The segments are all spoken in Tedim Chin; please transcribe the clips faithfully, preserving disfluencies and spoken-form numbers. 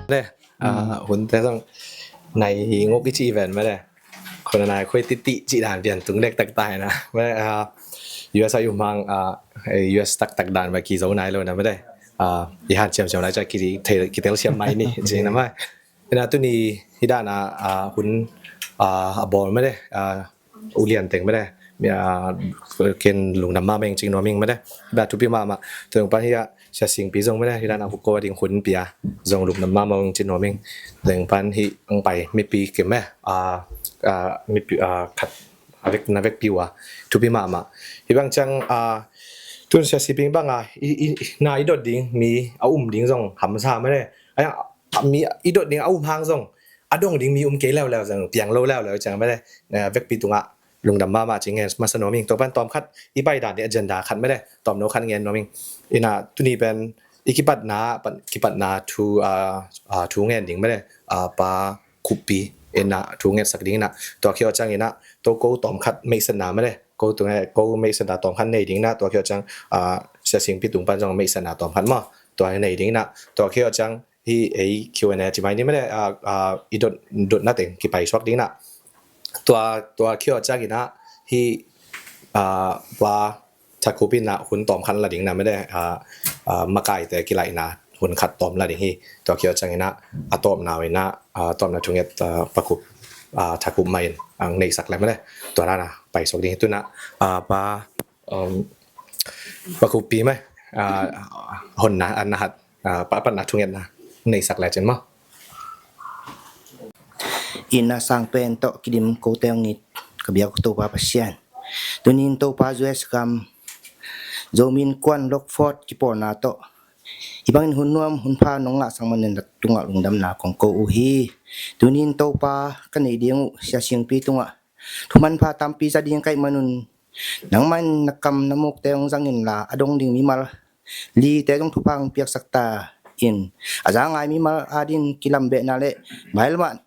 le. Ah, hun te zong nai nguk i ci ven mah le. Khun a nai khuai titi ci dan pian tung dek tak tai na. Mah le, ah, U S a i um hang, ah, eh, U S tak tak dan mah ki zo nai lo na mah le. Ah, i han ciam ciam lai ca ki thei, ki tel siam mai ni ci na mah. Ina tuni hi dan a, ah, hun, ah, a bawl mah le. Ah, u lian teng mah le, ah, ken lungdam mahmah ing cing nuam ing mah le. Ba thupi mahmah. Tua ung pan hi a Sia Singpi zong mah le, hi dan a huk ko a ding hun pia zong lungdam mahmah ing cing nuam ing. Tua ung pan hi ang pai mipi kim mah, ah, ah, mipi, ah, khat a vek na vekpi uh a thupi mahmah. Hi bang ciang, ah, tun Sia Singpi bang a i, i, na i dot ding mi a um ding zong hamsa mah le. Ai, a mi i dot ding a um hang zong a dong ding mi um kei leuleu zong piang lo leuleu ciang mah le, eh, vekpi tungah lungdam mahmah ci ngen masa nuam ing. Tua pan tawm khat i pai dan ding agenda khat mah le, tawm no khat ngen nuam ing. Ina tuni pen i kipatna, pan, kipatna thu, ah, ah, thu ngen ding mah le, ah, Pa Khup Pi ina thu ngetsak ding ina. Tua khio ciang ina to ko tawm khat meisatna mah le, ko tung ko meisatna tawm khat nei ding ina. Tua khio ciang, ah, Sia Singpi tung pan zong meisatna tawm khat maw, tua nei ding ina. Tua khio ciang hi ei Q and A ci mai ni mah le, ah, ah, i dot, dotna teng kipai suak ding na. Tua, tua khio ciang ina hi, ah, Pa Tha Khup ina hun tawm khat la ding na mah le, ah, ah, makaite kilaihna hun khat tawm la ding hi. Tua khio ciang ina a tawpna uh ina, ah, tawpna thunget, ah, Pa Khup, ah, Tha Khup mah in ang neihsak le mah le. Tua dan a pai suak ding hi tuna, ah, Pa, um, Pa Khup Pi mah, ah, honna, an na hat, ah, pa, pan na thungetna neihsak le cin maw. Ina sang pen tawh kidim kote hong it ka biak Topa Pasian. Tunin Topa U S gam Zomi Innkuan Rockford kipawlna tawh hi bangin hun nuam hun pha nong ngahsak manin na tungah lungdamna kong ko uh hi. Tunin Topa ka neih ding uh Sia Singpi tungah thuman pha tampi za ding ka hih manun nangmah in na kam na mukte hong zang inla a dong ding mimal lite zong thupha hong piaksak ta in, a za ngai mimal adin kilambehna le mailamah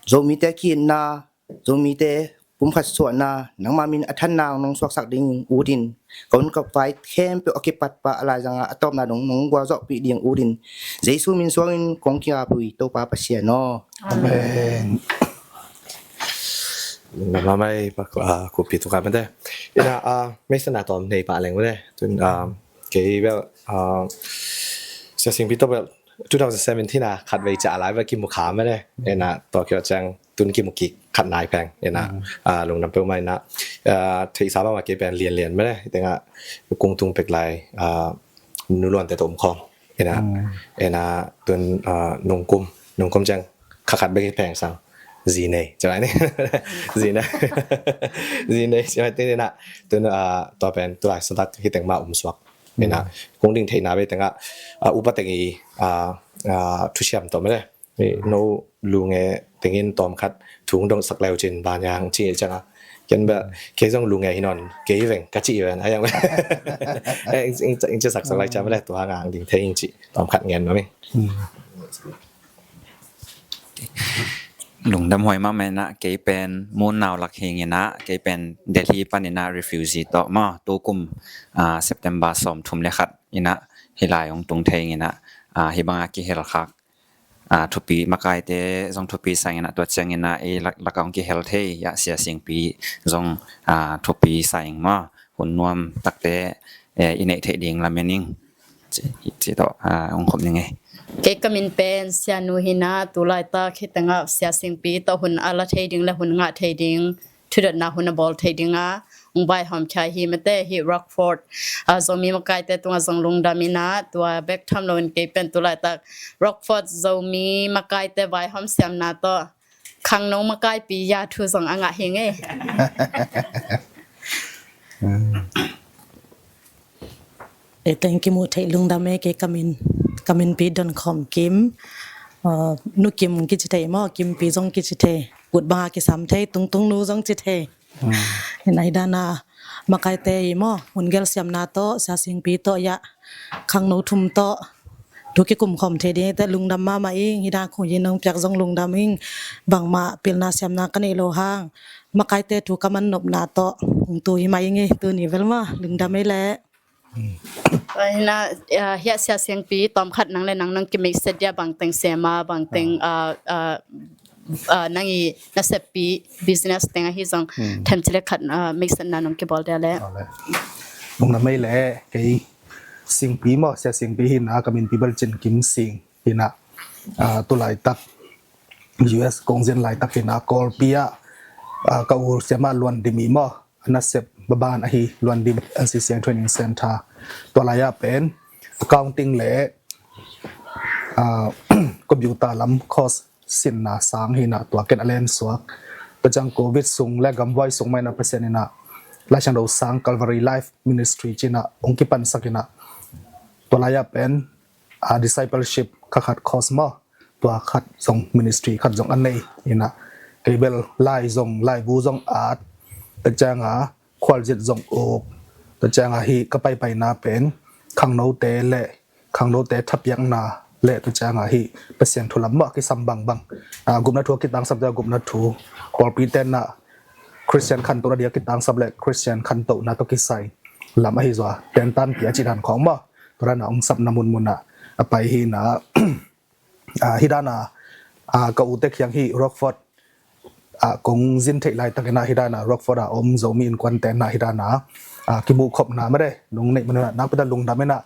Zomite ki-itna, Zomite pumkhat suahna nangmah min a thanna nong suaksak ding utin ka hun ka vai khempeuh a kipatpah a laizanga a tawpna dong nong gualzawhpih ding utin Jesu min suangin kong kingap uh hi Topa Pasian aw. Amen. Namamai Pa, ah, Khup Pi tungah mate. Ina, ah, meisatna tawm nei pah leng mate. Tun, ah, kei bel, ah, Sia Singpi tawh bel two thousand seventeen a khat vei ca lai bel kimu kha mate. Ina, tua khio ciang tun kimu kik khat nai pheng. Ina, ah, lungdam peuhmah ina, ah, theihsa mahmah kei pen lianlian mate. Tengah kung tung pek lai, ah, nu luante tawh om khawm. Ina, ina tun, ah, nungkum, nungkum ciang kha khat bek hi pheng sang. Zi nei, ci lai ni. Zi nei. Zi nei, ci lai ni ina. Tun, ah, tua pen, tu lai santak hi teng mah um suak. Ina, kung ding theihna bei tengah, ah, upa teng i, ah, ah, thusiam tawh mate. No lunge tengin tawm khat thung dongsak leu cin banyang ci cianga. Ken ba, kei zong lunge hi non, kei veng, ka ci ven, ayang. Eh, ing, ing, ing ci saksak lai ciang mate, tua hanga ang ding thei ing ci, tawm khat ngen mami. Lungdam huai mahmah ina, kei pen Munnau lak hing ina, kei pen Delhi pan ina refugee tawh maw, tukum, ah, September sawm thum le khat ina, hi lai hong tung thei ina, ah, hi banga kihel khak, ah, thupi makaite zong thupi sang ina, tua ciang ina, ei lak, lak hong kihel thei, ya Sia Singpi zong, ah, thupi sang maw, hun nuam takte, eh, i neih theih ding lamen ing. Ci, ci tawh, ah, hong khop ning ei. Kei ka min pen Sia Nu hi ina, tu laitak hi tengah Sia Singpi tawh hun a la thei ding le hun ngah thei ding, thudotna hun a bawl thei dinga hong vaihawm khia hi mate. Hi Rockford, ah, Zomi makaite tungah zong lungdam ina, tua bek tham loin kei pen tu laitak Rockford Zomi makaite vaihawm siamna tawh khangno makaipi ya thu zong a ngah hi ing ei. Ei teng kimu thei lungdam ei, kei ka min, ka min pi Don Khawm Kim. Ah, Nu Kim kici thei maw, Kim Pi zong kici thei. Kut banga kisam thei, Tung Tung Nu zong ci thei. Ina hi dana makaite i maw, hun gel siamna tawh, Sia Singpi tawh ya khangno thum tawh thu kikum khawm thei ding te lungdam mahmah ing. Hi dan khung yin nong piak zong lungdam ing. Bangmah pilna siamna ka nei lo hang makaite thu ka man nopna tawh hong tu hi mah ing ei. Tuni vel maw, lungdam ei leh. Ina, ah, hiah Sia Siangpi, tawmkhat nang le nang nong kimeikset dia, bangteng sema, bangteng, ah, ah, ah, nang i naseppi business teng ahi zong, hmm, themcik le khat, ah, meiksetna nong kibawl dia le. Aw le. Nong na mei le, kei Singpi maw, Sia Singpi hi na, ka minpi bel Cin Kim Sing hi na, ah, tu laitak U S kong zen laitak hi na, Kawlpi ah, ah, ka u siama Luan Dim i maw, a nasep baban ahi Luan Dim L C C I Training Center. Tua lai-ah pen accounting le, ah, computer lam course sinna sang hi na, tua ken a len suak. Tua ciang Covid sung le gamvai sung mah hi na, Pasian in a Laisiangtho sang Calvary Life Ministry ci-in a hong kipansak hi na, tua lai-ah pen, ah, discipleship kha khat course maw, tua khat zong ministry khat zong a nei hi na. Kei bel lai zong, laibu zong at, tua ciang a khualzin zong uk, tua ciang a hih ka paipaina pen khangnote le khangnote thapiakna le tua ciang a hih Pasian thu lam maw a kisam bangbang, ah, gupna thu a kitangsap, tua gupna thu, Kawlpi ten a Christian khantohna ding a kitangsap le Christian khantohna tawh kisai lam ahi zua, tentan pia cih dan khawng maw, tua dan a hong sapna munmun ah a pai hi na. Ah, hih dan a, ah, ka ute kiang hih Rockford ah kong zin theih laitak in a, hih dan a Rockford a om Zomi Innkuan ten a hih dan a, ah, kimuh khopna mah de nong neih man a, nakpi tak lungdam in a,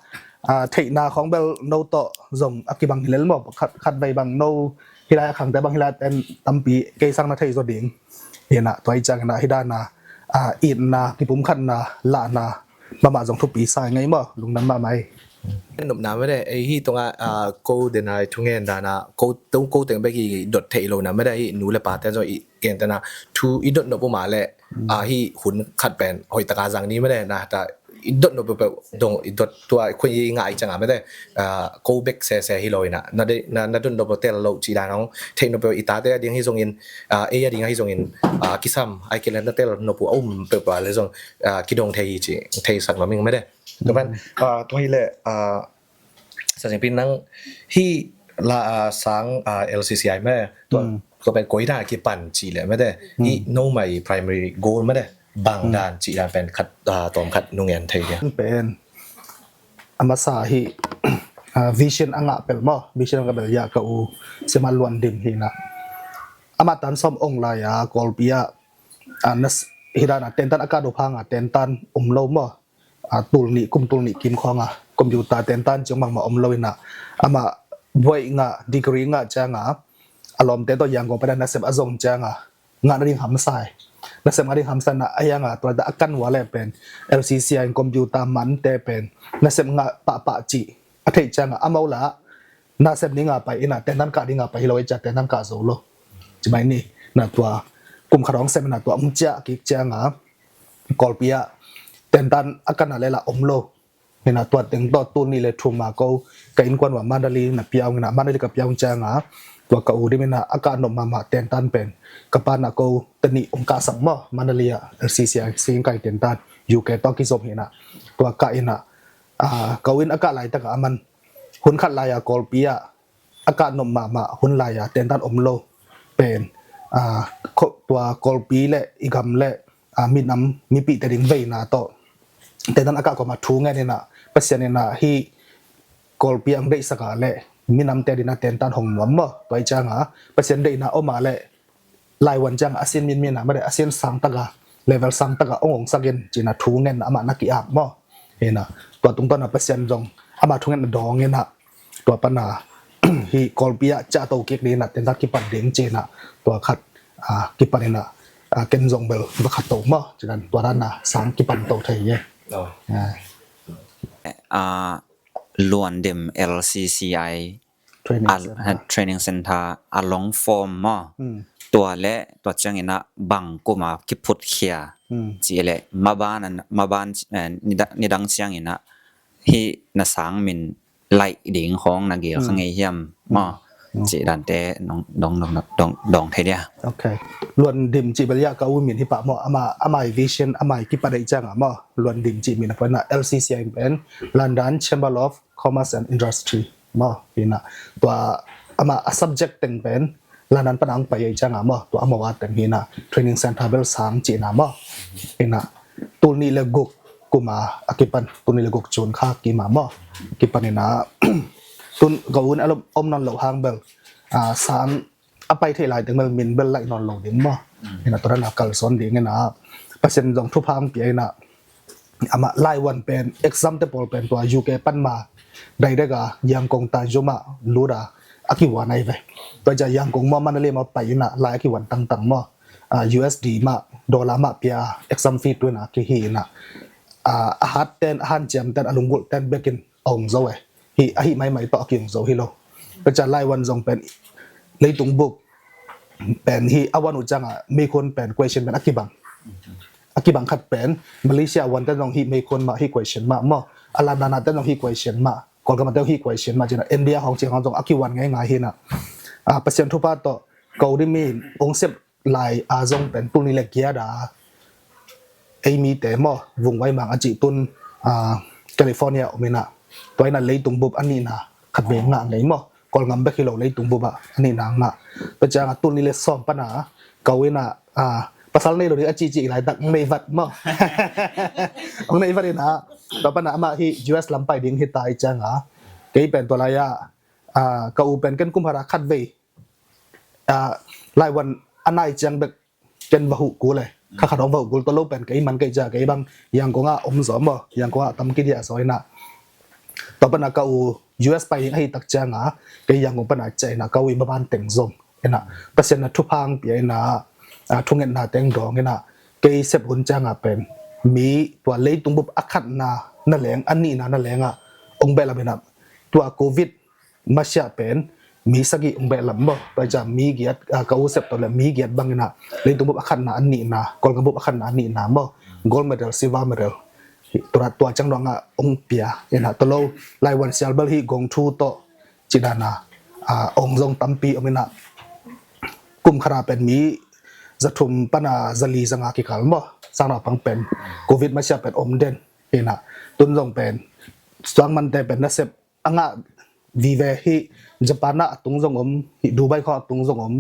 ah, theihna khawng bel no tawh zong a kibang hi lel maw, khat, khat vei bang no hih lai a khangte bang hih lai ten tampi kei sang na thei zaw ding hi na, tua hi ciang in a hih dan a, ah, itna, kipumkhatna, lahna mahmah zong thupi sa ing ei maw, lungdam mahmah ei. Nopna mah de, ei hih tungah, ah, ko den a thungen dan a, ko, ko teng bek i dot theih lo na mah de, hih nu le pa ten zong i gen ten a, thu i dot nop uh mah leh, ah, hih hun khat pen hoih taka zang ni mah de, na ta i dot nop peuhpeuh dong, i dot tua khun i ngah i ciang a mah de, ah, ko bek sese hi lo in a, na de, na, na dot nop tel lo cih dan hong theih nop peuh i tate a ding hi zongin, ah, ei a ding ahi zongin, ah, kisam, ai kei le na tel nop uh a um peuhpeuh a le zong, ah, kidong thei hi ci, theisak nuam ing mah de. Tua pen, ah, tua hi leh, ah, Sia Singpi nang hih la, ah, sang, ah, L C C I mah, tua, tua pen koi dan a kipan cih leh mah de, hih no mai primary goal mah de, bang dan cih dan pen khat, ah, tawm khat nung en thei dia. Pen a masa hih, ah, vision a ngah pel maw, vision a ngah pel ya ka u siama Luan Dim hi na. Amah tan sawm ong lai a Kawlpi ah, ah, nas-, hih dan a tentan a ka dop hang a tentan om lo maw. Ah, tul nih, kum tul nih kim khawng a computer tentan ciang bangmah om lo in a, amah buaih ngah, degree ngah ciang a, a lawmte tawh Yangon pai dan nasep a zong ciang a, ngah nading hamsa hi. Nasep ngah ding hamsa na a hiang a, tua laitak a kan ua le pen L C C I in computer mante pen nasep ngah pahpah cih a theih ciang a, amau la nasep ding a pai in a, tentan kah ding a pai hi lo, ei ciang tentan kah zo lo. Ci mai ni, na tua kum khat hong sem in a, tua hong ciah kik ciang a, Kawlpi ah tentan a kan a le la om lo. Hi na, tua teng tawh tul nih le thum a ko ka innkuan ua Mandalay na pia ung hi na, Mandalay ka pia ung ciang a, tua ka u Dim in a, a kah nop mahmah tentan pen ka pa na ko teng nih hong kahsak maw, Mandalay ah L C C I sing kai tentan U K tawh kizom hi na, tua kah in a, ah, ka u in a kah laitak a, aman hun khat lai a Kawlpi ah a kah nop mahmah hun lai a tentan om lo pen, ah, ko-, tua Kawlpi le i gam le, ah, minam mipihte ding veina tawh tentan a kah kawm a thu ngen in a, Pasian in a hih Kawlpi ang deihsak a le minamte ding a tentan hong nuam maw. Tua hi ciang a Pasian deihna om a le laivuan ciang a sin minmin a mah de, a sin sang tak a, level sang tak a hong hong sak in ci-in a thu ngen a, amah na ki-ap maw. Hi na, tua tungtawn a Pasian zong amah thu ngen a dawng in a, tua pan a hih Kawlpi ah ciah to kik ding in a, tentan kipan ding ci-in a, tua khat, ah, kipan in a, ah, ken zong bel va khat to maw, ci dan tua dan a sang kipan to thei hi. Oh. Ah. Ah, Luan Dim L C C I Training a, Center. Training Center a long form maw. Hmm. Tua le tua ciang in a bang kum a kiphutkhia. Hmm. Ci le maban, maban, eh, nida-, nidang ciang in a hih na sang min laih ding khawng na gel kha ngei hiam maw. Hmm. Ci dante dong, dong, dong, dong, dong thei dia. Ok. Luan Dim ci bel ya ka u min hi pah maw. Amah, amah i vision, amah i kipan ahih ciang a maw, Luan Dim ci min a poi na, L C C I pen London Chamber of Commerce and Industry maw. Hi na, tua amah a subject teng pen London pan a hong pai ahih ciang a maw, tua amau a teng hi na, training center bel sang ci na maw. Hi na, tul nih le guk kum a a kipan tuni le guk June kha kim a maw, kipan ina tun ka un a lom om nawn lo hang bel a sang a pai thei lai teng bel min bel laih nawn lo ding maw. Ina tua dan a kalsuan ding ina Pasian zong thupha hong pia ina amah laiwan pen exam te pawl pen tua U K pan ma direct a Yangon Taizong mah lut a a kiwan ai ve. Tua ja Yangon mah Mandalay mah pai ina lai a kiwan tangtang maw. U S D mah dollar mah pia exam fee tu ina kihi ina a hat ten a hanciam ten a lunggulh ten bekin a hong zo e. Hi ahi maimai tawh a ki hong zo hi lo. Tua ja laiwan zong pen leitung bup pen hi a wan uh cianga meikhun pen question pen a kibang a kibang khat pen Malaysia wan ten zong hi meikhun mah hi question mah maw. A London a ten zong hi question mah. Kolgam a ten zong hi question mah cina India hong cing hong zong a kiwan ngai ngai hi na. Pasian thupha tawh ko di mi hong sep lai a zong pen tuni le giat a ei mite maw vungvai mang a cih tun California om ina tua ina leitung bup a nihna khat vei ngah ngei maw. Kolgam bek hi lo leitung bup a a nihna ngah. Tua cianga tuni le sawm pana ko ina pasal nei lo ding a cih cih lai tak hong nei vat maw. Hong nei vat ina tua pana amah hi U S lam pai ding hi ta i cianga kei pen tua lai a ka u pen ken kum hara khat vei laiwan a nai ciang bek ken va huh kul e. Kha khat hong va huh kul tawh lo pen kei man kei ca kei bang Yangon a om zaw maw. Yangon a tam kidiah zaw ina tua pana ka u U S pai ding ahi tak cianga kei Yangon pana ciah ina ka u i maban teng zong ina Pasian na thupha hong pia ina thungetna teng dawng ina kei sep hun cianga pen mi tua leitung bup a khatna na leng a nihna na lenga hong behlap ina tua covid masiah pen mi sagih hong behlap maw. Tua i ciang mi giat ka u sep tawh le mi giat bang ina leitung bup a khatna a nihna Kolgam bup a khatna a nihna maw. Gold medal, silver medal tua ciang dong a hong pia ina tawh lo laiwan sial bel hi gong thu tawh cidana hong zong tampi om ina kum khara pen mi zathum pana zali zanga kikal maw. Sang naupang pen covid masiah pen om den ina tun zong pen suang mante pen nasep a ngah vive hi. Japan ah a tung zong om hi, Dubai khawng a tung zong om.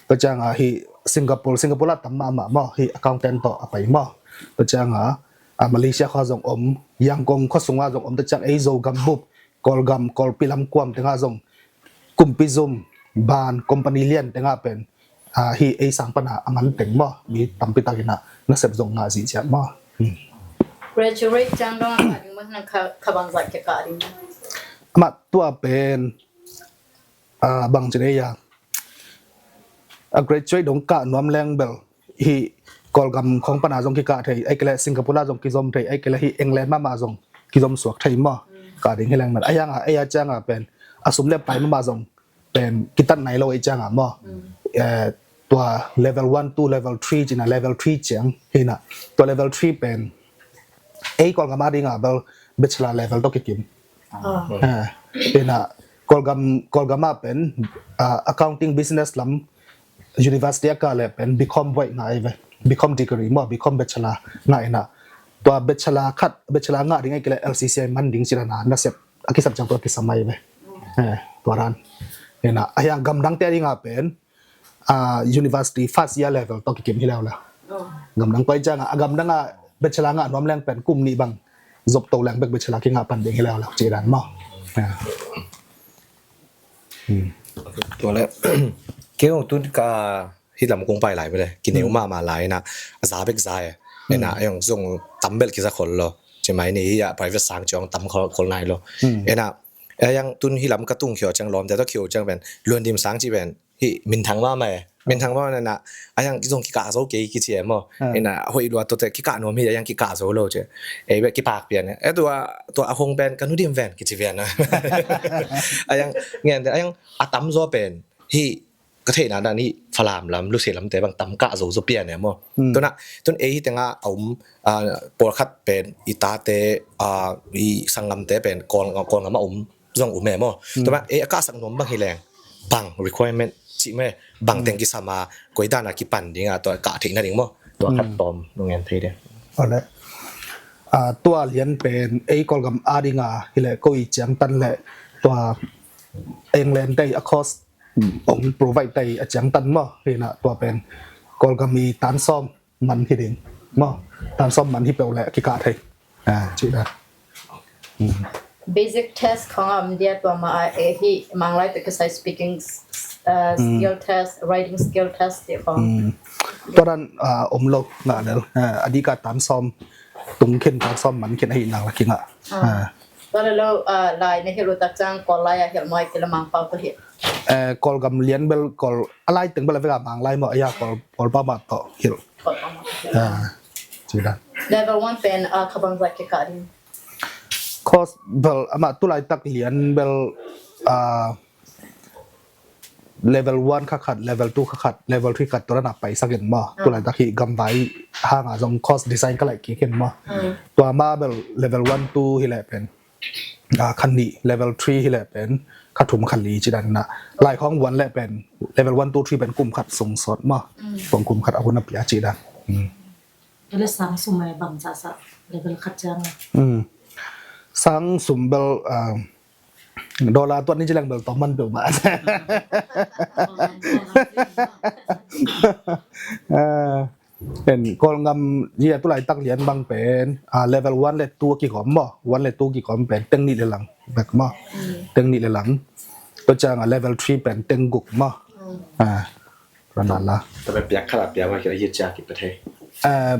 Tua cianga hi Singapore, Singapore ah tam mahmah maw hi accountant tawh a pai maw. Tua cianga Malaysia khawng zong om, Yangon khua sungah zong om. Tua ciang ei Zogam bup Kolgam Kolpi lam kuam tengah zong kumpi zum ban company lian tengah pen hi ei sang pana a man teng maw mi tampi takin ah nasep zong ngah zihziah maw. Graduate ciang dong a kah ding maw, nang kha bangzah kikah ding? Amah tua pen bang cin ei a a graduate dong kah nuam leng bel hi Kolgam khawng pana zong kikah thei, ai kele Singapore ah zong kizom thei, ai kele hi England mahmah zong kizom suak thei maw. Kah ding hi leng man a hianga ei a cianga pen a sum le pai mahmah zong pen kitat nai lo ei cianga maw. Tua level one, two, level three cina level three ciang hina tua level three pen ei Kolgam a dinga bel bachelor level tawh kikim. Hina Kolgam Kolgam ah pen accounting business lam university a kah le pen bicom buai ngah ei ve. Bicom degree maw, bicom bachelor ngah ina tua bachelor khat bachelor ngah ding ei kele L C C I man ding cina na nasep a kisap ciang tua kisam ai ve. Tua ran ina a hiang gamdang te a dinga pen university first year level tawh kikim hi leuleu. Gamdang pai cianga a gamdanga bachelor ngah nuam leng pen kum nih bang zop to leng bek bachelor kingah pan ding hi leuleu ci dan maw. Tua le kei hong tun ka hi lam kong pai lai bele kineu mahmah lai ina a za bek za e. Ina a hong zong tam bel kiza khol lo. Cimai ni hi a private sang ciong tam khol nai lo. Ina a yang tun hi lam ka tung khio ciang lawmte tawh khio ciang pen luan dim sang ci pen hi minthang mahmah e. Minthang mahmah ina a yang zong kikah zo kei kici e maw. Ina hoih lua tawte kikah nuam hi a yang kikah zo lo ci. Ei bek kipak pian e tua tua a hong pen ka nu dim ven kici ven. A yang ngen te a yang a tam zaw pen hi ka theihna dan hi Falam lam Lusei lamte bang tam kah zo zo pian e maw. Tuna tun ei hi tenga a um pawlkhat pen i tate i sanggamte pen Kawlgam a um zong um e maw. Tuna ei a kahsak nuam bang hi leng bang requirement cih me bang teng kisam a koi dan a kipan ding a tua kah theihna ding maw. Tua khat tawm nungen thei ding. Tua lian pen ei Kawlgam a dinga hi le ko i ciangtan le tua England tei a course ong provide tei a ciangtan maw. Hina tua pen Kawlgam i tansawm man hi ding maw. Tansawm man hi peuh le kikah thei. Ah, cih dan. Basic test khong a om dia, tua ma a, eh, hi Manglai tawh kisai speaking, uh, skill test, writing skill test ti khong. Tua dan, ah, om lo nga lel. Ah, a dika tan sawm tung khin, tan sawm man khin ahi nang la kingah. Ah. Tua le lo, ah, lai na hilh uh tak ciang Kawl lai a hilh maw, kila Mangpau tawh hilh? Eh, Kawlgam lian bel Kawl a lai teng bel a vek a Manglai maw, a ya Kawl, Kawlpau mah tawh hilh. Kawlpau mah tawh hilh. Ah, cih dan. Level one pen, ah, kha bangzah kikah ding? Course bel amah tulaitak lian bel, ah, level one kha khat, level two kha khat, level three khat tua dan a paisak in maw. Tulaitak hi gamvai hanga zong course design ka laih kik in maw. Tua ma bel level one two hi leh pen, ah, kha nih, level three hi leh pen kha thum kha li cih dan na. Lai khong one leh pen level one, two, three pen kum khat sung sawt maw. Khong kum khat a hun a pia cih dan. Ele sang sum mai bang za sa level khat ciang. Sang sum bel, ah, dollar tuat ni ci leng bel tawm man peuhmah. Pen Kawlgam zia tulaitak lian bang pen, ah, level one le two kikawm maw, one le two kikawm pen teng nih le lang bek maw. Teng nih le lang. Tua ciang a level three pen teng guk maw. Ah, Ranala. Tapi piak khat a piak wa kira hiat cia ki pethei. Eh,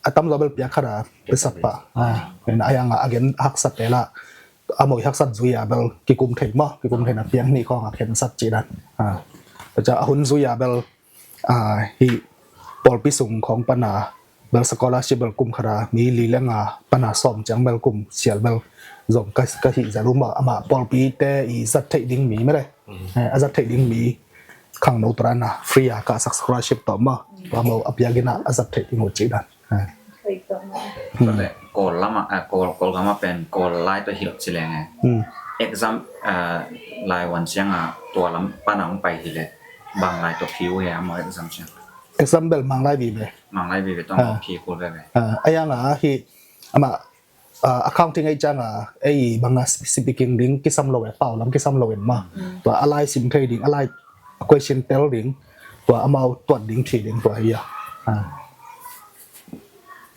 a tamzaw bel piak khat a pia sa pah. Ah, pen a yang a gen haksat te la. A moi haksat zui a bel kikum thei maw, kikum thei na piak nih khong a khensat cih dan. Ah. Tua ciang a hun zui a bel, ah, hi pawlpi sung khong pan a bel scholarship bel kum khat a mi li le nga pan a sawm ciang bel kum sial bel zong ka, ka hih zel uh maw, amah pawlpite i zat theih ding mi mede. Eh, a zat theih ding mi khangno tua dan a free a ka sak scholarship tawh maw, tua maw a piak in a a zat theih ding uh cih dan. Eh. Tua leh Kawl lam ah, eh, Kawl, Kawlgam ah pen Kawl lai tawh hilh ci leng e. Exam, eh, lai wan ciang a tua lam pan a hong pai hi leh bang lai tawh phi uh he a maw exam ciang? Exam bel Manglai vive. Manglai vive, tua maw phi kul veve. A yang a hi amah, ah, accounting ei ciang a ei bang a speaking ding kisam lo e, pau lam kisam lo e maw. Tua a lai sim thei ding, a lai a question tel ding, tua amau tuat ding thei ding tua hi a. Ah.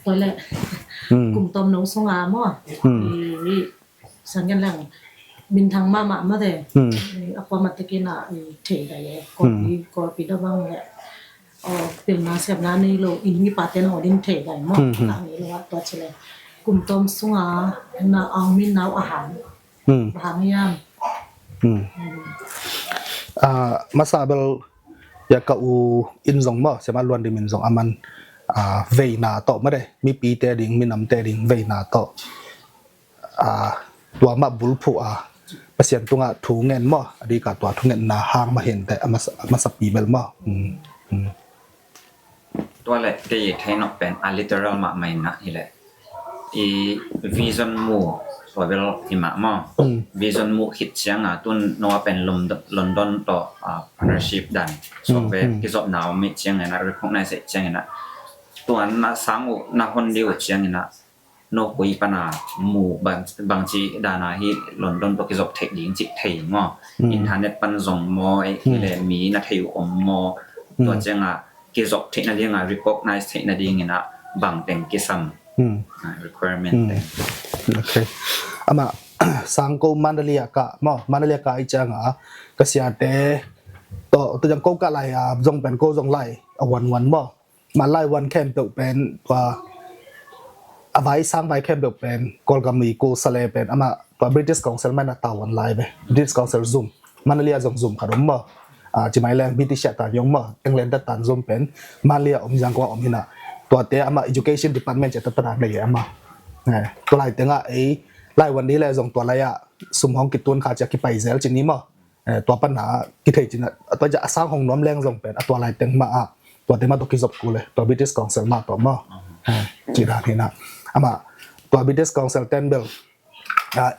Tua leh kum tawmno sung a maw. Sangen lang minthang mahmah mate. A kuamat takin a thei dai e. Kawlpi, Kawlpi da bang le pilna sepna nei lo in mi pate na odin thei dai maw. Ka nei lo a tua ci le kum tawm sunga na ang min nau a hang. Bang hang hiam? Masa bel ya ka u in zong maw, Siama Luan Dim in zong aman veina tawh mate, mipite ding, minamte ding veina tawh. Tua mah bulphuh a Pasian tungah thu ngen maw, a dika tua thungetna hang mah hinteh a masa, a masapi bel maw. Tua leh kei thei nop pen a literal mahmah in ah hi leh i vision mu tua bel hi mah maw. Vision mu khit ciang a tun no a pen London tawh partnership dan so ve kizopna om ih ciang in ah recognize ih ciang in ah tua na sang uh na hon dih uh ciang in ah no koi pana mu bangci dana hi London tawh kizop theih ding cih thei maw? Internet pan zong maw, eh, hi le mi na thei uh om maw? Tua cianga kizop theih nadinga recognize theih nadingin ah bang teng kisam requirement teng. Amah sangko Mandalay ah kah maw, Mandalay ah kah ih cianga ka siate tawh tu jang ko kah lai a zong pen ko zong lai a wan wan maw? Mah lai wan khempeuh pen tua a vai sang vai khempeuh pen Kawlgam i ko sale pen amah tua British Council mah in a tau wan lai ve. British Council zum, Mandalay ah zong zum khat om maw? Ci mai leng British ah tan zong maw, England ah tan zum pen Mandalay ah om, Yangon ah om hi na. Tuate amah education department ci a tata nei amah. Tua lai tengah ei lai wan ni le zong tua lai ah sum hong kitun kha ci a kipai zel ci ni maw? Tua pana kithei cina a tua ja a sang hong nuam leng zong pen a tua lai teng mah ah tua teng mah tua kizop kul e, tua British Council mah tua maw? Ci dan hi na. Amah tua British Council ten bel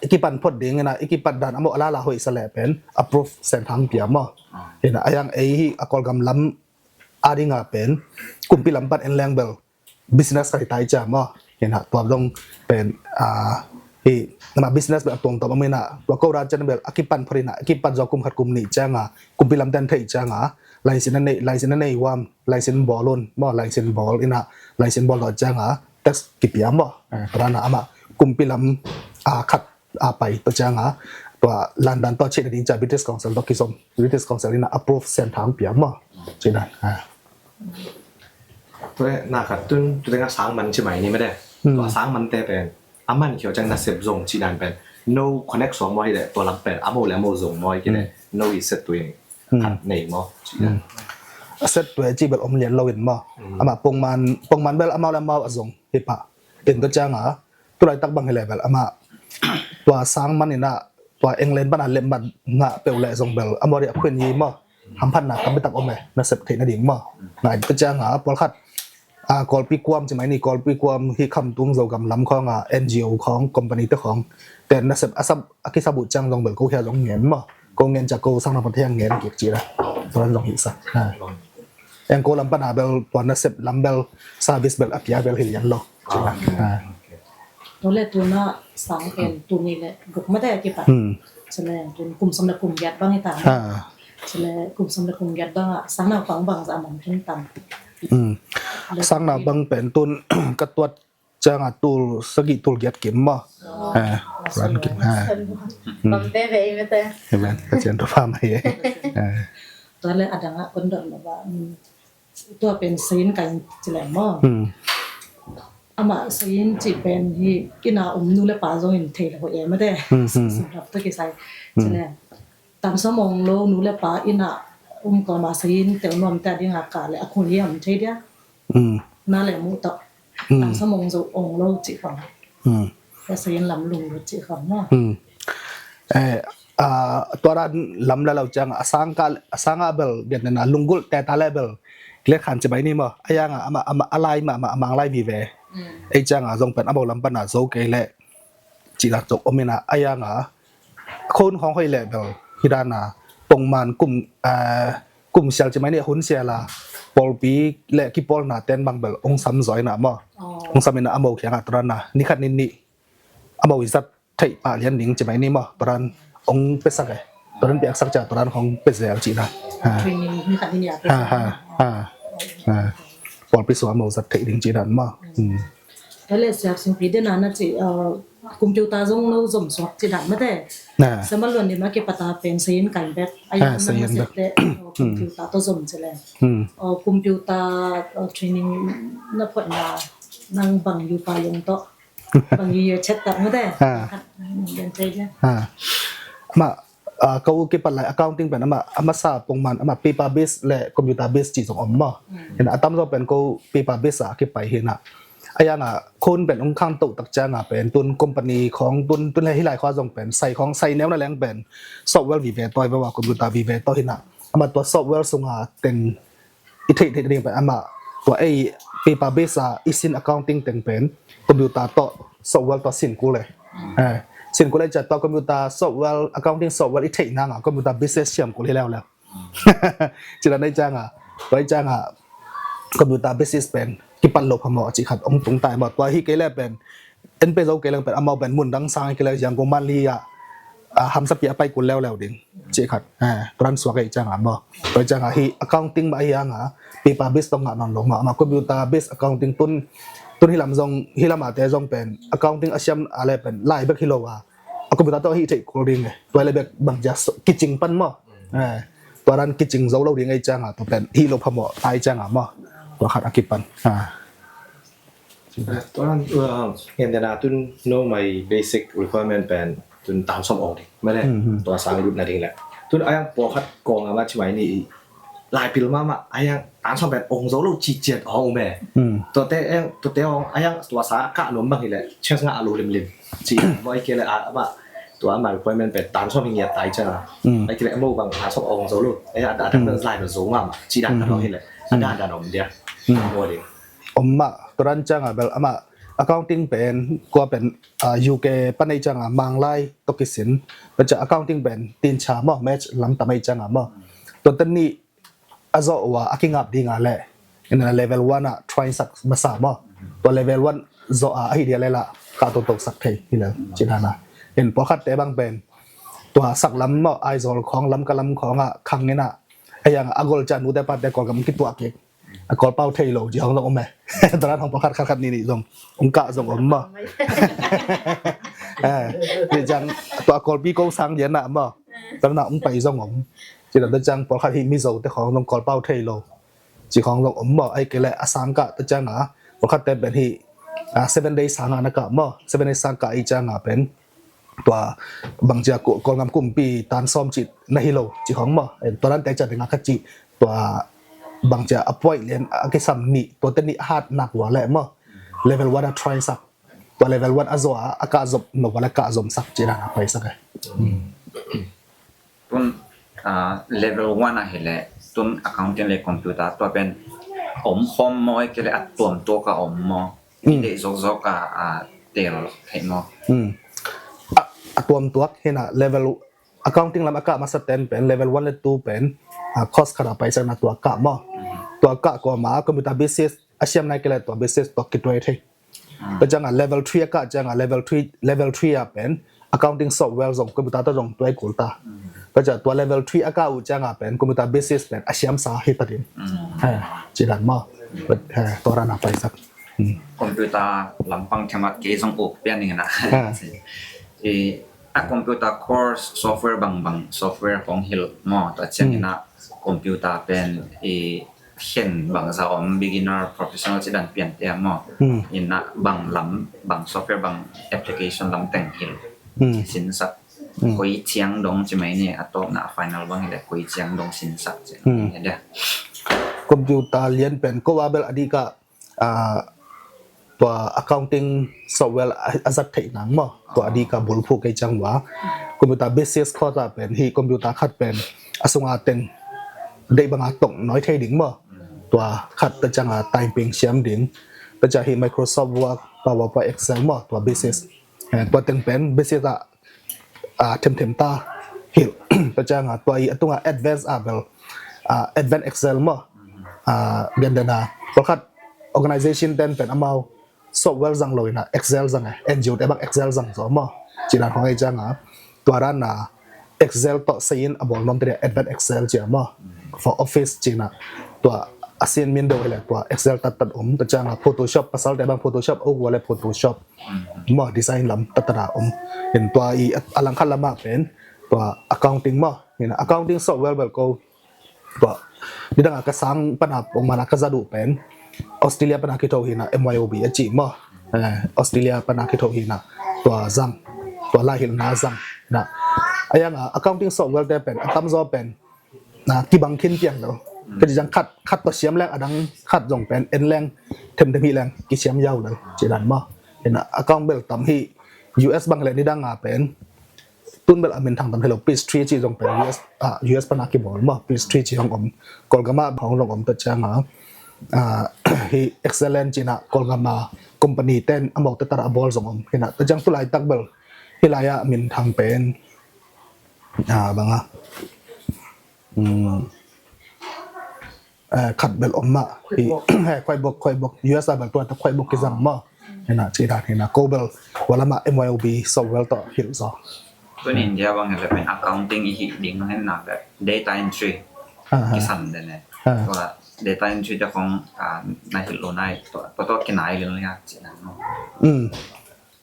i kipan phot ding ina, i kipat dan amah a lala hoih sa leh pen approve sen thang pia maw? Hi na, a yang ei hi a Kawlgam lam a dinga pen kumpi lam pan en leng bel business ka hi tai cia maw? Hi na, tua zong pen hi na, business bel a tuang tawm a maw? Hi na, tua ko dan cian bel a kipan phot hi na, a kipan zaw kum khat kum nih cianga kumpi lamten theih cianga license a nei, license a nei uam, license bawl un maw? License bawl hi na, license bawl tawh cianga tax kipia maw? Tua dan a amah pumpi lam a khat a pai tua cianga tua London tua chih nading cia British Council tua kizom, British Council ina approve sen thang pia maw. Cih dan. Tua na khat tun tu tengah sang man ci mai ni mede. Tua sang man te pen a man khio ciang nasep zong ci dan pen no connect suak maw hi le tua lam pen a mo le a mo zong maw hi kile no i set tuin khat nei maw ci dan. A set tuai ci bel om lian lo in maw. Ama pongman pongman bel amau le amau a zong hi pah. In tua cianga tulaitak bang hi le bel ama tua sang man ina tua England pana lemmat ngah peuh le zong bel amau ri a khuin hi maw. Hamphatna tampi tak om e nasep theih nading maw. Ngai ka cianga pawlkhat a Kawlpi kuam ci mai ni Kawlpi kuam hi Khamtung Zogam lam khawng a N G O khawng company te khawng ten nasep a sap a kisap uh ciang zong bel ko hia zong ngen maw. Ko ngen cia ko sang na pawt hiang ngen kik ci la. Tua zong hi sa. Eng ko lam pana bel tua nasep lam bel service bel a kia bel hi lian lo. Tole tuna sang pen tuni le guk mate kipat. Sele tun kum som le kum giat bang ita. Sele kum som le kum giat bang a sang na pang bang za man tun tam. Sang na bang pen tun ka tuat cianga tul sagih tul giat kim maw. Ran kim ha. Bang bebe i mate. Amen. Ka cian tu pha mai. Tole adanga kondor lo ba. Tua pen sayin kain cileng maw. Amah sayin cih pen hi ina um nu le pa zongin thei le hoih e mate. Sumrap ta kisai cileng. Tam som ong lo nu le pa ina um kawma sayin tel nuam te a dinga ka le a khun hi am thei dia. Na le mu tak. Tam som ong zo ong lo cih kawma. Ka sayin lam lung lo cih kawma. Tua dan lam le lo ciang a sang ka a sang a bel gen na lunggulh te ta le bel kile khan ci bai ni maw a yang a ama ama a lai ma ama a mang lai vive. Ei ciang a zong pen a bo lam pan a zo kei le ci dan zong om in a a yang a khon khong hoi le bel hi dan a pongman kum kum sial ci mai ni hun sial a pawlpi le kipawlna ten bang bel ong sam zoi na maw. Ong sam in a a mo khiang a tua dan a ni khat ni ni a mo i zat theih pah lian ding ci mai ni maw tua dan ong pesak e tua dan piaksak cia tua dan hong pezel ci dan. Pawlpi sua mo zat theih ding ci dan maw. Tale siap singpi dena na ci computer zong no zom suak ci dan mate. Sama luan ni ma ke pata pen sayin kain bek ayo na ma sete computer to zom ci le. Computer training na phot na nang bang yu pa yung to. Bang yu yu chet tak mate. Ma ka u kipat lai accounting pen ama ama sa pongman ama paper base le computer base ci zong om maw. Hina a tam zong pen ko paper base a kipai hina. A yang a khon pen ong khang to tak ciang a pen tun company khong tun tun le hilai khua zong pen sai khong sai neu na leng pen software vive to i va computer vive to hina. Ama tua software sunga teng i theih theih ding pen ama tua ei paper base a i sin accounting teng pen computer tawh software tawh sin kul e. Sin kul e cia tua computer software accounting software i theih nanga computer business siam kul hi leuleu. Cila nei cianga tua i cianga computer business pen kipat lo phamawh a cih khat ong tung tai maw tua hi kei le pen en pe zo kei leng pen amau pen mun dang sang kei le ziang ko man li a hamsa pi a pai kul leuleu ding. Cih khat turan suak ei cianga maw tua cianga hi accounting mah hi anga paper base tong ngah nawn lo maw ama computer base accounting tun tun hilam zong hilam ate zong pen accounting a siam a le pen lai bek hi lo a a computer tawh hi theih kul ding e tua le bek bang cia kicing pan maw. Tua dan kicing zo lo ding ei cianga tua pen hi lo phamawh tai cianga maw tua khat a kipan. Tuan ngen dena tun no my basic requirement pen tun tan som ong ding mene tua sang lut na ding le tun ayang pawlkhat kong ama ci mai ni i lai pil mama ayang tan som pen ong zo lo ci ciat ong me tua te ayang tua te ong ayang tua sa ka nuam bang hi le chance nga a lo lim lim ci mo ai ke le ama tua ama requirement pen tan som hi ngiat tai cianga ai ke le mo bang tan som ong zo lo ayang ada ada lai lo zo mama ci dan ka lo hi le ada ada om dia mo ding. Om mah tua dan cianga bel ama accounting pen kua pen UK pan ei cianga manglai tokisin pen cia accounting pen tincha maw match lam tam ei cianga maw tua ten nih a zawh ua a kingap dinga le ina level one ah try sak masa maw tua level one zawh a ahi dia lela ka to to sak thei hi le ci dana in pawlkhat te bang pen tua sak lam maw Aizawl khawng lam ka lam khawng ah khang ina a yang a gol cia nute pate Kawlgam kituah kik a Kawlpau thei lo ci hong zong om e. Tua dan hong pawlkhat khat khat nih nih zong ong kah zong om maw. Eh, tua ciang tua Kawlpi ko sang lian ah maw, tua dan ong pai zong om. Ci dan tua ciang pawlkhat hih Mizo te khawng zong Kawlpau thei lo ci khawng zong om maw. Ahih kei leh a sang kah tua ciang a pawlkhat te pen hih, ah, seven days sang a na kah maw. Seven days sang kah i ciang a pen tua bangcia Kawlgam kumpi tan sawm cih na hi lo ci khawng maw. Eh, tua dan te ciang ding a khat cih tua bangcia a puai lian a kisam nih, tua te nih a hat nak ua leh maw, level one a try sak, tua level one a zaw a, a kah zop nop ua leh kah zom sak ci dan a pai sak e. Tun, ah, level one ah hi leh tun accounting le computer tua pen om khawm maw, ahih kei leh a tuam tuak a om maw? Mm. I deih zawkzawk a, ah, tel thei maw? Mm. A, a tuam tuak hi na, level accounting lam a kah masa ten pen level one le two pen, ah, course khat a pai sak na tua kah maw. Mm. Tua kah kawm a computer basis a siam nai kei leh tua basis tua kituai thei. Tua ciang a level three a kah ciang a level three, level three a pen accounting software zong computer tawh zong tuai kul ta. Tua ciang tua level three a kah uh ciang a pen computer basis pen a siamsa hi ta ding. Ha, ci dan maw. Ha, tua dan a pai sak. Computer lampang themat kei zong uk pian ning na. Ha. I a computer course software bangbang software kong hilh maw, tua ciang ina computer pen i khen bangza om, beginner, professional ci dan pian te maw. Hmm. Ina bang lam, bang software, bang application lam teng hilh. Hmm. Sinsak. Hmm. Koi ciang dong ci mai ni, a tawpna a final bang hileh koi ciang dong sinsak ci. Hmm. Computer lian pen ko a bel a dih ka, ah, tua accounting software a, a zat theih nang maw. Tua a dih ka bulphuh kei ciang ua computer basis course a pen hih computer khat pen a sunga teng deih banga tong nawi thei ding maw. Tua khat ta ciang a typing siam ding, ta ciang hih Microsoft Word, PowerPoint, Excel maw, tua basis. Eh, tua teng pen basis a, ah, themthem ta hilh. Ta ciang a tua i a tunga advance a bel, ah, advance Excel maw. Ah, gen den a pawlkhat organization ten pen amau software zang lo ina Excel zang e, N G O te bang Excel zang zaw maw. Ci dan khawng ei ciang a tua dan a Excel tawh seiin a bawl nuam te dia advance Excel ci a maw. For office ci na tua a sin min deuh hileh tua Excel tattat om. Ta ciang a Photoshop, pasal te bang Photoshop a uk ua leh Photoshop maw, design lam tattat a om. In tua i a langkhat lam a pen tua accounting maw. Ina accounting software bel ko tua nidang a ka sang pan a pongman a ka zat uh pen Australia pan a kitho hi na, M Y O B a ci maw. Eh, Australia pan a kitho hi na, tua zang, tua laihilhna zang na. A yang a accounting software te pen a tamzaw pen na kibang khin piang lo. Ka ci ciang khat, khat tawh siam leng a dang khat zong pen en leng themthem hi leng kisiam yau lo ci dan maw. Ina account bel tam hi. U S bang hileh nidang a pen tun bel a minthang tam hi lo, Peachtree ci zong pen U S, ah, U S pan a kibawl maw, Peachtree ci hong om, Kawlgam a hong zong om ta ciang a, ah, hi Excellent ci na Kawlgam a company ten a mawk tattat a bawl zong om hi na. Ta ciang tu laitak bel hi lai a minthang pen, ah, bang a, um, eh, khat bel om mah. QuickBooks. Eh, QuickBooks, QuickBooks. U S a bel tua ta QuickBooks kizang maw. Hi na, ci dan hi na, ko bel tua lam a M Y O B software tawh hilh zaw. Tun India bang hileh pen accounting i hih ding hi na, bel data entry. Ah, ah. Kisan den e. Ah. Tua data entry te khawng, ah, na hilh lo nai, tua, tua, tua kinai lel nia ci dan maw. Mm.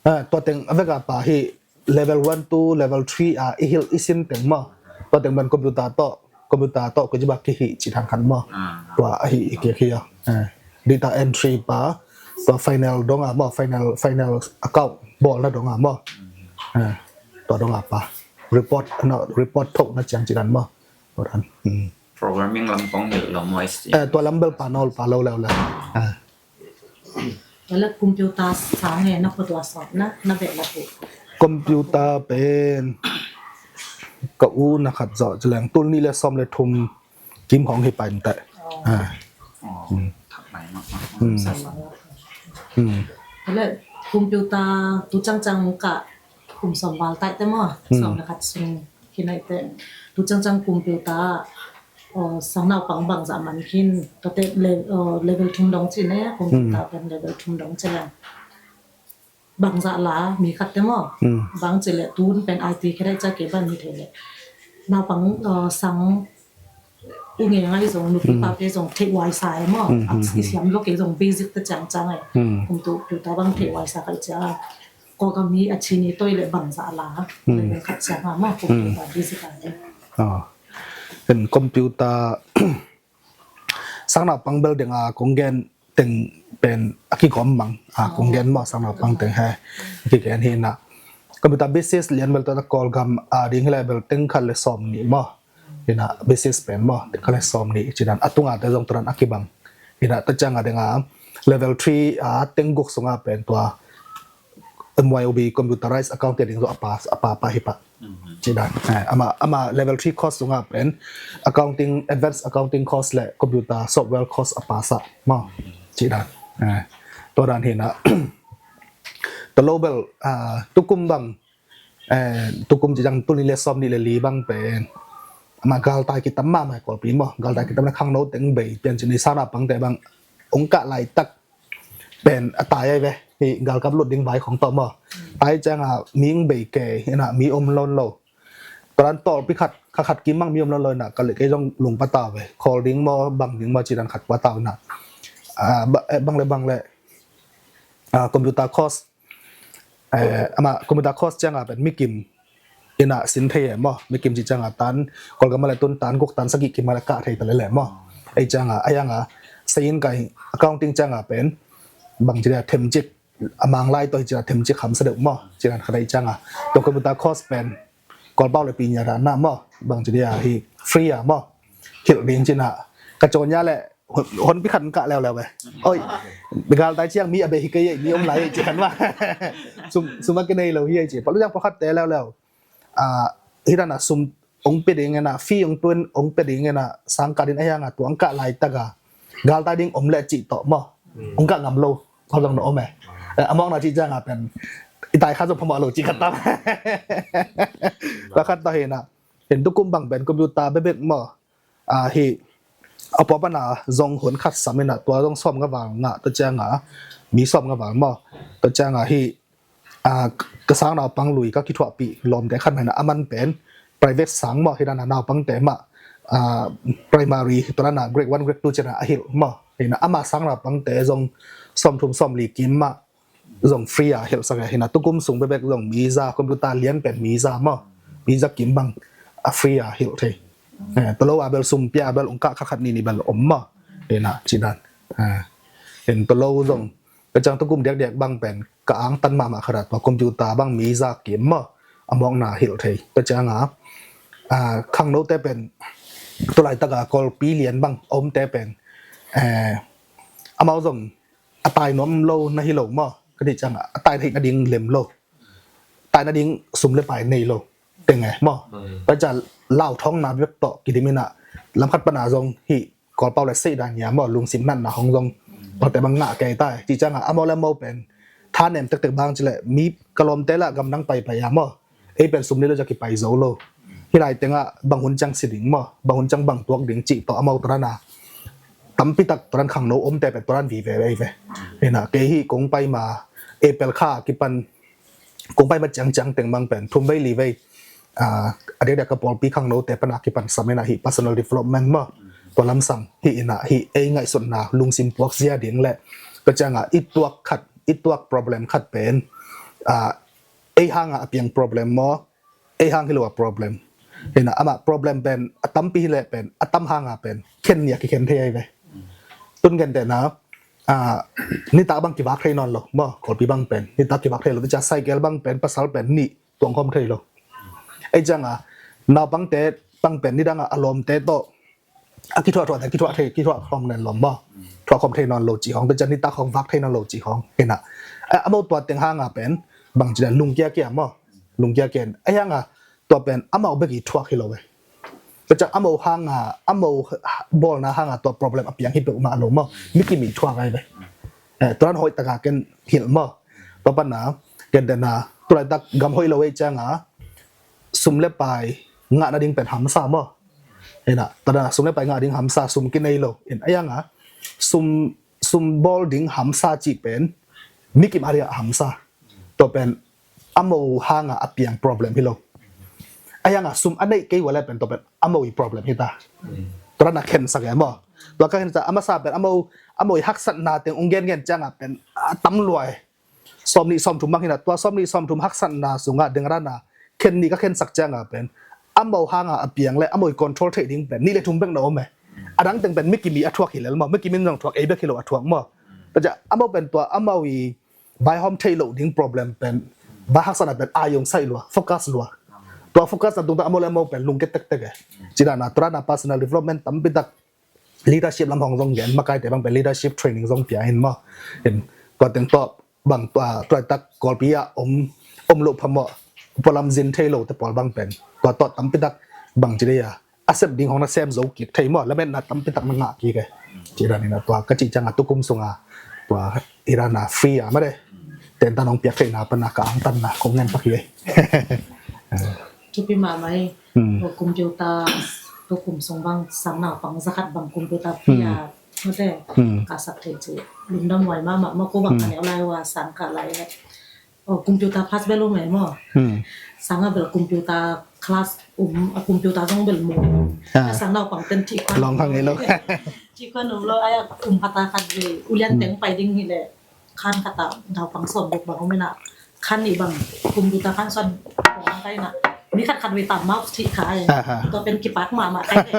Ah, tua teng a vek a pa hi level one, two, level three a i hilh i sin teng maw. Tua teng pen computer tawh, computer tawh kizibak kihih ci dan khat maw. Ah. Tua a hih i kik hi a. Eh, data entry pa, tua final dong a maw, final, final account bawlna dong a maw. Eh, tua dong a pa. Report, na, report thohna ciang ci dan maw. Tua dan. Hmm. Programming lam kong hilh lo maw, S T. Eh, tua lam bel pa nawl pa lo leuleu. Eh. Tua leh computer sang e, na khuatua sawm na, na beh la pu. Computer pen ka u na khat zawh ci leng tul nih le sawm le thum kim hong hi pai mte. Oh. Ah. Oh. Hmm. Thak mai mah. Hmm. Sa mah. Hmm. Tua leh computer tu cangcang ka kum sawm val taih te maw. Hmm. Sawm le khat sung hi nai te. Tu cangcang computer, oh, sang naupang bangzah man khin, tua te le-, oh, level thum dong ci ne, computer pen level thum dong ci leng. Bangzah la mi khat te maw. Hmm. Bang ci leh tun pen I T khe dai ca ke ban hi thei leh. Naupang, oh, sang U ngei ngai zong nupi pate zong theih huai sa e maw. A kisiam lo kei zong basic ta ciangciang e. Kum tu piu ta bang theih huai sa kai cia. Kawlgam hi a Chin i toi le bang za la. Level khat ciang a maw kum tu ta basic a e. Ken computer sang naupang bel ding a kong gen teng pen a kigawm mang a kong gen maw sang naupang teng he a kigen hi na. Computer basis lian bel ta Kawlgam a ding hi le bel teng khat le sawm ni maw. Hi na basis pen maw teng khat le sawm ni ci dan a tunga te zong turan a kibang. Hi na ta ciang a ding a level three a teng guk sunga pen tua M Y O B computerized accounting ding zo a pa a pa pa hi pa. Ci dan ama ama level three course sunga pen accounting, advanced accounting course le computer software course a pa sa maw. Ci dan tua dan hi na. Talo bel tukum bang tukum ci dang tuni le sawm ni le li bang pen ama galtai kitam ma mai Kawlpi maw, galtai kitam na khangno teng bei pian ci ni sana pangte bang ong kah laitak pen a tai ai ve. Hi galkap lut ding vai khong tawh maw. Tai ciang a ming bei ke hi na mi om lon lo. Turan tawlpi khat kha khat kim mang mi om lon lo hi na ka le kei zong lung patau ve. Khawl ding maw bang ding maw ci dan khat patau hi na. Bang le bang le computer course ama computer course ciang a pen mi kim hi na sin thei e maw. Mi kim ci ciang a tan Kawlgam a le tun tan guk tan sagih kim a le kah thei ta le le maw. Ei ciang a a yang a sayin kai accounting ciang a pen bang ci dia themcik a mang lai tawh hi ci dia themcik hamsa deuh maw. Ci dan khat ei ciang a tua computer course pen Kawlpau le pi nia dan na maw bang ci dia hi free a maw. Hilh ding ci na ka caw nia le hon pi khat kah leuleu ve. Oi galtai ciang mi a be hi kei mi om lai ci khan maw. Sum a kinei lo hi ci palu ciang pakhat te leuleu. Hi dan a sum ong pe ding ena fee ong tun ong pe ding ena sang ka din a hiang a tuang kah laitak a galtai ding om le cih tawh maw. Ong kah ngam lo kho zong na om e. A mawng na cih ciang a pen i tai kha zong phamawh lo cih khat tam. Tua khat tawh hi na hin tukum bang pen computer bebek maw. Hi a pua pana zong hun khat sam ina tua zong sawm nga val ngah tua ciang a mi sawm nga val maw. Tua ciang a hi ka sang naupang lui ka kithuahpih lawmte khat mah hi na a man pen private sang maw hi dan a naupangte mah primary tua dan a grade one grade two ciang a hilh maw. Hi na ama sang naupangte zong sawm thum sawm li kim mah zong free a hilh sak e. Hi na tukum sung bebek zong mi za computer lian pen mi za maw mi za kim bang a free a hilh thei. Tolo a bel sum pia a bel ong kah kha khat ni ni bel om maw. Hi na ci dan hin tolo zong ka ciang tukum diakdiak bang pen ka angtan mahmah khat a tua computer bang mi za kim maw a mawkna hilh thei. Ka ciang a khangnote pen tulaitak a Kawlpi lian bang a omte pen amau zong a tai nuam lo na hi lo maw. Ka dih ciang a tai theih nading lem lo. Tai nading sum le pai nei lo teng e maw. Ka ciang lau thawng na bek tawh kidim ina lam khat pana zong hi Kawlpau le sei dan nia maw lungsim natna hong zong pate bang ngah kei tai. Ci ciang a amau le amau pen tha nem tektek bang ci le mi ka lawmte la gamdang paipai a maw. Ei pen sum nei lo ciang kipai zo lo. Hi lai tengah bang hun ciang si ding maw bang hun ciang bang tuak ding cih tawh amau tua dan a tampi tak tua dan khangno omte pen tua dan vive vei ve. Hi na kei hi kong pai ma April kha kipan kong pai ma ciangciang teng bang pen thum vei li vei a diakdiak ka pawlpi khangnote pana kipan sam ina hi personal development maw. Tua lamsang hi ina hi ei ngaihsutna lungsim puak zia ding le ka ciang a i tuak khat i tuak problem khat pen ei hang a a piang problem maw. Ei hang hi lo a problem. Hi na amah problem pen a tampi hi le pen a tam hang a pen khen nia kikhen thei ai ve. Tun khen te na nitak bang kivak thei nawn lo maw Kawlpi bang pen nitak kivak thei lo. Tua ciang cycle bang pen pasal pen nih tuang khawm thei lo. Ei ciang a naupangte bang pen nidang a a lawmte tawh a kithuah thuah te kithuah thei kithuah khawm nen lawm maw. Thuah khawm thei nawn lo cih hong tua ciang nitak hong vak thei nawn lo cih hong hi na. Amau tua teng hang a pen bang ci dan lungkia kia maw. Lungkia kia a hiang a tua pen amau bek i thuak hi lo ve. Tua ciang amau hang a amau bawlna hang a tua problem a piang hi peuhmah lo maw. Mi kim i thuak ai ve. Tua dan hoih tak a ken hilh maw. Tua pana ken te na tulaitak gam hoih lo ei ciang a sum le pai ngah nading pen hamsa maw. Hi na tua dan a sum le pai ngah ding hamsa sum kinei lo in a hiang a sum sum bawl ding hamsa cih pen mi kim a dia hamsa. Tua pen amau hang a a piang problem hi lo. A hiang a sum a neih kei ua le pen tua pen amau i problem hi ta. Tua dan a khensak e maw. Tua ka khensak a masa pen amau amau i haksatna teng ong gengen ciangah pen a tam lua e. Sawmnih sawmthum bang hi na, tua sawmnih sawmthum haksatna sungah ding a dan a khen nih ka khensak ciangah pen amau hanga a piang le amau i control theih ding pen nih le thum bek na om e. A dang teng pen mikim i a thuak hi lel maw, mikim in zong thuak, ei bek hi lo a thuak maw. Tua ciah amau pen tua amau i vaihawm thei lo ding problem pen, vai haksatna pen a yong sai lua, focus lua. Tua focus na tungta amau le amau pen lungke tektek e. Ci dan a tua dan a personal development tampi tak, leadership lam hong zong gen, makaite bang pen leadership training zong pia in maw. In tua teng tawh bang tua, tua tak Kawlpi ah om om lo phamawh, pualam zin thei lo te pawl bang pen tua tawh tampi tak bang ci dei a, a sep ding hong na sem zo kik thei maw, lametna tampi tak na ngah kik e. Ci dan in a tua ka cih ciangah tukum sunga tua i dan a free a made tentan hong piak theihna pan a ka angtanna kong ngen pak hi e. Thupi mahmah hi. Hmm. Tua computer, tua kum sung bang sang naupang zakhat bang computer Hmm. pia mate Hmm. ka sak thei ci. Lungdam huai mahmah, ma ko bang Hmm. ka neu lai ua sang ka lai le. Oh, computer pass bel um e maw. Hmm. Sang a bel computer class um, a computer zong bel mu. Ah. A sang naupang ten thih khuan Long hang e lo. Thih khuan um lo, ai a um pata khat ve. Ulian Hmm. teng pai ding hi le. Khan khat ah naupang sawm buk bang om in a, khan nih bang computer khan suan bang kai na, mi khat khat ve tam mouse thih kha e. Aha. Tua pen kipak mahmah kai e.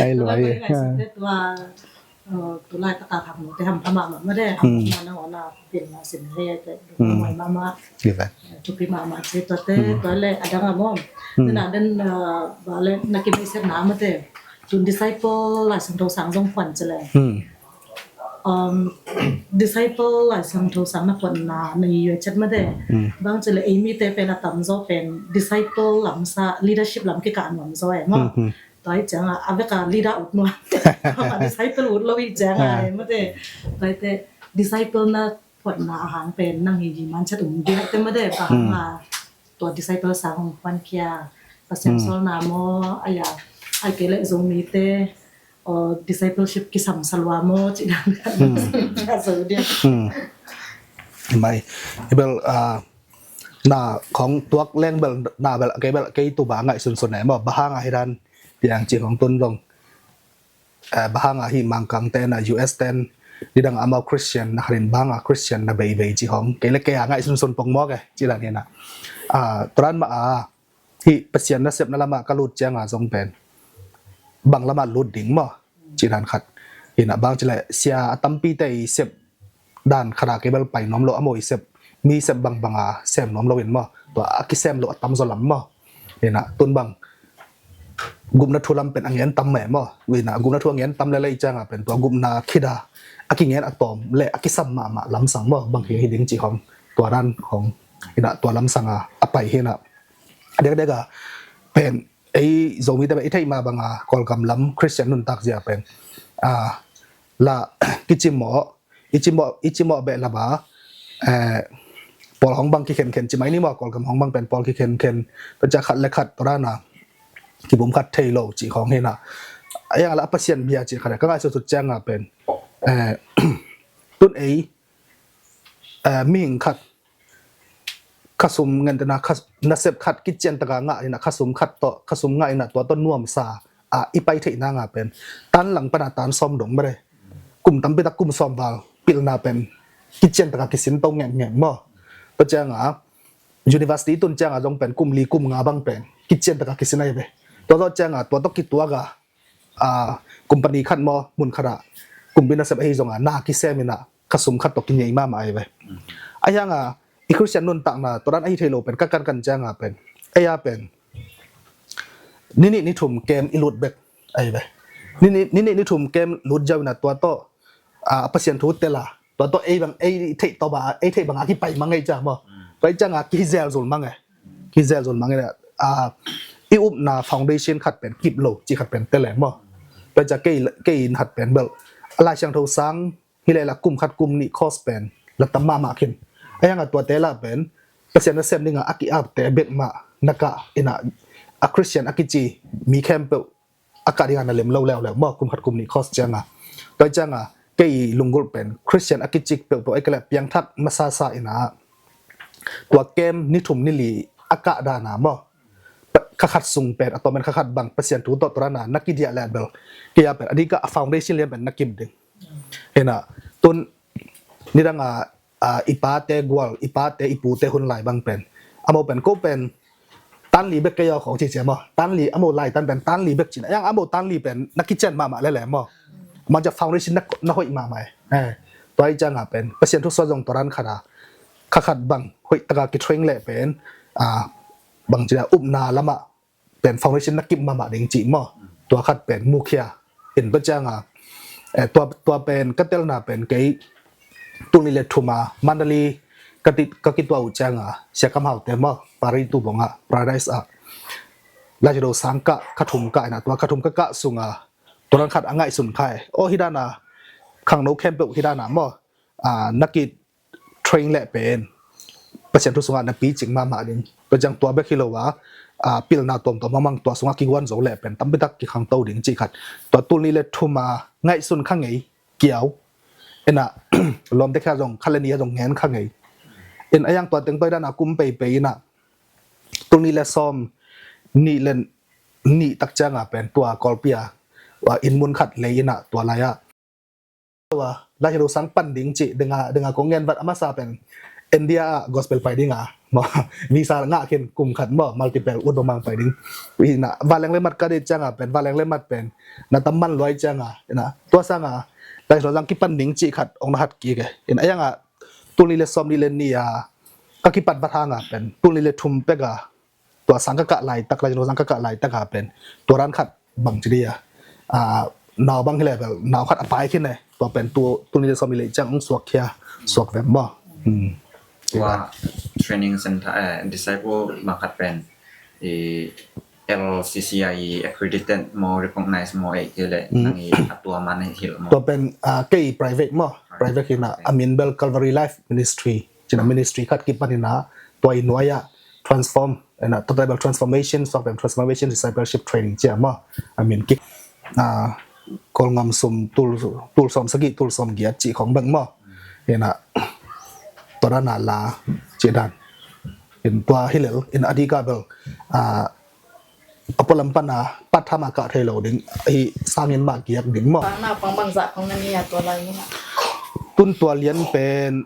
Ai luai. Tua pen ngai suk te tua, eh, tulai kata khak mu te hampha mahmah made, Hmm. hampha mahmah na wana pin na sin he te, Hmm. muai mahmah. Thupi mahmah ci tua te, Hmm. tua le a dang a maw. Hmm. Tena den, eh, ba le na kimei set na mate. Tun disciple Lai Siangtho sang zong phuan ci le. Hmm. Um, disciple Lai Siangtho sang na phuanna na i yue chet mate. Hmm. Bang ci le ei mite pen a tam zaw pen disciple lam sa, leadership lam kikah nuam zaw e maw. Hmm, hmm. Tua hi cianga a veka leader ut nuam. Disciple ut lo hi cianga Ah. e mate. Tua hi te disciple na phuanna a hang pen nang hi hi man chet um di hai te mate. Bang Hmm. a tua disciple sang hong phuan kia. Pasian Hmm. sawlna maw, aya, ai kei le Zomite, o, discipleship kisam sa lua maw, ci dan khat Hmm. ka zo dia. Hmm. Mai, i bel, ah, na khong tuak leng bel, na bel, kei bel, kei tu ba ngai sunsun e maw, ba hang a hi dan, piang ci hong tun zong. Eh, ba hang a hi Mangkang ten a U S ten, nidang amau Christian, na kharin ba hang a Christian na beibei ci hong. Kei le kei a ngai sunsun pong maw ke, ci dan hi na. Ah, tua dan mah a, hi Pasian nasepna lamah ka lut cianga zong pen bang lamah lut ding maw? Ci dan khat. Hi na bang ci le sia a tampi te i sep dan khat a kei bel pai nuam lo, amau i sep, mi sep bangbang a sem nuam lo in maw? Tua a kisem lo a tam zaw lam maw? Hi na tun bang gupna thu lam pen a ngen tam mah maw? Hi na gupna thu a ngen tam le le i cianga pen tua gupna khit a a kingen a tawm le a kisam mahmah lamsang maw? Bang hi hi ding ci hong. Tua dan hong. Hi na tua lamsang a a pai hi na. A dek dek a pen ei Zomite pen i theih mah banga Kawlgam lam Christian nuntak zia pen, ah, la kicimawh, i cimawh, i cimawh beh laba, eh, pawl hong bang kikhenkhen ci mai ni maw, Kawlgam hong bang pen pawl kikhenkhen, tua ciah khat le khat tua dana kibum khat thei lo ci hong hi na. A iang la a Pasian bia ci khat ka ngaihsut sut cianga pen, eh, tun ei, eh, mihing khat khasum ngentena khas-, nasep khat kician taka ngah ina khasum khat tawh, khasum ngah ina tua tawh nuamsa a i pai theih nanga pen tan lang pana tan sawm dong mare. Kum tampi tak kum sawm val pilna pen kician taka kisin to ngeng ngeng maw? Tua cianga university tun cianga zong pen kum li kum nga bang pen kician taka kisin ai ve. Tua tawh cianga tua tawh kituaka, ah, company khat maw, mun khat ah kumpi nasep ahi zonga na kisem ina khasum khat tawh kinyei mahmah ai ve. A hianga i Christian nuntakna tua dan ahi thei lo pen ka kankan cianga pen, eia pen ninih nithum kem i lut bek ai ve. Ninih, ninih nithum kem lut ziau ina tua tawh, ah, a Pasian thu tela tua tawh ei bang, ei theih tawh ba, ei theih banga kipai mang ei cia maw? Tua ei cianga kihi zelzul mang e. Kihi zelzul mang e. Ah, i upna foundation khat pen kip lo ci khat pen tele maw? Tua cia kei, kei in khat pen bel a Lai Siangtho sang hi le la kum khat kum nih course pen la tam mahmah khin. A hianga tuate la pen Pasian nasem dinga a ki-apte bek mah na kah ina a Christian a kici mi khempeuh a kah dinga na lem lo leuleu maw, kum khat kum nih course cianga. Tua cianga kei lunggulh pen Christian a kicik peuhpeuh ei kale piangthak masasa ina tua kem nithum nili a kah dana maw? Pa-, Kha khat sung pen a tawmen kha khat bang Pasian thu tawh tua dan a na kidiah leh bel, kei a pen a dik a foundation lian pen na kim ding. Hi na, tun nidang a, a, i pate gual, i pate, i pute hun lai bang pen, amau pen, ko pen tanli bek kei aw khong ci cia maw, tanli, amau lai tan pen tanli bek cin a, yang amau tanli pen na kician mahmah lele maw. Mangcia foundation na, na hoih mahmah e. Eh, tua i cianga pen Pasian thu suan zong tua dan khat a, kha khat bang hoih taka kitrain leh pen, a, bang cina upna lama pen foundation na kip mahmah ding cih maw. Tua khat pen mukhia in tua cianga, eh, tua, tua pen ka telna pen kei tul nih le thuma Mandalay ka ti, ka kitua uh cianga Sia Kam Hau te maw, Pari tu bonga Paradise a Lai Siangtho sang kah, kha thum kah ina, tua kha thum ka kah sunga tua dan khat a ngaihsun khai. Aw hi dan a khangno khempeuh hi dan a maw, a, na ki train leh pen Pasian thu sungah na picing mahmah ding. Tua ciang tua bek hi lo a, a, pilna tuamtuam mahmah tua sungah kiguan zo leh pen tampitak kikhangto ding cih khat. Tua tul nih le thuma ngaihsun kha ngei kiau. Ina, lawmte khia zong kha le nih a zong ngen kha ngei. In a yang tua teng tua i dan a kum peipei ina, tul nih le sawm nih le nih tak cianga pen tua Kawlpi a, a, inn mun khat lei ina tua lai a Lai Siangtho sang pan ding cih, dinga, dinga kong ngen vat a masa pen India ah gospel pai dinga maw, visa ngah khin kum khat maw, multiple ut bang mang pai ding. Ina, vanleng le mat ka deih cianga pen, vanleng le mat pen na tam man luai cianga, ina, tua sanga Lai Siangtho sang kipan ding cih khat ong na hat kik e. Ina, a yanga tul nih le sawm nih le nih a ka kipat vat hanga pen tul nih le thum pek a tua sang ka kah laitak, Lai Siangtho sang ka kah laitak a pen tua dan khat bang ci dia, a, nau bang hi le bel nau khat a pai khin e. Tua pen tu, tul nih le sawm nih le ciang ong suak khia, suak vem maw. Hmm. Tua training center, eh, disciple bang khat pen, eh, L C C I accredited maw, recognize maw, eh, kei le, hmm, nang i a tua man hi hilh maw. Tua pen, a, kei private maw, private hi na, a min bel Calvary Life Ministry cina ministry khat kipan ina, tua i nuai a transform, ina, total transformation, software transformation, discipleship training cia maw. A min kik, a, Kawlngam sum tul, tul sawm sagih, tul sawm giat cih khong bek maw. Ina, tua dan a la cih dan. In tua hi lel, in a dik a bel, a, a pualam pan a part time a kah thei lo ding, hi sangin mah giak ding maw. Pang na pang bang zah khong na ni a tua lai ni. Tun tua lian pen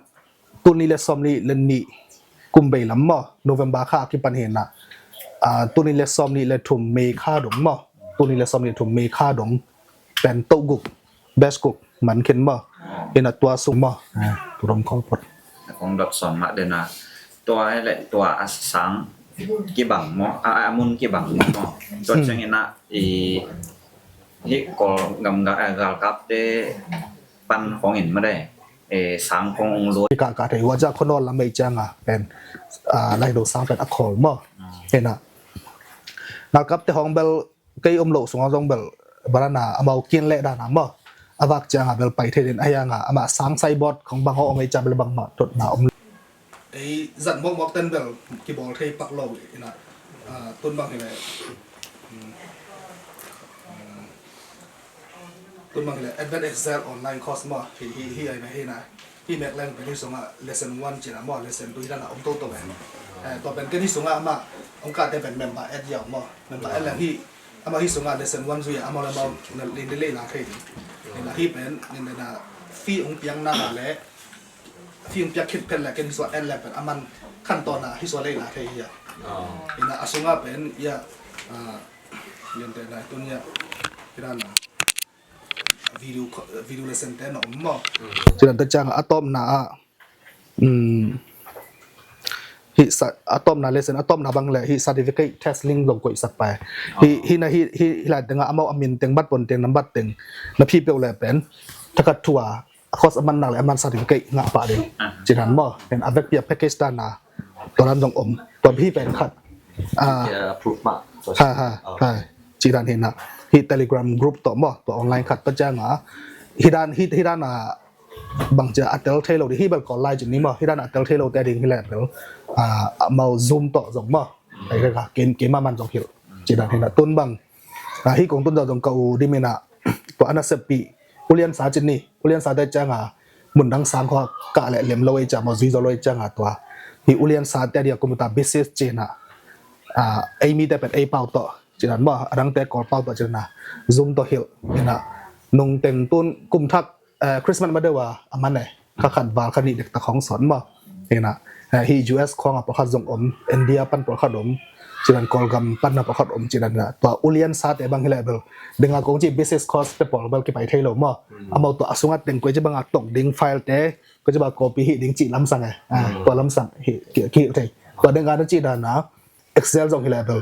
tul nih le sawm nih le nih kum bei lam maw, November kha a kipan hi na, a, tul nih le sawm nih le thum May kha dong maw, tul nih le sawm nih le thum May kha dong pen toh guk, batch guk man khin maw. Ina tua sung maw. A, tu dong khol phot. Kong dot sawm mah den a, tua hi le tua a sang kibang maw, a, a mun kibang maw. Tua, hmm, ciang ina i hi Kawl gam ga, a, galkapte pan khong in mah de. Eh, sang khong ong lut. Ka, ka thei hua cia khonol lam ei cianga pen, a, Lai Siangtho sang pen a khol maw. Hmm. Ina, galkapte hong bel kei om lo sunga zong bel, barana amau kian leh dana maw. A vak cianga bel pai thei den a hianga, ama sang saibot khong bang ho ong ei cia bel bangmah totna om. Ei zat mawkmawk ten bel kibawl thei pak lo ina, a, tun bang hi le, um, um, tun bang hi le Advent Excel online course maw, hi, hi, hi ai na hi na. Hi mek leng pen hi sungah lesson one cina maw, lesson two hi dana om toto pen. Eh, tua pen ken hi sungah ama ong kate pen member add yau maw. Member add leng hi, ama hi sungah lesson one zui ama le mau na lin de lei la thei ding. Ina hi pen, nin dena fee ong piang na le, fee ong piak khit phet le ken hi sungah add leng pen aman khan tawna hi sungah lei la thei hi a. Ina a sungah pen ia, a, nin dena tun ia, hi dana video, video lesson te na om maw. Cina ta ciang a tawpna ah, um, hi sa, a tawpna lesson, a tawpna bang le hi certificate test link zong koihsak pai. Hi, hi na hi, hi, hi lai tengah amau a min teng, bat pon teng, nambat teng na phi peuh le pen thakat thu a, a course a man nak le a man certificate ngah pah ding. Cina maw, pen a vekpi a package dana tua dan zong om. Tua hi pen khat. A, approve mah. Ha, ha, ha. Ci dan hi na. Hi Telegram group tawh maw, tua online khat ta cianga. Hi dan, hi, hi dana bang cia a tel thei lo ding, hi bel Kawl lai cin ni maw, hi dana a tel thei lo te ding hi le bel, a, amau Zoom tawh zong maw. Ai ka, ka, keima man zong hilh. Ci dan hi na tun bang. A, hi kong tun zong zong ka u dim ina, tua ana seppi, ulian sa cin ni, ulian sa te cianga, mun dang sang khua kah le lem lo ei cia maw, zui zo lo ei cianga tua. Hi ulian sa te dia computer business cina. Ei mite pen ei pau tawh ci dan maw, a dangte Kawl pau tawh ci dan a, Zoom tawh hilh hi na. Nungteng tun kum thak Christmas ma deuh a a man e, kha khat val kha nih dektak hong sawt maw. Hi na, hih U S khawng a pawlkhat zong om, India pan pawlkhat om, ci dan Kawlgam pan a pawlkhat om ci dan a, tua ulian sate bang hi leh bel, denga kong ci business course te pawl bel kipai thei lo maw. Amau tua a sungah teng koi ci banga tok ding file te, koi ci banga copy hih ding ci lamsang e. Tua lamsang hih kihilh thei. Tua denga na ci dan a Excel zong hi leh bel,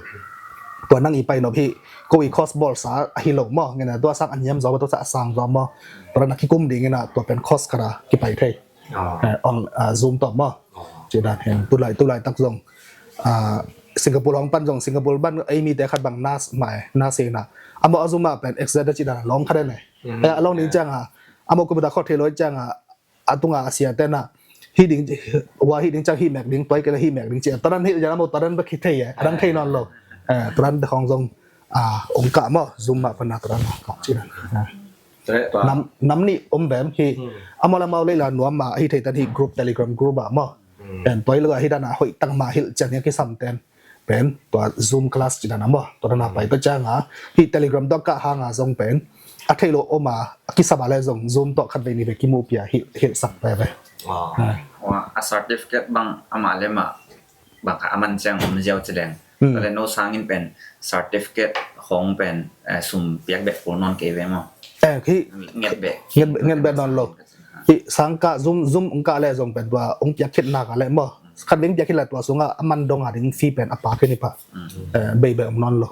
tua nang i pai nop hih ko i course bawlsa ahi lo maw. Ngen a tua sang a niam zaw maw, tua sang a sang zaw maw, tua dan a kikum ding in a tua pen course khat a kipai thei. Zoom tawh maw. Ci dan hen tulai tulai tak zong Singapore hong pan zong, Singapore ban ei mite khat bang nas mai nas hi na, amau a Zoom ah pen Excel da ci dan a lawng khat den e. A lawng ding ciang a, amau computer khawh thei lo ciang a, a tunga a sia ten a, hih ding, ua hih ding ciang hih mek ding, tua hi kei leh hih mek ding ci a, tua dan hilh ciang amau tua dan bek hi thei e, a dang thei nawn lo. Tua dan te khawng zong ong kah maw, Zoom ah pan a tua dan ong kah ci dan. Nam nih om bem hi. Amau le amau lei la nuam a hi thei ten hih group, Telegram group ah maw. Pen tua hi lo a hi dan a hoih tak mah hilh ciang a kisam ten pen tua Zoom class ci dan a maw, tua dan a pai ta ciang a, hih Telegram tua kah hang a zong pen a theih loh om a, a kisam a le zong Zoom tawh khat vei nih vei kimuh pia hilh sak veve. A certificate bang amah le mah bang kha a man ciang om ziau ci leng, tua le no sangin pen certificate hong pen sum piak beh kul nawn kei ve maw? Nget beh, nget beh nawn lo. Hih sang kah, Zoom, Zoom ong kah le zong pen tua ong piak khit nak a le maw, khat vei ong piak khit le tua sungah a man dong a ding fee pen a pa khin hi pah. Bei beh om nawn lo.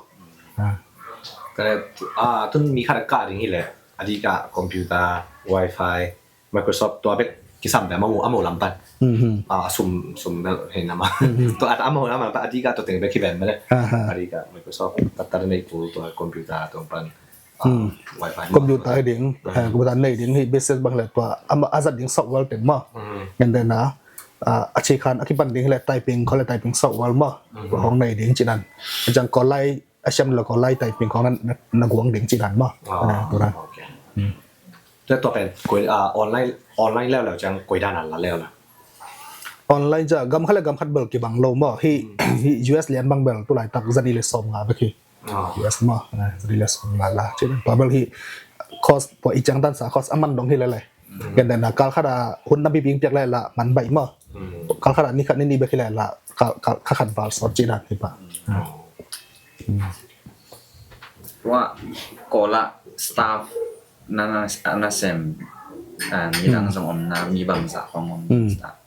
Tun mi khat a kah ding hi le a dikah computer, wifi, Microsoft tua bek kisam pen a mau, a mau lam pan. A sum, sum bel hei nama. Tua a mau lam pan a dikah tua teng bek hi ven bel. A dikah Microsoft tatar nei kul, tua computer tua pan. Computer hi ding, computer nei ding hi, business bang le tua a zat ding software teng maw. Ngen den a, a ci khan a kipan ding hi le typing, khawng le typing software maw. Tua hong nei ding ci dan. Ciang Kawl lai a siam lo, Kawl lai typing khawng na guang ding ci dan maw. Tua dan. Tua pen online, online leuleu ciang koi dan a la leuleu? Online ciang gam khat le gam khat bel kibang lo maw. Hih U S lian bang bel tulaitak zani le sawm nga bek hi. U S maw, zani le sawm nga la. Ci dan tua bel hih course tua i ciang tansa course a man dong hi lele. Gen dan a kal khat a hun na bibing piak le la man baih maw. Kal khat a ni khat ni ni bek hi le la kal khat val sawt ci dan hi pah. Tua Kawl ah staff na, na, na sem, ah, mi dang zong om na, mi bangzah khong om staff.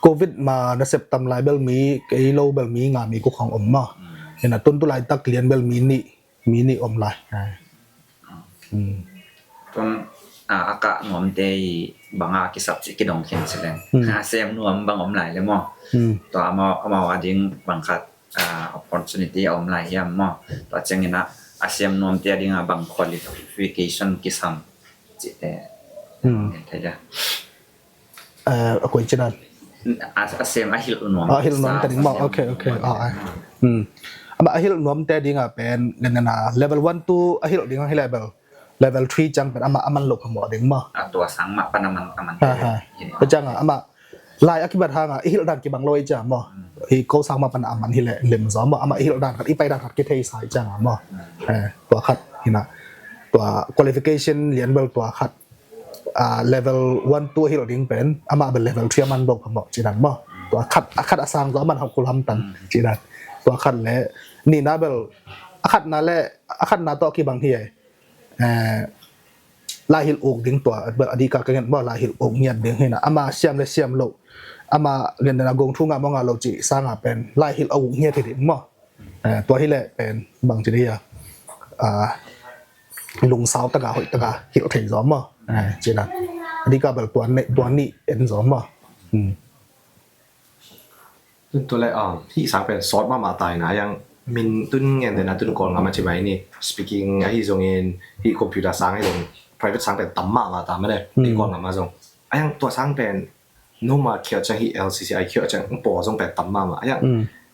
Covid ma nasep tam lai bel mi kei lo bel mi nga mi kuk khong om maw. Ina tun tulaitak lian bel mi nih, mi nih om lai. Tun a kah nuamte i banga kisap cih kidong khin ci leng, a sem nuam bang om lai le maw. Tua amau, amau a ding bang khat opportunity a om lai hiam maw? Tua ciangin a sem nuamte a ding a bang qualification kisam cihte thei dia? A koi ci dan? A sem a hilh nuam, a hilh nuam ta ding maw? Ok, ok. Ama a hilh nuamte ding a pen nena level one two a hilh ding a hi level, level three ciang pen ama a man lo phamawh ding maw? A tua sang mah pan a man, a man. Tua ciang a ama lai a kibat hang a i hilh dan kibang lo i ciang maw? Hi ko sang mah pan a man hi le lem zaw maw? Ama i hilh dan khat, i pai dan khat kitheisa i ciang a maw? Tua khat hi na. Tua qualification lian bel tua khat, level one two a hilh ding pen ama bel level three a man bok phamawh ci dan maw? Tua khat, a khat a sang zaw a man hauh kul hamtang ci dan. Tua khat le nihna bel a khatna le a khatna tawh kibang hi e. Laihilh uk ding tua bel a dikah ka ngen maw, laihilh uk ngiat ding hi na. Ama siam le siam loh, ama ngen dan a gong thu ngah maw ngah lo cih sang a pen laihilh a uk ngiat hi ding maw? Tua hi leh pen bang ci ding a, lungsau taka hoih taka hilh thei zaw maw? Ci dan a dikah bel tua nih, tua nih en zaw maw? Tun tua le hih sang pen sawt mahmah ta hi na, a yang min tun ngen den a tun Kawl ngam a ci mai ni, speaking ahi zongin hih computer sang ahi zong private sang pen tam mahmah ta mah le hih Kawl ngam a zong. A yang tua sang pen noma khiau ciang hih L C C I khiau ciang pawl zong pen tam mahmah. A yang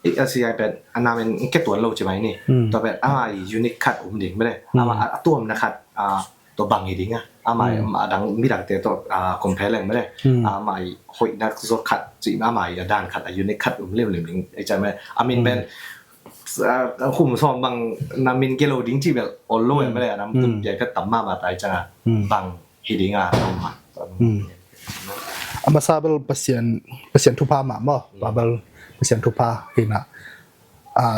hih L C C I pen a namen kia tuan lo ci mai ni, tua pen ama unique khat um ding mah le, ama a tuamna khat, tawh bang hi ding a, amah a dang midangte tawh compare leng mah le, amah hoihna zaw khat cih, amah a dan khat, a unique khat om limlim ding ei ciang mah. A min pen khum sawm bang na min kilo ding cih bel ol lo mah le, a nam tun piai phet tam mahmah ta ei ciang a bang hi ding a, a masa bel Pasian, Pasian thupha mah maw, tua bel Pasian thupha hi na.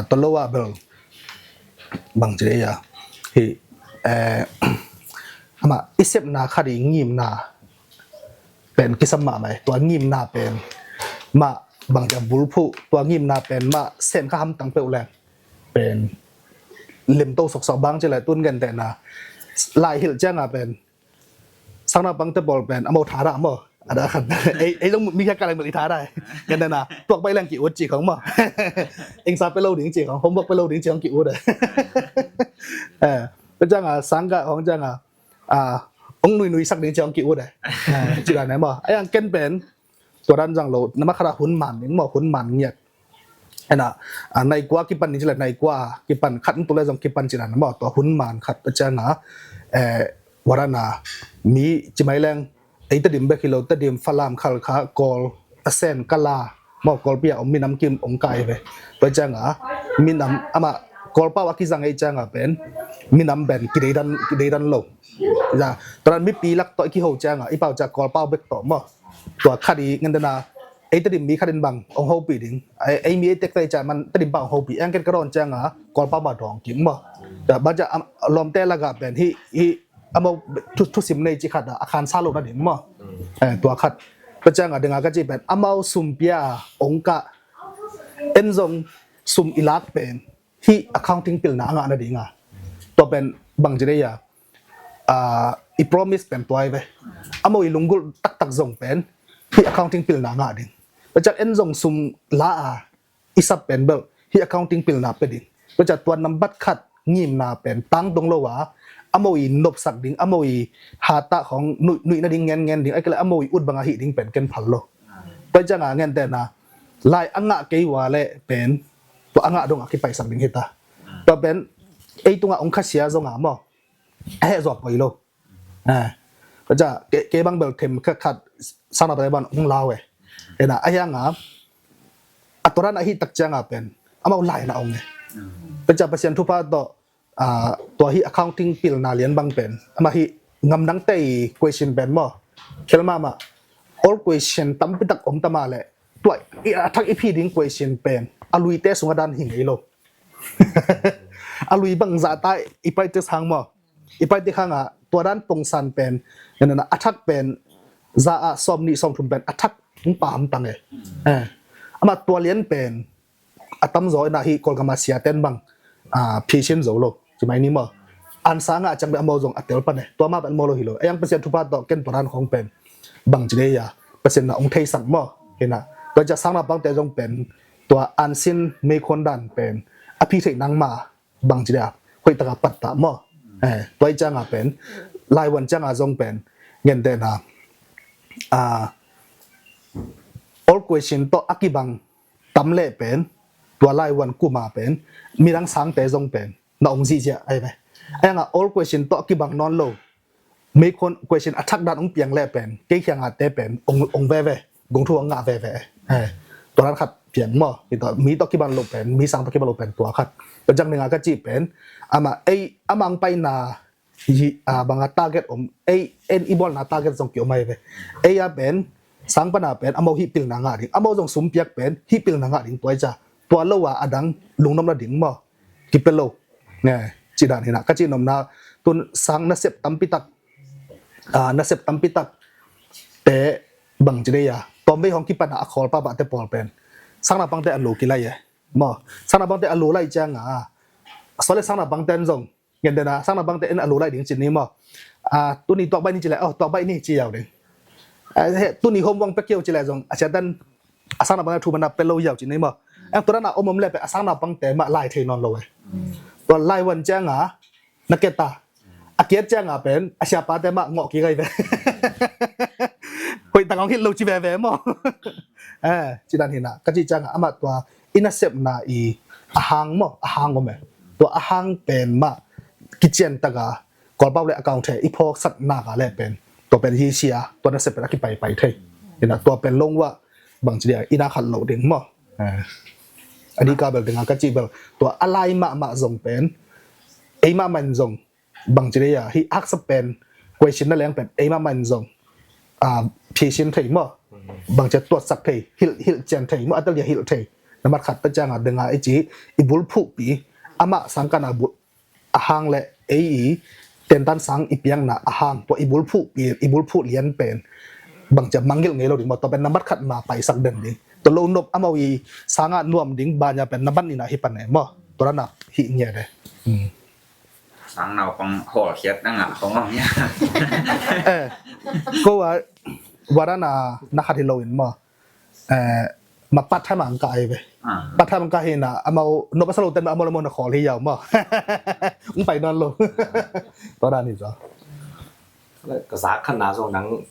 Tua lo ah bel bang ci dei a, hi, amah i sepna khat i ngimna pen kisam mahmah e. Tua ngimna pen mah bang ci a bulphuh, tua ngimna pen mah sen kha hamtang peuh leng pen lemto soksak bang ci le tun gentehna lai hilh ciang a pen sang naupangte pawl pen amau thadah maw? A dah khat. Ei, ei zong mi khat ka leng bel i thadah. Gentehna tuak baih leng ki-ut ci khong maw? Engsa pe lo ding ci khong, homework pe lo ding ci khong ki-ut. Tua ciang a sang kah hong ciang a hong nuinui sak ding ci khong ki-ut. Ci dan e maw? A yang ken pen tua dan zang lo, na mah khat a hun man ding maw, hun man ngiat. Ena, nai kua kipan ni ci le, nai kua kipan khat ntu le zong kipan ci dan maw, tua hun man khat a ciang a, tua dan a mi ci mai leng, ei Tedim bek hi lo, Tedim, Falam, Khalkha, Kawl, a sen Kala maw, Kawlpi a om minam kim ong kai ve. Tua ciang a minam amah Kawlpau a kizang ei ciang a pen minam pen kideidan, kideidan lo. Tua dan mipi lak tawh i kiho ciang a i pau ciang Kawlpau bek tawh maw. Tua khat i gentehna ei Tedim mi khat in bang ong hopih ding, ei mi ei tek tai ciang man Tedim pau ong hopih, eng ken ka dawn ciang a Kawlpau mah dawng kim maw. Tua bang ciang lawmte lak a pen hi, hi amau thusim nei ci khat a khansa lo nading maw. Tua khat. Tua ciang a ding a ka ci pen amau sum pia ong kah, en zong sum i lak pen hih accounting pilna a ngah nading a. Tua pen bang ci dei a, i promise pen tua hi ve. Amau i lunggulh taktak zong pen hih accounting pilna a ngah ding. Tua ciang en zong sum la a i sap pen bel hih accounting pilna pe ding. Tua ciang tua nambat khat ngimna pen tangdong lo a, amau i nopsak ding, amau i hatah khong nuih, nuih nading ngen, ngen ding, a kile amau i ut bang a hih ding pen ken phal lo. Tua ciang a gentehna lai a ngah kei ua le pen tua a ngah dong a kipaisak ding hi ta. Tua pen ei tungah ong khasia zong a maw, a heh zuak poi lo. Tua ciang kei, kei bang bel them khat, khat sang naupangte bang ong lau e. Ena a hiang a, a tua dan a hih tak ciang a pen amau lai na ong e. Tua ciang Pasian thupha tawh tua hih accounting pilna lian bang pen amah hih ngamdangte i question pen maw, khel mahmah, old question tampi tak om ta mah le, tua a thak i phi ding question pen a luite sung a dan hi ngei lo. A lui bang zah ta i practice hang maw, i practice hang a tua dan pongsan pen, a thak pen zah a sawm nih sawm thum pen a thak hong pam tang e. Amah tua lian pen a tamzaw ina hih Kawlgam a siaten bang phi sin zo lo ci mai ni maw. Ansa ngah ciang beh amau zong a tel pan e, tua mah pen amau lo hi lo. A yang Pasian thupha tawh ken tua dan khong pen bang ci dei a, Pasian na ong theisak maw. Hina tua ciang sang naupangte zong pen tua ansin meikhuan dan pen a phi theih nang ma bang ci dei a, hoih taka pattah maw. Tua i ciang a pen laivuan ciang a zong pen gentehna old question tawh a kibang tam leh pen tua laivuan kum a pen midang sangte zong pen na ong zihziah ahi ve. A yang a old question tawh a kibang nawn lo, meikhuan question a thak dan ong piang leh pen kei khiang a te pen ong, ong veve, gong thu ong ngah veve. Tua dan khat piang maw, mi tawh kibang lo pen, mi sang tawh kibang lo pen tua khat. Tua ciang ding a ka cih pen amah ei, amah ong paina bang a target om, ei, en i bawlna target zong ki om ahi ve. Ei a pen sang pan a pen amau hih pilna ngah ding, amau zong sum piak pen hih pilna ngah ding tua i ca. Tua lo a a dang lungnop nading maw, kipia lo. Ci dan hina ka cih nopna, tun sang nasep tampi tak, nasep tampi tak te bang ci dei a, tawmvei hong kipan a a khawl pahpahte pawl pen sang naupangte a lo kilai e maw. Sang naupangte a lo lai ciang a, sawle sang naupangte an zong gentehna sang naupangte in a lo lai ding ci ni maw. Tuni tuak baih ni ci le, oh tuak baih ni ci yau ding. Tuni homework pia kei o ci le zong a siatan a sang naupangte thu mana pia lo yau ci ni maw. Ang tua dan a om om le pen a sang naupangte mah lai thei nawn lo e. Tua laivuan ciang a na kiat ta, a kiat ciang a pen a siapate mah ngawh kik ahi ve. Hoih tak hong hilh lo ci veve maw. Ci dan hina ka cih ciang a amah tua i nasepna i a hang maw, a hang om e. Tua a hang pen mah kician tak a Kawlpau le account he i phawksak nak a le pen tua pen hi sia, tua nasep pen a kipaipai thei. Ina tua pen long wah bangci dia ina khat lo ding maw. A di ka bel dinga ka ci bel tua a lai mahmah zong pen ei mahmah in zong bangci dia hi haksa pen question na leng pen ei mahmah in zong phisin thei maw. Bangci tuatsak thei, hilh hilh cian thei maw, a tel dia hilh thei. Namat khat ta cianga dinga i ci i bulphuhpi amah sangkana bulh a hang le ei i tentan sang i piakna a hang tua i bulphuh pi i bulphuh lian pen bangcia mangngilh ngei lo ding maw, tua pen namat khat ma paisak den ding. Tua lo nop amau i sanga nuam ding banya pen na ban ina hi pan e maw, tua na hi nge de. Sang naupang hawlkhiat na ngah hong om hia? Ko a warana na khat hi lo in maw. Ma part time ang ka ai ve. Part time ang ka hi na amau no pasal hotel amau le mo na khol hi yau mo. Ung pai non lo. To da ni zo. Ka za khan na zong nang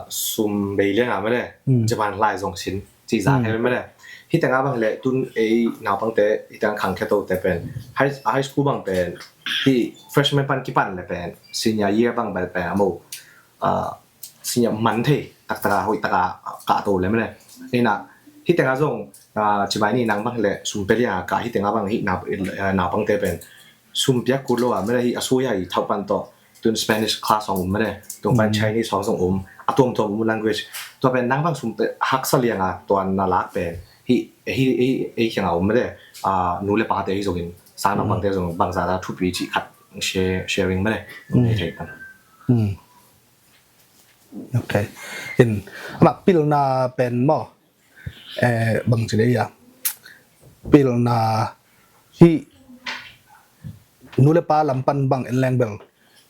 sum bei liang a mene. Japan lai zong sin ci za he mene. Hi tanga bang le tun ei naupang te hi tang khang khe to te pen high school bang pen hi freshman pan kipan le pen senior year bang bel pen amau senior man thei taktaka hoihtaka kahto le mene. Ina hi tenga zong cimai ni nang bang le sum pelia ka hi tenga bang hi naupangte pen sum piak kut lo a mene hi a sui a i thauh pan tawh tun Spanish class hong um mene tung pan Chinese hong zong um a tuamtuam um language tua pen nang bang sum haksa lianga tua na lak pen hi hi hi hi kianga um mene nu le pate hi zongin sang naupangte zong bangza ta thupi cih khat sharing mene. Hei thei pan. Ok. In amah pilna pen maw bang ci dei a pilna hi nu le pa lam pan bang en leng bel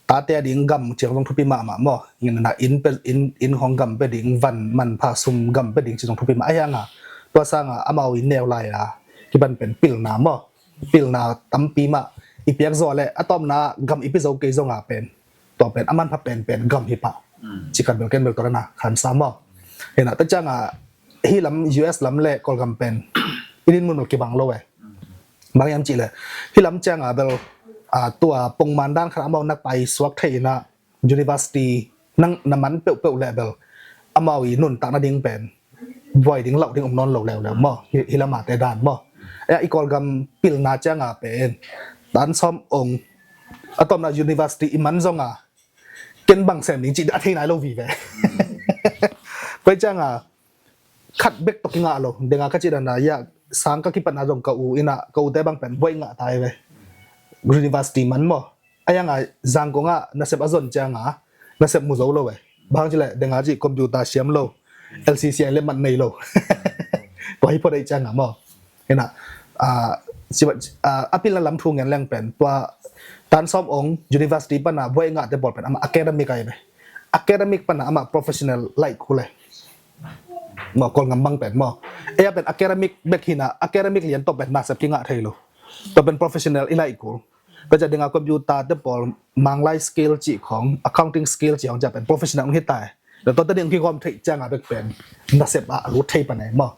tate a ding gam ciang zong thupi mahmah maw. Ngena in pe in in hong gam pe ding van manpha sum gam pe ding ci zong thupi mah a hianga tua sanga amau i neu lai a kiban pen pilna maw. Pilna tampi mah i piak zaw le a tawpna gam i pi zo kei zonga pen tua pen a manpha penpen gam hi pah. Cikan bel ken bel tua na khansa maw. Hena ta cianga hi lam US lam le Kawlgam pen i din mun bel kibang lo e. Bang yam cih le hi lam cianga bel tua pongman dan khan amau nak pai suak thei ina university nang na man peuhpeuh le bel amau i nuntak na ding pen buai ding lauh ding om nawn lo leuleu maw. Hi lamate dan maw. I Kawlgam pilna cianga pen tan sawm ong a tawpna university i man zonga ken bang sem ding cih a thei nai lo vive. Koi cianga khat bek tawh kingah lo denga ka cih dana ya sang ka kipatna zong ka u ina ka ute bang pen buai ngah tai ve. University man maw. A yanga zangkong a nasep a zon cianga nasep mu zo lo e. Bang cile denga cih computer siam lo. LCC a le mat nei lo. Tua hi pho dei cianga maw. Hena a pilna lam thu ngen leng pen tua tan sawm ong university pana buai ngahte pawl pen ama academic ai ve. Academic pana ama professional laih kul e. Maw Kawlgam bang pen maw. Eia pen academic bek hina academic lian tawh pen nasep kingah thei lo. Tua pen professional i laih kul. Ka ca dinga computer te pawl manglai skill cih khong accounting skill cih khong ca pen professional hong hi tai. Tua tua te ding kigawm theih cianga bek pen nasep a lut thei pan ai maw.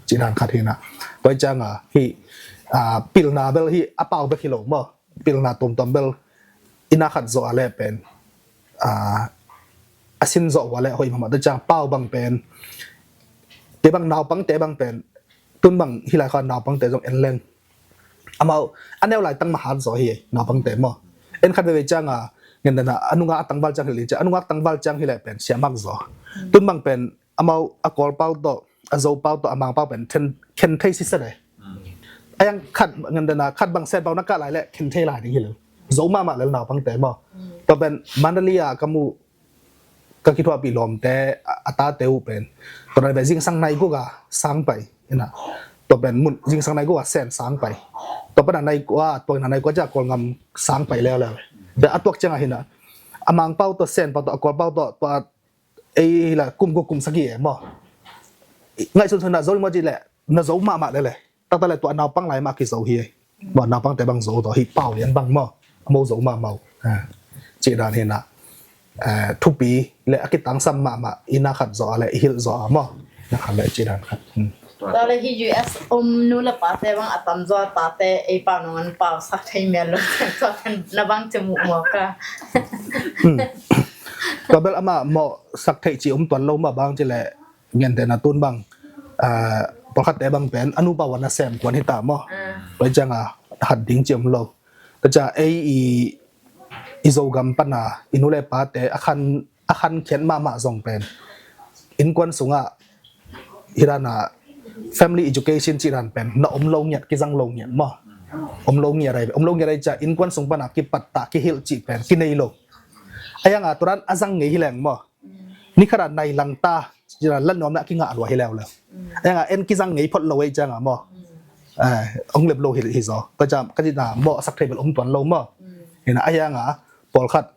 Cih dan khat hina. Tua cianga hi pilna bel hi a pau bek hi lo maw. Pilna tuamtuam bel ina khat zawh a le pen a sin zawh ua le hoih mahmah te ciang pau bang pen te bang naupang te bang pen tun bang hi lai kha naupang te zong en leng amau a neu lai tang mahat zaw hi naupangte maw. En khat veve cianga ngendana a nunga a tangval ciang hi li ciang a nunga tangval ciang hi le pen siamak zaw. Tun bang pen amau a Kawlpau tawh a Zopau tawh a Mangpau pen khen thei siset e. A yang khat ngendana khat bang set pau na kah lai le khen thei lai ding hi lo. Zo mahmah lel naupangte maw. Tua pen Mandalay a ka mu ka kithuahpih lawmte a tate uh pen tua na ve zingsang nai guk a sang pai ina tua pen mun zingsang nai guk a sen sang pai tua pana nai kua tua ina nai kua cia Kawlgam sang pai leuleu ve. A tuak cianga hina a Mangpau tua sen pau tua a Kawlpau tua tua ei hila kum guk kum sagi e maw. Ngaihsun suna zo maw ci le na zo mahmah lele. Takta le tua naupang lai mah kizo hi. Maw naupangte bang zo tawh hi pau lian bang maw. A mo zo mah mau. Cih dan hi na thupi le a kitangsam mahmah ina khat zaw a le i hilh zaw a maw. Na khat le cih dan khat. Tua le hi U S om nu le pate bang a tamzaw a tate ei pau nong an pau sak thei mial lo. Tua kan na bang cemu maw ka. Tua bel amah mawh sak theih ci om tuan lo mah bang ci le, ngente na tun bang, pawlkhatte bang pen a nupa wan a sem kuan hita maw. Tua cianga hat ding ci om lo. Tua cia ei i, i Zogam pana i nu le pate a khan a khankhiat mahmah zong pen innkuan sungah hidana family education cih dan pen na om lo ngiat, kizang lo ngiat maw. Om lo ngiat ai, om lo ngiat ai cia innkuan sung pana kipattah kihilh cih pen kinei lo. A yanga turan a zang ngei hi leng maw. Ni khata nai langta cih dan lat nuam na kingah lua hi leuleu. A yanga en kizang ngei phot lo ai cianga maw. Ong lep lo hi zaw. Ka cam ka cihna mawh a sak thei bel om tuan lo maw. Hina a yanga pawlkhat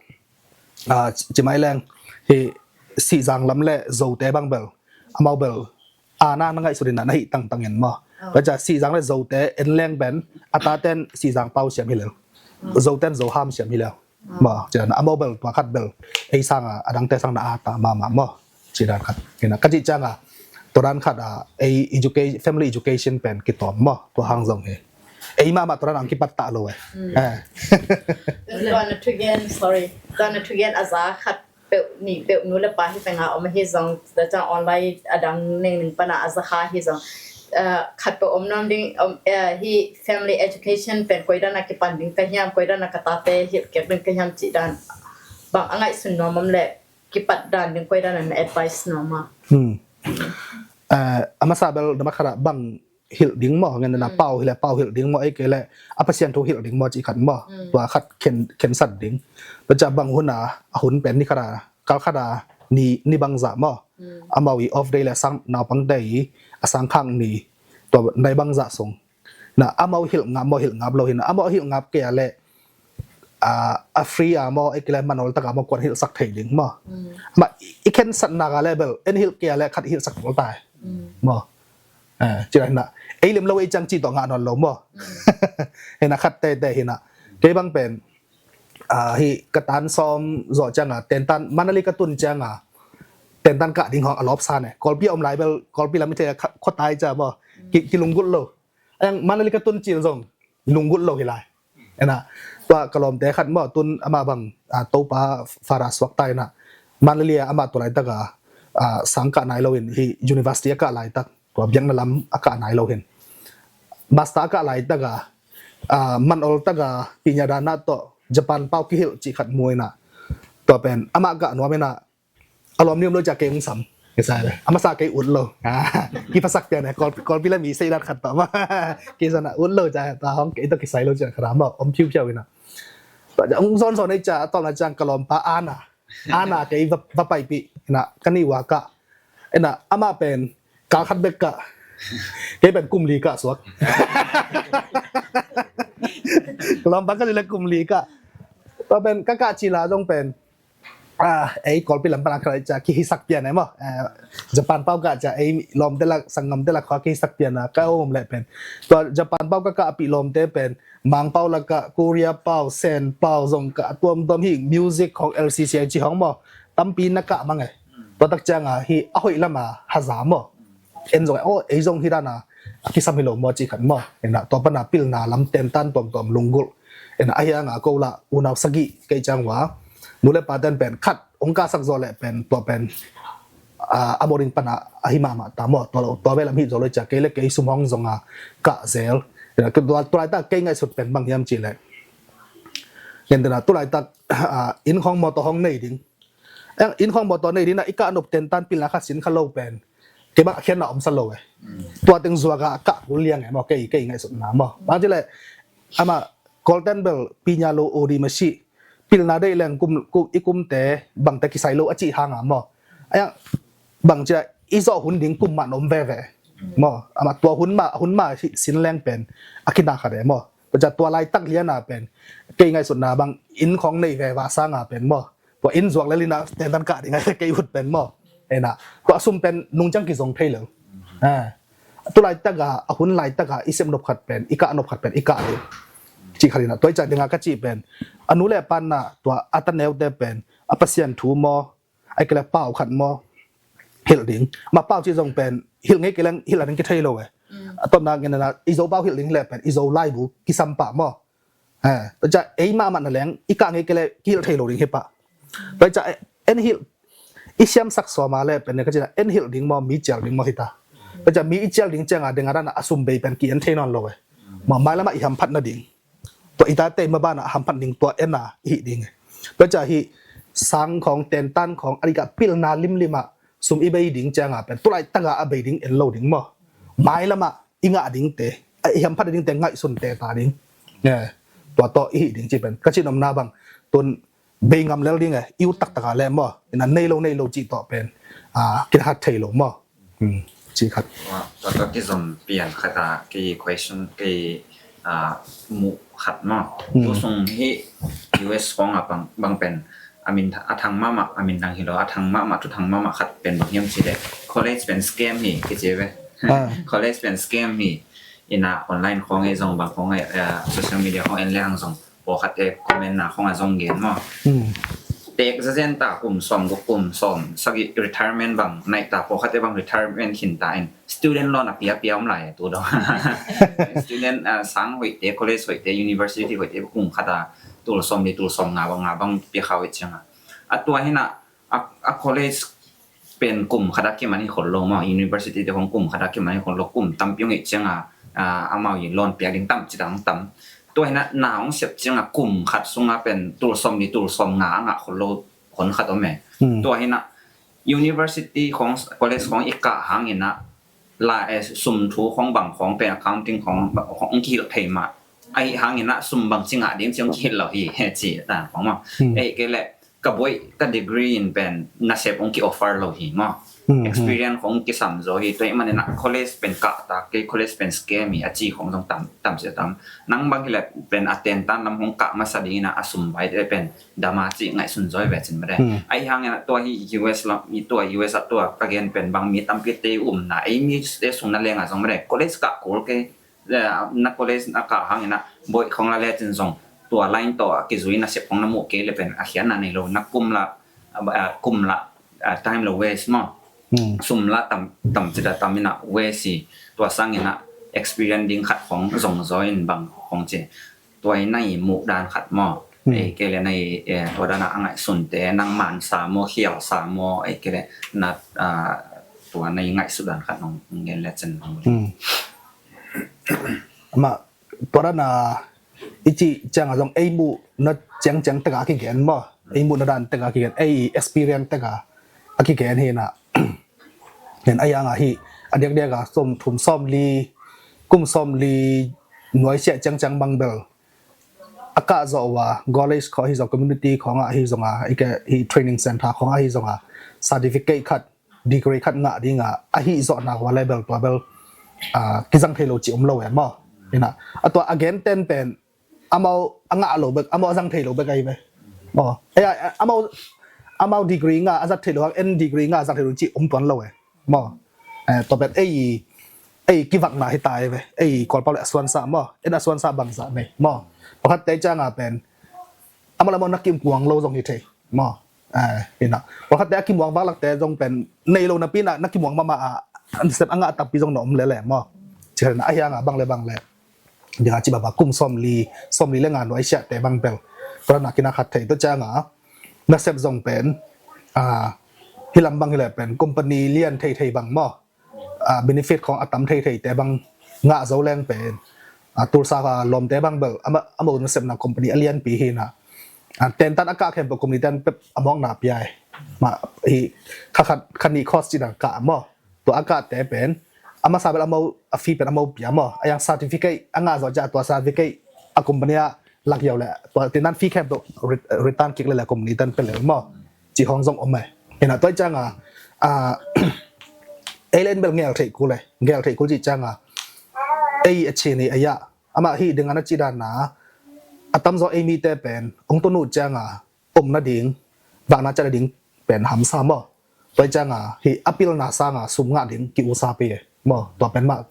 cimai leng hi Sihzang lam le Zote bang bel amau bel ana na ngaihsut ina na hih tangtang in maw. Ka cia Sihzang le Zote en leng pen a taten Sihzang pau siam hi lel. Zoten Zoham siam hi lel. Maw cian amau bel tua khat bel ei sanga a dangte sang na ata mahmah maw. Ci dan khat ina ka cih cianga tua dan khat a ei education, family education pen kitawm maw tua hang zong hi. Ei mahmah tua dan ang kipattah lo eh. Tuan a thugen, sorry. Tuan a thugen a za khat peuh nih peuh nu le pa hi penga om ahi zong, tua ciang online a dang nengning pana a za kha hi zong. Khat peuh om nuam ding hi family education pen koidan a kipan ding ka hiam, koidan a ka tate hilh kek ding ka hiam cih dan bang a ngaihsun nuam om le kipat dan ding koidan a na advice nuam a. A masa bel na makharah bang hilh ding maw, ngen na pau hileh pau hilh ding maw, ei kei leh a Pasian thu hilh ding maw cih khat maw. Tua khat khensat ding. Tua ciah bang hun a, a hun pen ni khat a, kal khat a ni, ni bangzah maw. Amau i off day le sang naupangte i a sangkhak ni tua nai bangzah sung. Na amau hilh ngap maw, hilh ngap lo hi na amau hilh ngap kei a leh a free a maw, ei kei leh manol tak a maw kuan hilhsak thei ding maw. Amah i khensatna ka leh bel en hilh kei a leh khat hilhsak pawl tai maw. Ci lai hina ei lem lo ei ciang ci tawh ngah nawn lo maw. Hina khat teitei hina kei bang pen hi ka tan sawm zawh cianga tentan Manali ka tun cianga tentan kah ding hong a lawpsa ne. Kawlpi a om lai bel Kawlpi lam i thei a khuatai cia maw, kilunggulh lo. Ayang Manali ka tun cil zong lunggulh lo hi lai. Ena tua ka lawmte khat maw tun amah bang Topa Fara suakta ina Manali a amah tua laitaka sang kah nai lo in hi university a kah laitak tua biakna lam a kah nai lo hin master a kah laitaka manol taka pinya dana tawh Japan pau kihilh cih khat mu ina tua pen amah kah nuam ina a lawm ni om lo cia kei ung sam. Kisai le a masa kei ut lo. Kipasak pian e Kawlpi le mi sei dat khat tawh ma. Kei zana ut lo cia ta hong kei tawh kisai lo cia khat a ma om phiuphiau ina. Tua cia ung zawnzawn ei cia a tawlna ciang ka lawmpa ana ana kei va paipih ina ka nih ua kah ina amah pen kal khat bek kah kei pen kum li kah suak. Ka lawmpa ka li le kum li kah tua pen ka kah cila zong pen ei Kawlpi lam pana khalai cia kihisak pian e maw. Japan pau kah cia ei lawmte lak sanggamte lak khua kihisak pian a ka om leh pen tua Japan pau ka kah a pih lawmte pen Mang pau lak kah, Korea pau, Sen pau zong kah a tuamtuam hi. Music hong L C C I ci hong maw tampi na kah mang e. Tua tak cianga hi a hoih lama haza maw. En zong e aw ei zong hi dana a kisam hi lo maw cih khat maw. Ena tua pana pilna lam tentan tuamtuam lunggulh. Ena ahi anga ko lah unau sagih kei ciang ua nu le pa ten pen khat hong kahsak zaw leh pen tua pen a moding pana ahi mahmah ta maw. Tua lo tua ve lam hi zaw lo cia kei le kei sum hong zonga kah zel. Tua laitak kei ngaihsut pen bang hiam cih leh ngen dena tu laitak inn khong mawtaw hong nei ding. Inn khong mawtaw nei ding na i kah nop tentan pilna kha sin kha lo pen kei bang a khiatna omsa lo e. Tua teng zuaka a kah kul liang e maw kei kei ngaihsutna maw. Bang cih leh amah Kawlten bel pinya lo odi masi pilna deih leng i kumte bangte kisai lo a cih hanga maw. Ayang bang cia i zawh hun ding kum mah na om veve maw. Amah tua hun mah hun mah sin leng pen a kina khat e maw. Tua cia tua laitak liana pen kei ngaihsutna bang inn khong nei veva sanga pen maw. Tua inn zuak lelina tentan kah ding a kei ut pen maw. Ena tua sum pen nung ciang kizong thei lo. Tu laitaka a hun laitaka i sep nop khat pen i kah nop khat pen i kah ding cih khat ina tua i cah dinga ka cih pen a nu le a panna tua a ta neute pen a Pasian thu maw. Ai kele pau khat maw hilh ding. Mah pau ci zong pen hilh ngei kileng hilh a ding kithei lo e. A tawpna ngen na i Zo pau hilh ding hileh pen i Zo laibu kisam pah maw. Tua cia ei mahmah na leng i kah ngei kileh kihilh thei lo ding hi pah. Tua cia en hilh i siamsak sawma le pen ne ka cina en hilh ding maw mi cial ding maw hita. Tua cia mi i cial ding cianga denga dana a sum bei pen ki-en thei nawn lo e. Mah mailamah i hamphat nading tua i tate ma bana hamphat ding tua ena i hih ding e. Tua cia hih sang khawng tentan khawng a dikah pilna limlimah sum i bei ding cianga pen tulai taga a bei ding en lo ding maw. Mailamah i ngah dingte a i hamphat dingte ngaihsunte ta ding. Tua tawh i hih ding ci pen ka cin omna bang tun bei ngam lel ding e i ut taktaka le maw ina nei lo nei lo cih tawh pen kinhat thei lo maw. Ci khat. Tua tawh kizom pian khata ki question ki muh khat maw. Tu sung hi U S khawng a bang pen a min a thang mahmah a min thang hi lo a thang mahmah thu thang mahmah khat pen bang hiam ci le college pen scam hi kici ve. College pen scam hi. Ina online khawng ei zong bang khawng ei social media khawng en lehang zong pawlkhatte comment na khawng a zong gen maw. Tek zazen ta kum sawm guk kum sawm sagih retirement bang naih ta pawlkhatte bang retirement khin ta in student loan a pia pia om lai tu dong. Student sang hoihte college hoihte university hoihte kum khata tul sawm li tul sawm nga bang nga bang pia kha hoih cianga a tua hina a college pen kum khata kiman hi khol lo maw university te hong kum khata kiman hi khol lo kum tampi hong hih cianga amau i loan piak ding tam ci dang tam. Tua hina na hong sep cianga kum khat sunga pen tul sawm li tul sawm nga a ngah khol lo hon khat om e. Tua hina university khong college khong i kah hangina la sum thu khong bang khong pen accounting khong khong kihilh thei mah. Ahi hangina sum bang ci ngah ding ci hong kihilh lo hi he ci ta khong maw. Ei kei le ka buai ka degree in pen nasep hong ki offer lo hi maw. Experience khong kisam zo hi tua i manina college pen kah ta kei college pen scam hi a ci khong zong tam tam sia tam. Nang bang hi le pen a tentan lam hong kah masa dingina a sum vai te pen dama ci ngaihsun zoi ve cin mare. Ahi hangin a tua hi U S lam i tua U S a tua ka gen pen bang mi tampi te umna ei mi te sung na lenga zong mare college kah kul ke na college na kah hangin a boih khong la le cin zong tua line tawh a kizui na sep khong na muh ke le pen a khian na nei lo na kum la kum la time lo waste maw. Sum la tam tam ci da tam ina waste hi tua sangin a experience ding khat khong zong zoi in bang khong ci. Tua hi na i muh dan khat maw. Ei kei le na i tua dana a ngaihsunte nang mansa maw khialsa maw ei kei le na tua na i ngaihsut dan khat nong ngen le cen nong. Amah tua dana i cih cianga zong ei muh na ciangciang teka a kigen maw. Ei muh na dan teka a kigen ei experience teka a kigen hi na. Nen a yanga hi a diakdiaka sawm thum sawm li kum sawm li nuaisiah ciangciang bang bel a kah zawh uh a college khawh ahi zong community khawngah ahi zonga hi training center khawngah ahi zonga certificate khat degree khat ngah dinga ahi zawhna khua level tua bel kizang thei lo ci om lo e maw. Ina a tua a gen ten pen amau a ngah lo bek amau a zang thei lo bek ahi ve. Amau amau degree nga a zat thei lo hang en degree nga a zang thei lo ci om tuan lo e maw. Tua pen ei ei kivakna hi ta e ve ei kawlpau le a suansa maw en a suansa bangsa nei maw. Pakhat te canga pen amau le amau na kimuang lo zong hi thei maw. Ina pakhat te a kimuang vaklak te zong pen nei lo napi na na kimuang mama a an sep a ngah takpi zong na om lele maw. Ci khat ina a hianga bang le bang le dinga ci baba kum sawm li sawm li le nga nuai siah te bang bel tua na kina khat thei tua canga nasep zong pen hilam bang hi le pen company lian thei thei bang maw. Benefit khong a tam thei thei te bang ngah zo leng pen tulsa lawmte bang bel amau nasepna company a lianpi hi na. Tentan a kah khempeuh company ten pep a mawkna pia e. Mah hi kha khat kha nih course ci dang kah maw. Tua a kahte pen a masa bel amau a fee pen amau pia maw a yang certificate a ngah zawh ciah tua certificate a company a lak yau le tua tinan fee khempeuh return kik le le company ten pe le maw. Ci hong zong om e. Ina tua i canga ei le en bel ngel theih kul e ngel theih kul ci canga ei a chin hi a yah amah hi dinga na ci dana a tamzaw ei mite pen ong tun uh cianga om nading vakna cia nading pen hamsa maw. Tua i canga hi a pilna sanga sum ngah ding ki usa pi e maw tua pen mah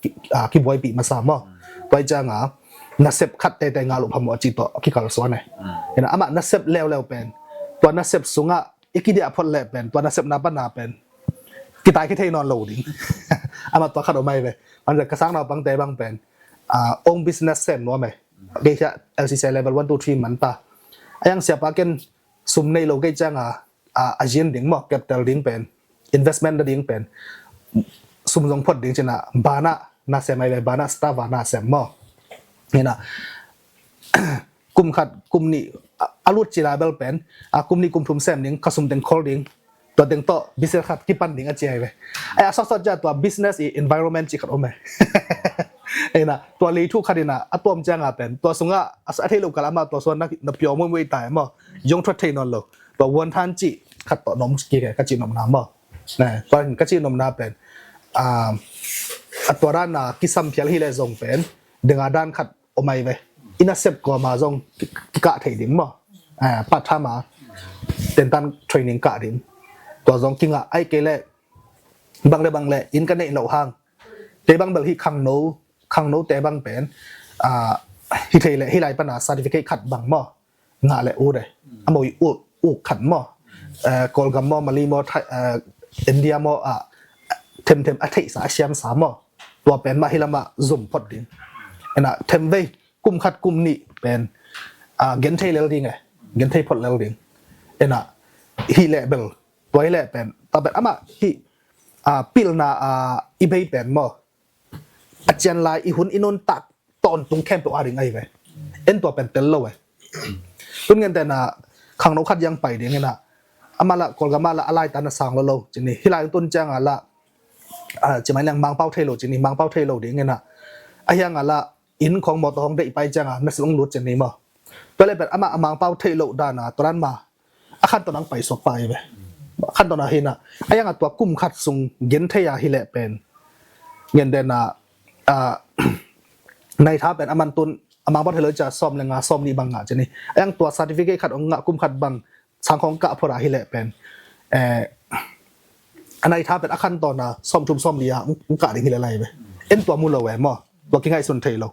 kibuaipih masa maw. Tua i canga nasep khat teitei ngah luh phamawh a ci tawh a kikalsuan e. Ina amah nasep leuleu pen tua nasep sungah i kidiah phot leh pen tua nasepna pana pen kitai kithei nawn lo ding. Amah tua khat om ai ve. Amah ka sang naupangte bang pen, ah, own business sem nuam e. Kei hiah L C C level one, two, three man ta. A yang siapa ken sum nei lo kei cianga, ah, a zin ding maw, capital ding pen, investment na ding pen, sum zong phot ding cina, bana na sem ai ve, bana Strava na sem maw. Ina, kum khat, kum nih, a, a lut cila bel pen, a, kum nih kum thum sem ding, ka sum teng khol ding, tua teng tawh business khat kipan ding a ci ai ve. Ai a sawtsawt cia tua business i environment ci khat om e. Ina, tua lei thu khat ina, a tuam cianga pen, tua sunga, a, a thei lo kal amah tua suan na, na piaw muimui tai maw, yong thuat thei nawn lo. Tua wuan than ci khat tawh nom kik e, ka ci nopna maw. Ne, tua ka ci nopna pen, a, a tua dan a kisam phial hi le zong pen, denga dan khat om ai ve. Ina sep kua ma zong ki, kikah thei ding maw. A, part time a, tentan training kah ding. Tua zong kingah ai kei le, bang le bang le, inn ka neih loh hang. Te bang bel hi khangno, khangno te bang pen, a, hi thei le, hi lai pana certificate khat bang maw. Ngah le ut e. Amau i uk, uk khat maw. Eh, Kawlgam maw, Mali maw, Thai, eh, India maw, a, themthem a theihsa, a siamsa maw. Tua pen mah hi lamah zum phot ding. Ena, themvei, kum khat kum nih pen, a, genthei lel ding e. Genthei phot lel ding. Ena, hi le bel, tua hi le pen, tua pen amah hi, a, pilna, a, i bei pen maw. A cian lai i hun i nuntak tawntung khempeuh a ding ahi ve. En tua pen tel lo e. Tun ngentehna khangno khat yang pai ding ina. Amah lah Kawlgam ah lah a laitan a sang lo lo. Cini hi lai tun cianga lah, a, ci mai leng Mangpau thei lo cini, Mangpau thei lo ding ina. A hianga lah inn khong mawtaw hong deih pai cianga na silong lut cini maw. Tua le pen amah a Mangpau thei lo dana tua dan ma a khan tawh nang paisuak pah hi ve. A khan tawh na hi na. A yang a tua kum khat sung genthei a hi leh pen. Ngen den a, a, nai tha pen a man tun a Mangpau thei lo cia sawm le nga sawm nih bang ngah cini. A yang tua certificate khat ong ngah kum khat bang sang khong kah phot a hi leh pen. Eh, a nai tha pen a khan tawh na sawm thum sawm li a ong, ong kah ding hi leh lai ve. En tua mu lo e maw. Tua kingaihsun thei lo.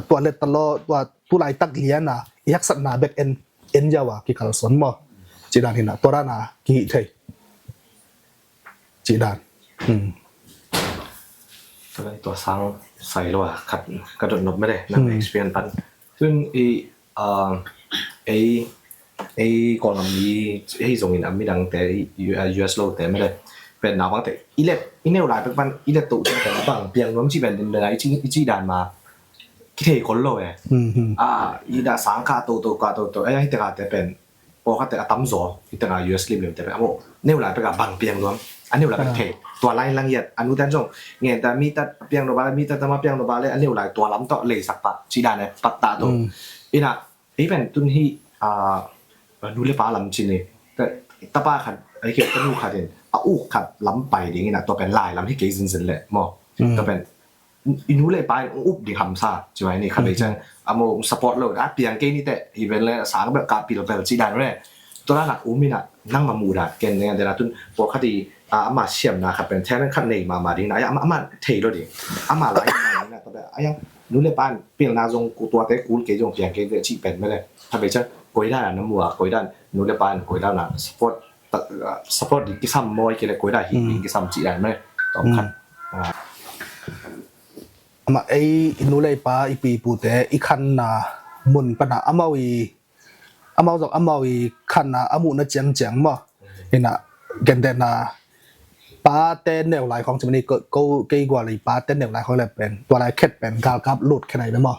Tua let talo, tua tulaitak liana i haksatna bek en, en ziau a kikalsuan maw. Ci dan hina, tua dana kihih thei. Ci dan. Hmm. Tua sang sai lo a khat ka dot nop mede, nang experience pan. Tun i, ah, ei, ei Kawlgam mi, ei zongin a midangte, i, U S lo te mede. Pen na bangte, i let, i neu lai pek pan, i let to te bang piang nuam ci pen den den a i ci, i ci dan ma. Kithei kol lo e. A, i da sang kah toto, kah toto. Ai, ai, teka te pen. Pawlkhat te a tamzaw. I teka U S lim lim te pen. Amo, neu lai peka bang piang nuam. A neu lai pek thei. Tua lai lang yat. A nu tan zong. Ngen ta mi tat piang no ba le, mi tat tama piang no ba le. A neu lai tua lam tawh leisak pa. Ci dan e, pat ta to. Ina, ei pen tun hi, a, nu le pa lam cini. Ta, tapa khat, ai kei tanu khat in. A u khat lam pai ding ina tua pen lai lam hi kei zinzin le. Mo. Tua pen i nu le pa in ong up ding hamsa, ci mai ni khat vei ciang, amo support lo, a piang kei ni te, i ven le sang bel ka pil bel ci dan le. Tua dan a um ina, nang ma mu dan, ken ne, den a tun, pawlkhat i, a, ama siamna khat pen, then khat nei mama ding na, a, ama, ama thei lo ding, ama lai na, tua bel, a yang, nu le pa in, pilna zong ku tua te, kul kei zong piang kei te, ci pen me le, khat vei ciang, koi dan a na mu a, koi dan, nu le pa in, koi dan a, support, ta, a, support ding kisam maw, kei le koi dan hi ding kisam ci dan me, tawm khat. A. Amah ei i nu le i pa i pi i pute i khanna mun pana amau i amau zong amau i khanna a muhna ciangciang maw. Ina gentehna pate neu lai khong cimani ko, ko kei gual i pate neu lai khong le pen tua lai khet pen galkap lut khen ai le maw.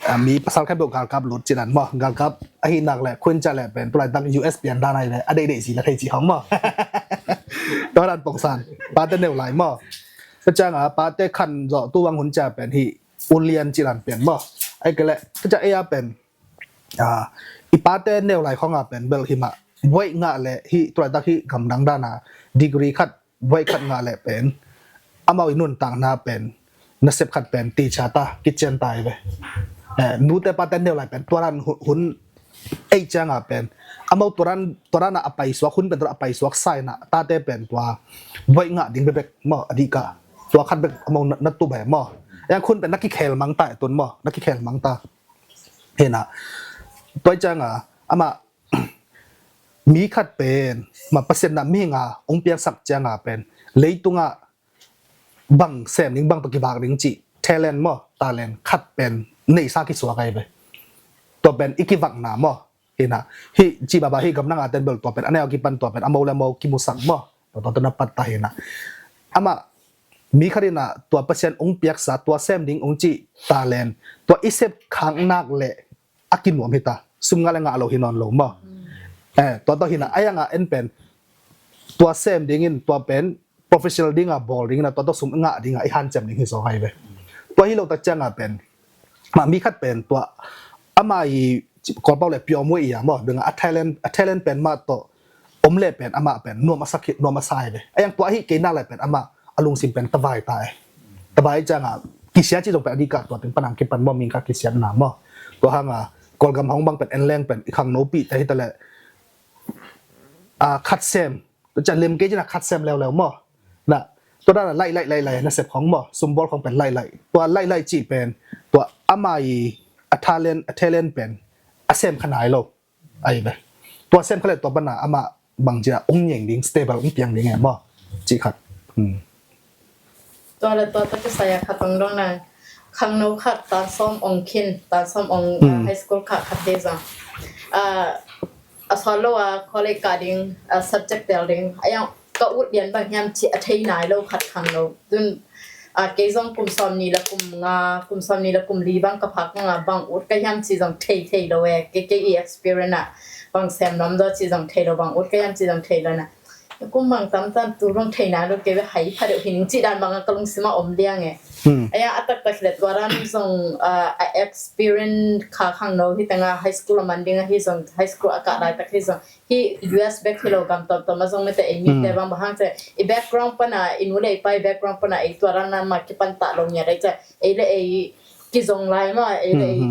A, mi pasal khen beuh galkap lut cinan maw. Galkap ahi nak le khuin cia le pen tulai tak U S pian dan ai le a deih deih si la thei ci khong maw. Tua dan pongsan pate neu lai maw. Tua cianga pate khan zawh tu vang hun cia pen hi ulian ci dan pen maw. Ai kele tua cia ei a pen, a, i pate neu lai khonga pen bel hi mah. Buaih ngah le hi tulaitak hi gamdang dana degree khat buaih khat ngah le pen amau i nuntakna pen nasep khat pen teacher ta kician ta hi ve. Eh, nute pate neu lai pen tua dan hun, hun ei cianga pen amau tua dan, tua dana a paisuak hun pen tua a paisuak saina tate pen tua buaih ngah ding bebek maw a dihka tua khat bek amau na, na tup he maw. Yang khun pen na kikhel mang ta e tun maw, na kikhel mang ta. Hena tua cianga ama mi khat pen ma Pasian na mihinga ong piangsak cianga pen leitungah bang sem ding, bang tawh kivak ding cih talent maw, talent khat pen neihsa kisuak ahi ve. Tua pen i kivakna maw, hi na, hih cih baba hih gamdang a ten bel tua pen a neu a kipan tua pen a mo le mo kimusak maw, tua tua na patta hi na. Amah mi khat in ah tua Pasian ong piaksa, tua sem ding ong cih talent, tua i sep khak nak le a kinuam hi ta, sum ngah le ngah lo hi nawn lo maw. Eh, tua tawh hi na, a yang a en pen tua sem dingin tua pen professional dinga bawl dingin a tua tawh sum ngah dinga i hanciam ding hi zaw ahi ve. Tua hi lo tak cianga pen mah mi khat pen tua ama i Kawlpau le pure mui i a maw, dinga a talent, a talent pen mah tawh om le pen amah pen nuam a sa hi, nuam a sa ahi ve. A yang tua ahi kei nak le pen amah a lungsim pen tavai ta e. Tavai cianga kisia cih zong pen a dikah tua teng panang kipan maw, mingkha kisiatna maw. Tua hanga Kawlgam hong bang pen en leng pen i khangnopi te hi ta le a khat sem, tua ciang lem kei cina khat sem leuleu maw. Na, tua dana laih laih laih laih nasep khong maw, sumbawl khong pen laih laih. Tua laih laih cih pen tua ama i a talent, a talent pen a sem kha nai lo ahi ve. Tua sem kha le tua pana amah bang cia ong nyeng ding, stable ong piang ding e maw, cih khat. Hmm. Tua le tua tawh kisai a khat ong dong nang, khangno khat tan sawm ong khin, tan sawm ong, ah, high school khat khat te zong, ah, a sawt lo a college kah ding, ah, subject tel ding a yang ka ut lian bang hiam ci a thei nai lo khat khangno. Tun, ah, kei zong kum sawm ni le kum nga, kum sawm ni le kum li bang ka phak nga bang ut ka hiam ci zong thei thei lo e. Kei kei i experience ah bang sem nuam zaw ci zong thei lo, bang ut ka hiam ci zong thei lo na. Kum bang tam tan tu rong thei nai lo kei ve, hai pha deuh hi ning cih dan bang a ka lungsim ah om liang e. A yang a taktak le tua dan zong, ah, a experience kha khangno hi teng a high school a man ding ahi zong, high school a kah laitak hi zong, hi U S bek hi lo gam tawmtawm a zong mite ei mite bang bang hang te i background pana, i nu le i pa i background pana ei tua dan na ma kipan ta lo ngiat ei te ei le ei kizong lai maw, ei le ei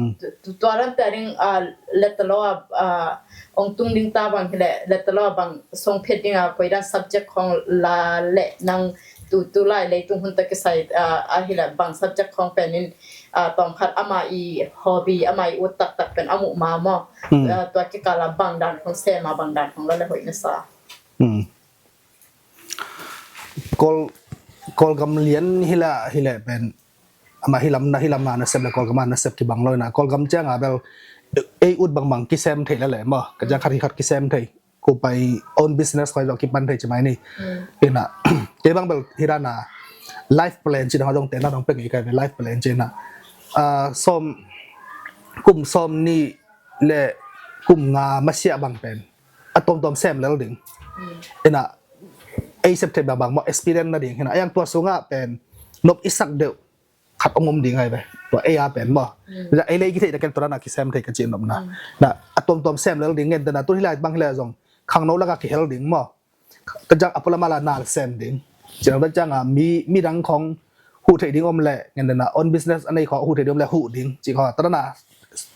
tua dan te a ding, ah, let alone, ah, ong tung ding ta bang hi le let alone bang song phet ding a koi dan subject khong la le nang tu tu lai leitung hun ta kisai, ah, a hi le bang subject khong pen in, ah, tawm khat ama i hobby, ama i ut taktak pen a muh ma maw. Ah, tua kikal a bang dan khong sem a, bang dan khong la le hoih na sa. Kawl, Kawlgam lian hi la hi le pen ama hi lam na, hi lam na nasep le Kawlgam a nasep kibang lo ina, Kawlgam cianga bel ei ut bangbang kisem thei la le maw, ka ciang khat hi khat kisem thei, ko pai own business khoi zong kipan thei ci mai ni. Ina kei bang bel hi dana life plan ci dang zong te na dong pek i kai ve, life plan ci ina, ah, sawm, kum sawm ni le kum nga masiah bang pen a tawmtawm sem lel ding. Ina ei sep thei bang bang maw, experience na ding hina, a yang tua sungah pen nop i sak deuh khat ong om ding ahi ve. Tua ei a pen maw, ei lei kithei ta ken tua dana kisem thei ka ci nopna. Na a tawmtawm sem lel ding ngen dana tu hi lai bang hi lai zong khangno laka kihel ding maw. Ka ciang a pula mala nal sem ding. Ciang ta cianga mi, midang khong huh thei ding om le ngen dana, own business a nei khong huh thei ding om le huh ding ci khong ta dana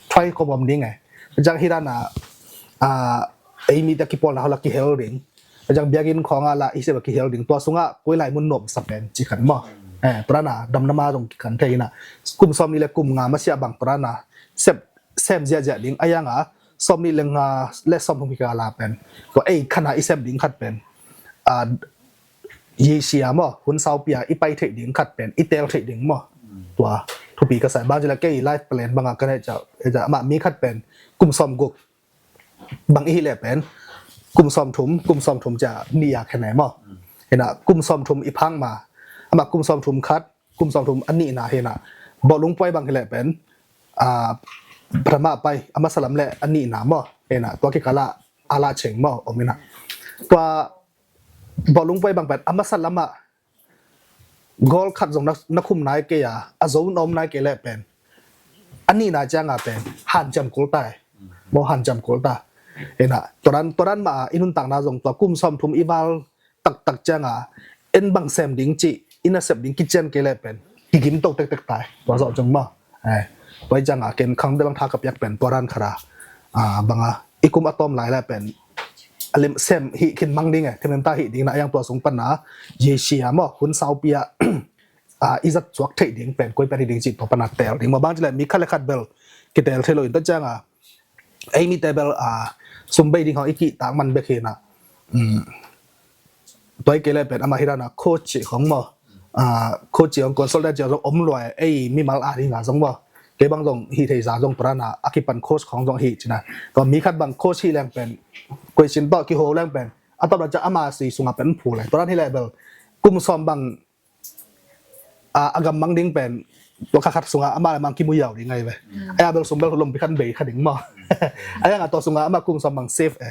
thuai khom om ding e. Ka ciang hi dana, ah, ei mite kipawlna hola kihel ding. Ka ciang biakinn khong a la i sep a kihel ding. Tua sungah koi lai mun nuam sa pen ci khan maw. Eh, tua dana damdama zong kikhan thei ina, kum sawm ni le kum nga masiah bang tua dana sep sem ziahziah ding a yanga sawm ni le nga le sawm thum hi ka la pen tua ei khana i sem ding khat pen, ah, yesia maw, hun saupi a i pai theih ding khat pen i tel theih ding maw. Tua thupi ka sai bang ci la kei life plan banga ka neih ciah, eh, amah mi khat pen kum sawm guk bang i hi le pen kum sawm thum, kum sawm thum ciah ni a khen e maw. Hina kum sawm thum i phang ma, amah kum sawm thum khat, kum sawm thum a nihna hina, bawlung puai bang hi le pen, ah, pratama pai a masa lam le a nihna maw. Hina tua kikala a la cheng maw om hina. Tua bawlung puai bang pen a masa lama goal khat zong na, na khum nai kei a, a zo na om nai kei le pen a nihna cianga pen hanciam kul ta e. Maw, hanciam kul ta. Hina tua dan, tua dan ma a i nuntakna zong tua kum sawm thum i val taktak cianga en bang sem ding cih i nasep ding kician kei le pen kigim to tektek ta e. Tua zawh ciang maw. Eh, tua i cianga ken khang de bang tha ka piak pen tua dan khara, ah, banga i kum a tawm lai le pen a lim sem hi khin mang ding e, thimlim ta hi ding na, a yang tua sung pana yesia maw, hun saupi a, ah, i zat suak theih ding pen koi pen hi ding cih tua pana tel ding maw. Bang ci le mi khat le khat bel kitel thei lo in ta cianga ei mite bel, ah, sum bei ding khong i kihtak man bek hina, um, Tua hi kei leh pen amah hi dana coach cih khong maw, coach cih khong consultant cih khong zong om lua e, ei mimal a dinga zong maw. Kei bang zong hih thei za zong tua dana a kipan coach khong zong hi cina. Tua mi khat bang coach hi leng pen, question tawh kiho leng pen, a tawpna ciang ama sui sunga pen phu le, tua dan hi leh bel kum sawm bang a, a gam mang ding pen tua kha khat sunga ama le mang kimu yau ding ai ve. Ai a bel sum bel lompi khan bei kha ding maw. Ai anga tua sunga ama kum sawm bang safe e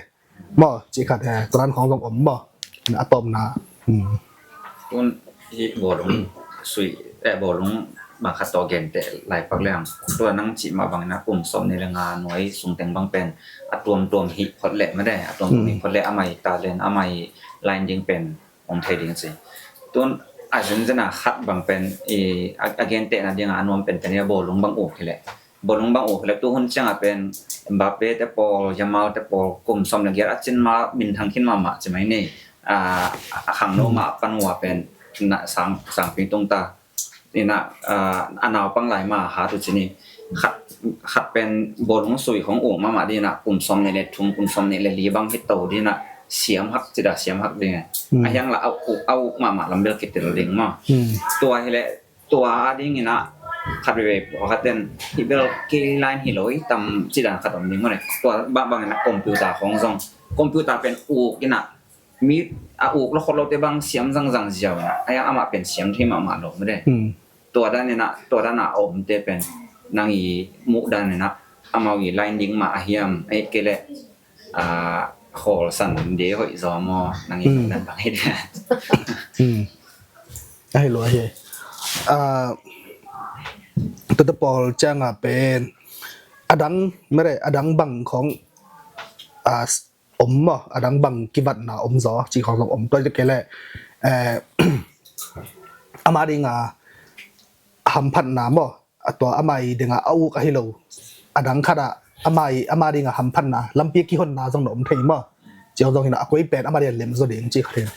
maw, cih khat e, tua dan khong zong om maw. A tawpna. Tun hi bawlung sui, eh, bawlung bang khat tawh gente lai pak leng, tua nang cih mah bangin a kum sawm nih le nga nuai sung teng bang pen a tuamtuam hi phot leh mah de, a tuamtuam hi phot leh amai talent, amai line ding pen om thei ding ci. Tun a zenzen a khat bang pen i, a, a gentehna dinga a nuam pen pen i a bawlung bang uk hi leh, bawlung bang uk hi leh tu hun cianga pen Mbappe te pawl, Yamal te pawl kum sawm le giat a cin ma minthang khin mahmah ci mai ni. A, a khangno mah pan ua pen na sang, sang ping tung ta. Ina, a, a naupang lai ma ha tu ci ni. Khat, khat pen bawlung sui khong uk mahmah dina kum sawm nih le thum, kum sawm nih le li bang hi to dina siam hak ci da, siam hak ding e. A hiang la a uk, a uk mahmah lam bel kitel ding maw. Tua hi leh tua a dingina khat veve pawlkhat ten hi bel kei line hi lo i tam ci dan khat om ding maw le. Tua bang bangina computer khong zong, computer pen uk ina mi a uk lo khot lote bang siam zangzang ziau ina, a hiang amah pen siam thei mahmah lo mah de. Tua dan ina, tua dana a omte pen nang i muh dan ina amau i line ding mah a hiam, ei kei leh a, khawl san de hoih zaw maw, nang i muh dan bang hi de. A hi lo a hi. A, tuate pawl cianga pen a dang mere, a dang bang khong a om maw, a dang bang kivatna om zaw cih khawng zong om. Tua hi kei leh, eh, ama dinga hamphatna maw, a tua amai dinga a uk ahi lo, a dang khatah amai, ama dinga hamphatna, lampi kihonna zong na om thei maw. Cih khawng zong hina a koi pen ama dinga lem zaw ding cih khat hin.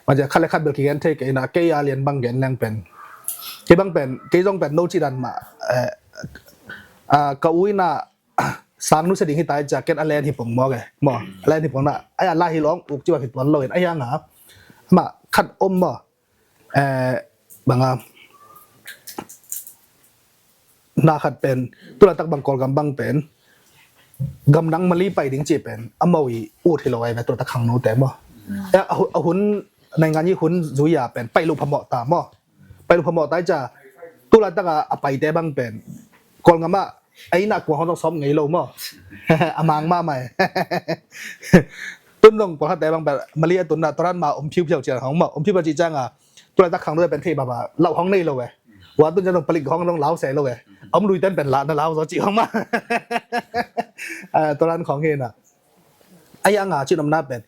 Macia khat le khat bel kigen thei kei ina, kei a lian bang gen leng pen, kei bang pen, kei zong pen no cih dan mah, eh, a, ka u ina sang nusia ding hi ta i cia ken a len hi pong maw ke maw, a len hi pong na, ai a lai hi lo uk ci bang hi tuan lo in, a hianga amah khat om maw, eh, banga na khat pen tulaitak bang Kawlgam bang pen gamdang Mali pai ding ci pen amau i ut hi lo ai ve, tulaitak khangnote maw. Eh, a hu-, a hun naingan i hun zui a pen pai lo phamawh ta maw. Pai lo phamawh ta i cia tulaitaka a paite bang pen Kawlngam ah ei na kuang hong sawm ngei lo maw. A mang mahmah e. Tun dong pawlkhatte bang pen Mali a tunna tua dan ma om phiuphiau cian hong maw, om phiuphiau cih cianga tulaitak khangno pen thei baba lauh hong nei lo e. Ua tun cian dong palik hong dong lau se lo e. Om lui ten pen la na lau zaw cih hong maw. A, tua dan khong hi na. A hianga cih nopna pen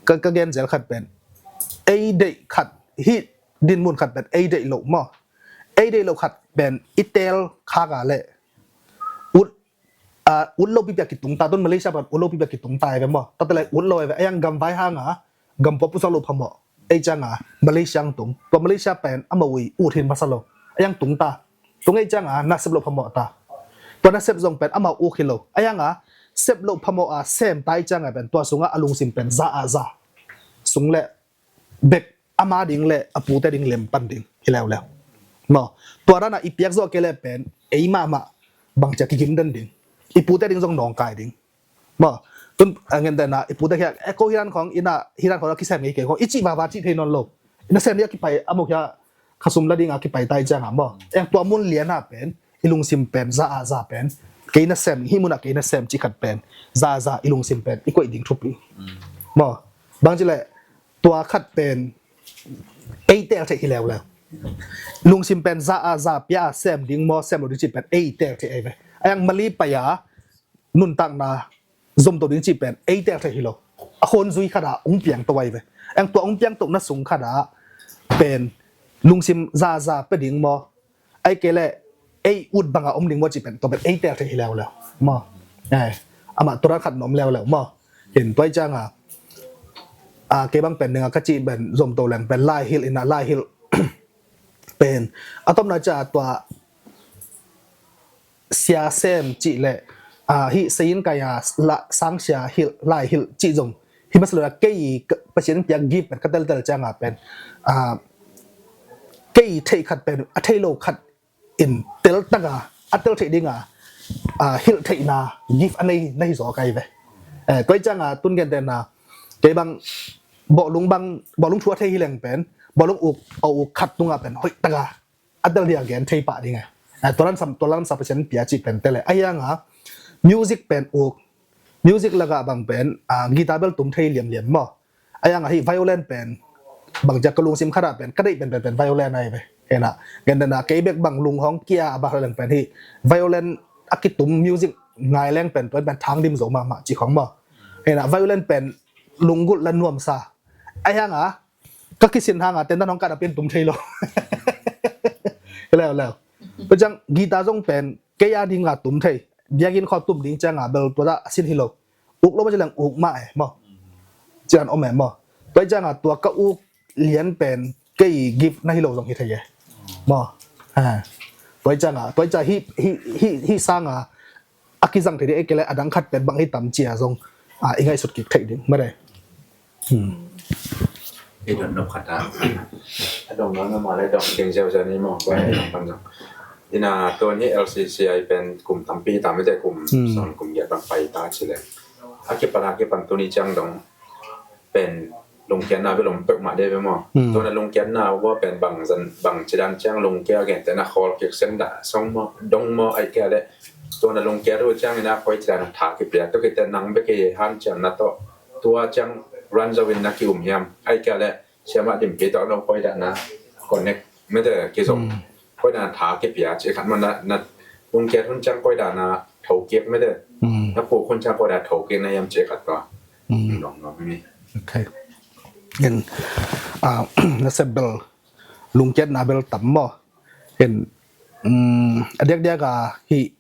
ka, ka gen zel khat pen ei deih khat hi, dinmun khat pen ei deih loh maw. Ei deih loh khat pen i teel khak a leh ut, a, ut lo pipiak kitung ta, tun Malaysia pen ut lo pipiak kitung ta ai ve maw. Tate lai ut lo ai ve, a hiang gam vai hanga gam pua pusak lo phamawh. Ei cianga Malaysia ang tung. Tua Malaysia pen amau i ut hin masa lo. A hiang tung ta. Tung ei cianga nasep lo phamawh ta. Tua nasep zong pen amau uk hi lo. A hianga sep lo phamawh a sem ta ei cianga pen tua sunga a lungsim pen za a za. Sung le bek ama ding le a pute ding lem pan ding hi leuleu. Maw, tua dana i piak zawh kei le pen ei mahmah bangcia kigim den ding. I pute ding zong nawngkai ding. Maw, tun a ngentehna i pute khia, eh, ko hiran khong ina, hiran khong kisem ngei kei khong i cih vava cih thei nawn lo. Ina sem ni a kipai a mawk hia khasum la dinga kipai tai cianga maw. Eng tua mun liana pen i lungsim pen za a za pen kei na sem, hih muna kei na sem cih khat pen za a za i lungsim pen i koih ding thupi. Maw, bang ci le tua khat pen ei tel thei hi leuleu. Lungsim pen za a za pia a sem ding maw, sem lo ding cih pen ei tel thei ei ve. A yang Mali pai a nuntakna zomto ding cih pen ei tel thei hi lo. A khon zui khata ung piang to ai ve. Eng tua ung piang to na sung khata pen lungsim za a za pe ding maw, ai kei le ei ut banga om ding maw cih pen tua pen ei tel thei hi leuleu maw. Amah tua dan khat na om leuleu maw. Hin tua i cianga a kei bang pen dinga ka cih pen zomto leng pen laihilh ina laihilh pen a tawpna cia tua sia sem cih le hih seiin kai a sangsia hilh laihilh cih zong Hi masa lo a kei ka, Pasian piak gift pen ka teltel cianga pen, ah, kei theih khat pen a thei lo khat in teltaka a tel theih dinga, ah, hilh theihna gift a nei na hi zaw ka hi ve. Eh, tua hi cianga tun gentehna kei bang bawlung bang bawlung thu a thei hi leng pen bawlung uk a uk khat tunga pen hoihtaka a tel dia gen thei pah ding e. Eh, tua lam sam tua lam sam Pasian pia cih pen tel e. A hianga music pen uk music laka bang pen, ah, guitar bel tum thei liamliam maw. A hianga hi violin pen bang jak ka lungsim khata pen ka deih pen pen pen violin ahi ve. Hena gentehna kei bek bang lunghong kia a bak leng pen hi violin a kitum music ngai leng pen tua pen thang dim zo mahmah cih khong maw. Hena violin pen lunggulh la nuamsa. A hianga ka kisin hanga tentan hong kat a pen tum thei lo. Leo leo. Pacang guitar zong pen kei a dinga tum thei. Biakinn khaw tum ding cianga bel tua a sin hi lo. Uk lo ma ci leng uk mah e maw. Cian om e maw. Tua hi cianga tua ka uk lian pen kei gift na hi lo zong hi thei e. Maw. Ha. Tua hi cianga tua hi cia hi hi hi hi sanga a kizang thei ding e kei le a dang khat pen bang hi tam cia zong, ah, i ngaihsut kik thei ding mare. Hmm. I don nop khat a. A dong nang na ma le dong ding ziau ziau ni maw. Bai dong pan dong. Ina tuan hi L C C I pen kum tampi hi tam i te kum sawm kum giat bang pai ta ci le. A kipan a kipan tuni ciang dong pen lungkiatna bel om peuhmah de bia maw. Tuan a lungkiatna ua pen bang zan bang cidan ciang lungkia gentehna khawl kik sen dah song maw dong maw ai kia le. Tuan a lungkiat uh ciang ina koi cidan a tha kipia tu kite nang bek i han ciang na tawh tua ciang ran zo in na ki um hiam ai kia le. Siamah dimpi tawh no koi dah na connect mete kizom koi dah na tha kipia ci khat maw na lungkiat hun ciang koi dah na thokik mete na puk hun ciang koi dah thokik na hiam ci khat tua. Dong no mi. Okay. In, ah, na sep bel lungkiatna bel tam maw. In, mm, a diakdiak a hi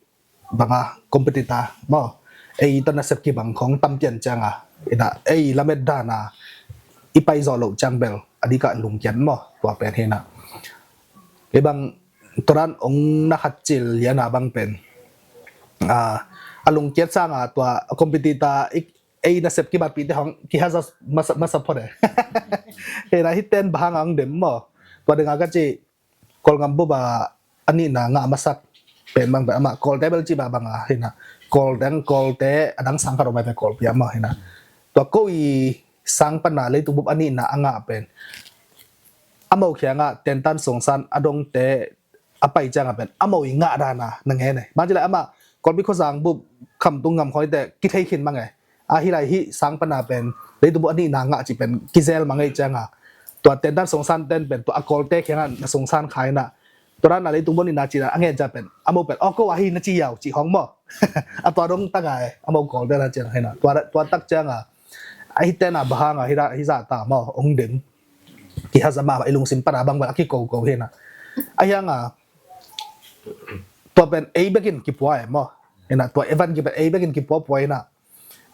banga competitor maw. Ei ta nasep kibang khong tam pian cianga ina ei lamet dana i pai zawh loh ciang bel a dika lungkiat maw tua pen hina. Kei bang toran ong na khat cil liana bang pen, ah, a lungkiat sanga tua competitor ei nasep kibatpihte hong kihaza masa, masa phot e. Hena hiten bahanga ong dem maw. Tua denga ka ci Kawlgam bup a a nihna ngah masak pen bang pen amah Kawlte bel cih bah banga hina Kawlte ang Kawlte a dang sang khat om ai pen Kawlpi amah hina tua ko i sang pana leitung bup a nihna a ngah pen a mo khianga tentan songsan a dongte a pai cianga pen a mo i ngah dana na ngen e. Bang ci lai amah Kawlpi khuazang bup khamtung ngam khawite kithei khin mang e. A hi lai hi sang pana pen leitung bup a nihna ngah ci pen kizel mangei cianga tua tentan songsan ten pen tua a Kawlte khianga na songsan khaina tua rana leitung bup a nihna cina a ngen cia pen a mo pen aw ko a hi na ci yau ci hong maw. A tua dong taka e a mo Kawlte na ciang haina tua tak cianga a hi tena bahanga hi zah ta maw ong dem. Kihaza mah i lungsim pana bang bang a kikoko hina a hianga tua pen ei bekin kipua e maw. Hina tua evan kipen ei bekin kipua pua hina.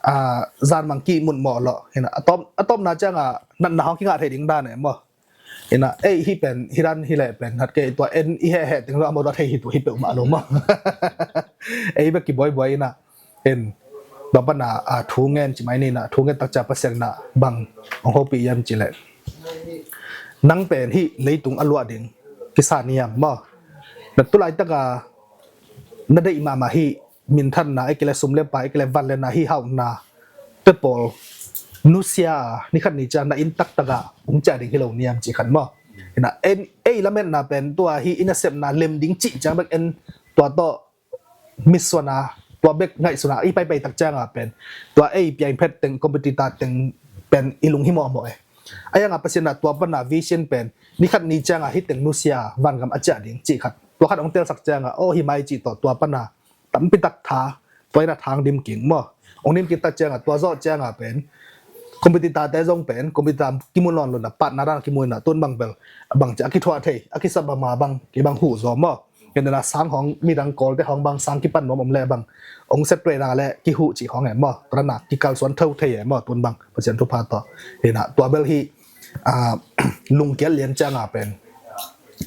Ah, zan mang ki mun mo lo hina atom atom na cianga natna hong kinga thei ding dan e maw. Hina ei hi pen hiran hi le pen hat ke tua en i he he teng lo amo da thei hi tu hi pe ma lo maw. Ei bek ki boi boi hina hin tua pana a thu ngen ci mai nina thu ngen tak cia Pasian na bang ong hopi yam ci le. Nang pen hi leitung a luah ding kisa niam maw. Na tulai taka na deih mahmah hi minthanna ekile sum le pai ekile van le na hi hauhna te pawl nusia a nikhat ni ciang na inn taktaka ong ciah ding hi lo niam ci khat maw. Hina en ei lametna pen tua hi ina sepna lem ding cih ciang bek en tua tawh mitsuana tua bek ngaihsuna i paipai tak cianga pen tua ei piain phet teng competitor teng pen i lung hi mawhmawh e. A hianga Pasian na tua pana vision pen nikhat ni cianga hi teng nusia vangam a ciah ding cih khat tua khat ong telsak cianga aw hi mai cih tawh tua pana tampi tak tha tua ina thang dim king maw. Ong dim king tak cianga tua zawh cianga pen competitor te zong pen competitor kimu lawn luna partner dan kimu ina tun bang bel bang cia a kithuah thei a kisap bang ma bang kibang huh zaw maw. Ken dena sang hong midang Kawlte hong bang sang kipan nuam om le bang ong separate na le kihuh cih hong e maw. Tua na kikalsuan tho thei e maw tun bang Pasian thupha tawh. Hina tua bel hi, ah, lungkiat lian cianga pen,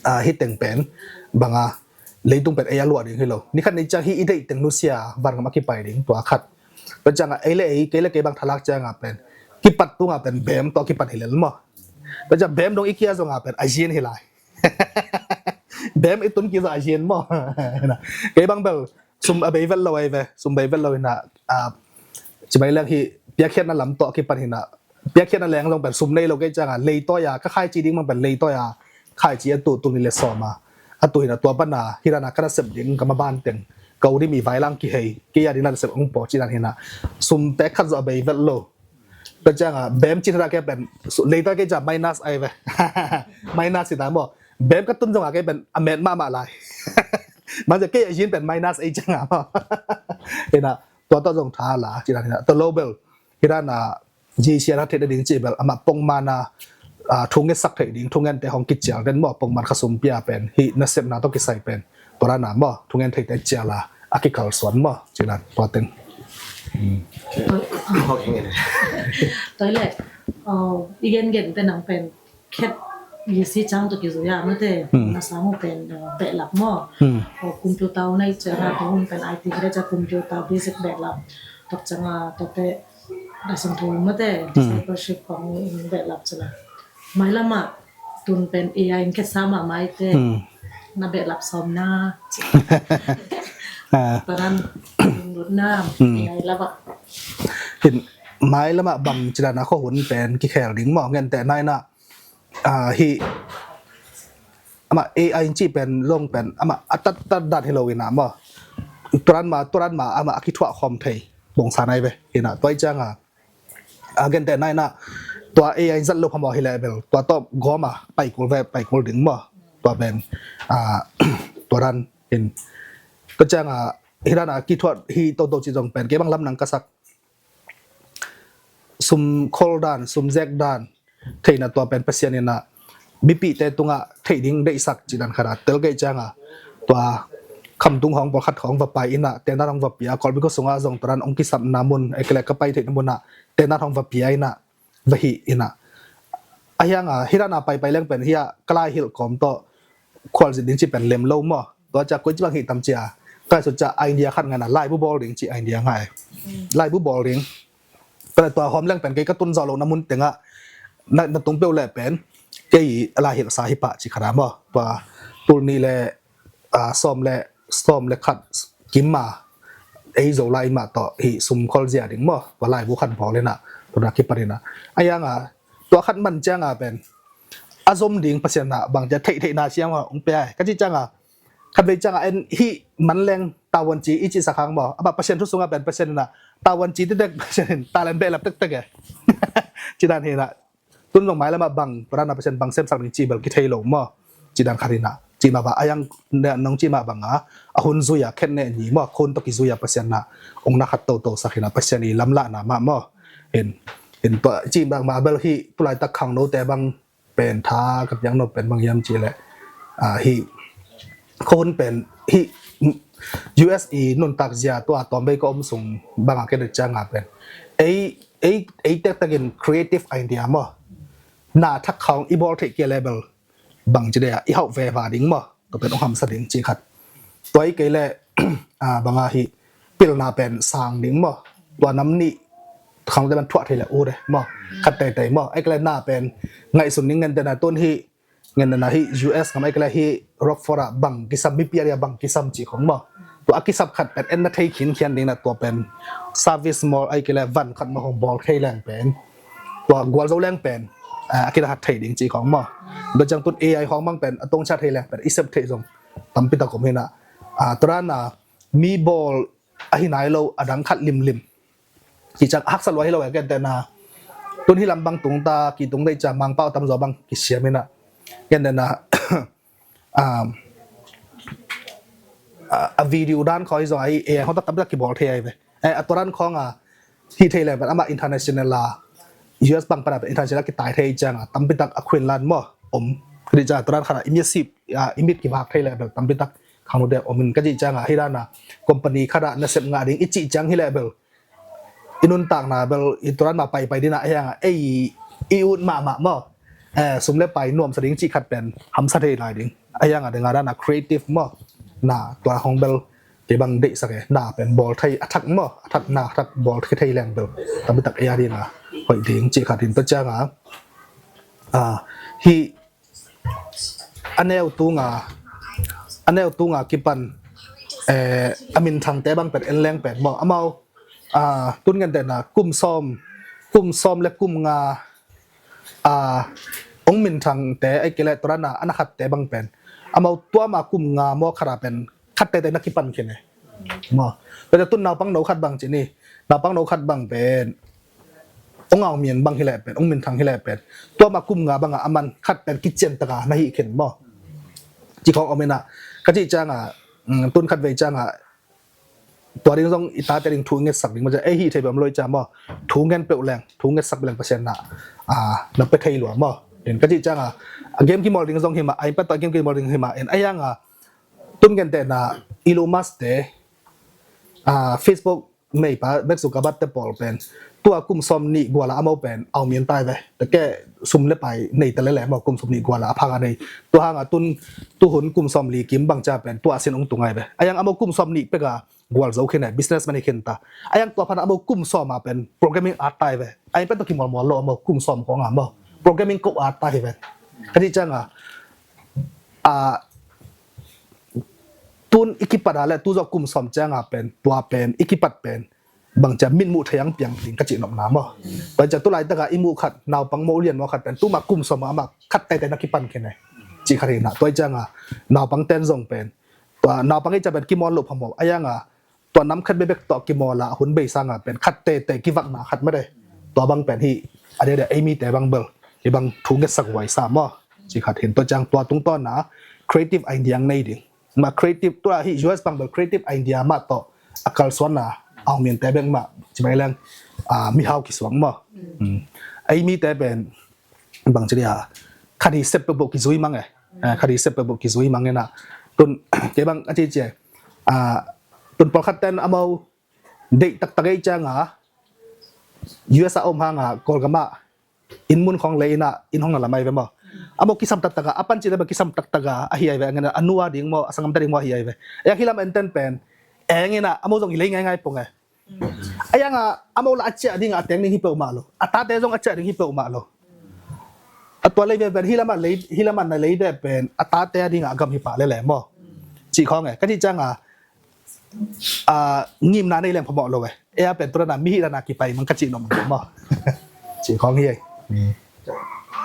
ah, hi teng pen banga leitung pen ei a luah ding hi lo. Nikhat ni ciang hi i deih teng nusia vangam a kipai ding tua khat. Tua cianga ei le ei kei le kei bang thalak cianga pen kipat tunga pen bem tawh kipat hi lel maw. Tua ciang bem dong i kia zonga pen a zin hi lai. Bem i tun kizah a zin maw. Kei bang bel sum a bei vet lo ahi ve, sum bei vet lo hi na, a, ci mai leng hi piakkhiatna lam tawh kipan hi na, piakkhiatna leng zong pen sum nei lo kei cianga leitawi a ka khaici ding bang pen leitawi a khaici a tuh tul nih le sawm a, a tuh hi na tua pana hi dana ka nasep ding ka maban teng ka uni mi vailang kihei kei a ding nasep ong pawh ci dan hi na, sum tek khat zawh a bei vet lo. Tua cianga bem cin hata kei pen leitawi kei cianga minus ahi ve. Minus hi ta maw. Bem ka tun zonga kei pen a met mahmah lai. Mangcia kei a zin pen minus ei cianga maw. Hi na tua tawh zong tha la ci dan hi na tua lo bel hi dana G C R a theih ding ci bel amah pongmana, a, thungetsak theih ding thungente hong kicial den maw pongman kha sum pia pen hi nasepna tawh kisai pen tua dana maw thungen theite ciala a kikalsuan maw ci dan tua teng. Toilet, i gen gen te nang pen khet lisi cang tu kizui a mate na sang u pen behlap maw. Computer u nei ciang a tu hun pen I T khet ciang computer basic behlap tok ciang a tote dasang thu mate discipleship kong in behlap cila. Mailama tun pen A I in khet sama mai te na behlap som na. Paran lutna A I lama. Hin mailama bang cila na kho hun pen kikhel ding maw ngen te nai na. Hi ama A I in ci pen long pen ama a tat tat dan hi lo ina maw. Turan ma turan ma ama a kithuah khom thei bong sa nai ve ina tua i cianga a gente nai na tua A I in zat lo phamawh hi le bel tua tawh gawma paikul ve paikul ding maw. Tua pen tua dan in tua cianga hi dana kithuah hi toto ci zong pen kei bang lam nang ka sak sum khol dan sum zek dan theihna tua pen Pasian ina mipite tunga theih ding deihsak ci dan khata tel kei cianga tua khamtung hong pawlkhat hong va pai ina tenan hong va pia kolbi ko sunga zong tua dan hong kisapna mun ekle ka pai theihna muna tenan hong va pia ina va hih ina a hianga hi dana pai pai leng pen hia ka lai hilh kawm tawh khualzin ding ci pen lem lo maw. Tua cia koi ci bang hih tam cia kai sut cia idea khat ngaina laibu bawl ding ci idea ngai. Laibu bawl ding. Tua hawm leng pen kei ka tun zawh lohna mun tengah na tung peuh leh pen kei lai hilhsa hi pah ci khata maw. Tua tul nih le sawm le sawm le khat kimma ei zo lai mah tawh hih sum khol zia ding maw. Tua laibu khat bawl ina tua na kipan ina a hianga tua khat man cianga pen a zom ding Pasian na bang cia theih theihna cianga ong pia ai ka ci cianga khat vei cianga en hih man leng tavuan ci i cihsak hang maw. Amah Pasian thu sunga pen Pasian ina tavuan ci tektek Pasian in talent behlap tektek e. Ci dan hi ina tun zong mailama bang tua dana Pasian bang semsak ding ci bel kithei lo maw. Ci dan khat ina ci mah bang a yang nong ci mah banga a hun zui a khet ne ni maw khun tawh kizui a Pasian na ong na khat toto sak ina Pasian i lamlahna mah maw. In in tua ci bang mah bel hih tulaitak khangnote bang pen tha ka piak nop pen bang hiam cih leh hih khun pen hih U S i nuntak zia tua tawm bei ka om sung banga kei cianga pen ei ei ei tektekin creative idea maw. Na thak khawng i bawl theih kia level bang ci dea i hauh ve va ding maw. Tua pen ong hamsa ding ci khat tua i kei leh banga hih pilna pen sang ding maw. Tua nam nih khangte man thuah thei le u de maw. Khat teitei maw ei kei leh na pen ngaihsun ding ngen tena tun hih ngen tena hih U S ngam ei kei leh hih Rockford ah bang kisam mipi aria bang kisam ci khong maw. Tua a kisap khat pen en na thei khinkhian ding na tua pen service maw ei kei leh van khat maw hong bawl thei leng pen tua gualzo leng pen a kina hat thei ding ci khong maw. Tua ciang tun A I hong mang pen a tongcia thei leng pen i sep thei zong tampi tak om hina. Tua dana mi bawl ahi nai lo a dang khat limlim. Ki ciang haksa lua hi lo a kentena tun hi lam bang tung ta ki tung dei ciang mangpau tamzaw bang kisiam hina. Kentena a video dan khawng hi zong ahi e hong tak tampi tak kibawl thei ahi ve. A tua dan khawng a hi thei leng pen amah international a U S bang pana pen international a kitai thei cianga tampi tak a Queensland maw om. Kadi cianga tua dan khana i mit sip i mit kivak thei leng pen tampi tak khangno dek om in kadi cianga hi dana company khata nasep ngah ding i cih ciang hi leh bel i nuntakna bel i tua dan mah paipai dina a hianga ei i ut mahmah maw. Sum le pai nuamsa ding cih khat pen hamsa thei lai ding a hianga dinga dana creative maw. Na tua hong bel kei bang deihsak e, na pen bawl thei a thak maw, a thak na a thak bawl thei thei leng bel tampi tak ei a ding a hoih ding cih khat hi. Tua ciang a, a, hih a neu tung a, a neu tung a kipan, eh, a minthangte bang pen en leng pen maw, amau, a, tun ngen tena kum sawm, kum sawm le kum nga, a, hong minthangte, ahih kei leh tua dan a, a na khatte bang pen amau tua ma kum nga maw khat a pen khat teitei na kipan khin e. Maw. Tua ciang tun naupang no khat bang ci ni, naupang no khat bang pen hong au min bang hi leh pen, hong minthang hi leh pen, tua ma kum nga bang a a man khat pen kician tak a na hih khin maw. Ci khawng om in a, ka cih ciang a, mm, tun khat vei ciang a, tua ding zong i tate ding thu ngetsak ding maw, ei hih thei bang om lo i ciang maw, thu ngen peuh leng, thu ngetsak peuh leng Pasian na, a, na pia thei lua maw. In ka cih ciang a, a game kimawl ding zong hi mah, a, iPad tawh a game kimawl ding hi mah, in a yang a, tun ngen tena Elon Musk te, a, Facebook meipa Mark Zuckerberg te pawl pen tua kum sawm nih gual a amau pen au min tai ve. Tua ke sum le pai nei ta le le maw, kum sawm nih gual a a phak a nei. Tua hang a tun, tu hun kum sawm li kim bang cia pen tua sin hong tu ngai ve. A yang amau kum sawm nih pek a gual zo khin e, businessman hi khin ta. A yang tua phan a amau kum sawm a pen programming art tai ve. A yang pen tua kimawl mawl lo amau kum sawm khawng a maw, programming ko art tai hi ve. Ka cih ciang a, a, tun i kipat a le tu zawh kum sawm ciang a pen, tua pen i kipat pen bang cia min muh thei ang piang ding ka cih nopna maw. Tua cia tu laitak a i muh khat, naupang maw, ulian maw khat pen tu ma kum sawm a amah khat teitei na kipan khin e. Cih khat hi na, tua ciang a naupang ten zong pen, tua naupang i cia pen kimawl lo phamawh a yang a, tua nam khat bekbek tawh kimawl a hun bei sang a pen khat teitei kivakna khat mah de. Tua bang pen hih a dia dia ei mite bang bel hih bang thu ngetsak huai sa maw. Cih khat hi. Tua ciang tua tungtawn a creative idea ang nei ding. Ma creative tua hih U S bang bel creative idea mah tawh a kalsuan a au minte bek mah ci mai leng, a, mihau kisuang maw. Mm. Ei mite pen bang ci dia, khat hi sep peuhpeuh kizui mang e. Eh, khat hi sep peuhpeuh kizui mang e na. Tun, kei bang a ci ci e. A, tun pawlkhat ten amau deih taktak ei ciang a, U S a om hang a, Kawlgam ah inn mun khawng lei in a, inn hong na lam ai ve maw. Amau kisam taktak a, a pan ci le bang kisam taktak a, a hi ai ve, a ngen a, a nu a ding maw, a sanggam ta ding maw, a hi ai ve. A hih lam enten pen, eng in a, amau zong hi lei ngaingai pong e. A yang a, amau la a ciah ding a, a teng ding hi peuhmah lo. A tate zong a ciah ding hi peuhmah lo. A tua lei ve pen, hih lam a lei, hih lam a na lei ve pen, a tate a ding a, a gam hi pah lele maw. Cih khawng e, ka cih ciang a, a, ngimna nei leng phamawh lo e. E a pen tu dan a, mi hih dan a kipai mang ka cih nop maw. Cih khawng hi e.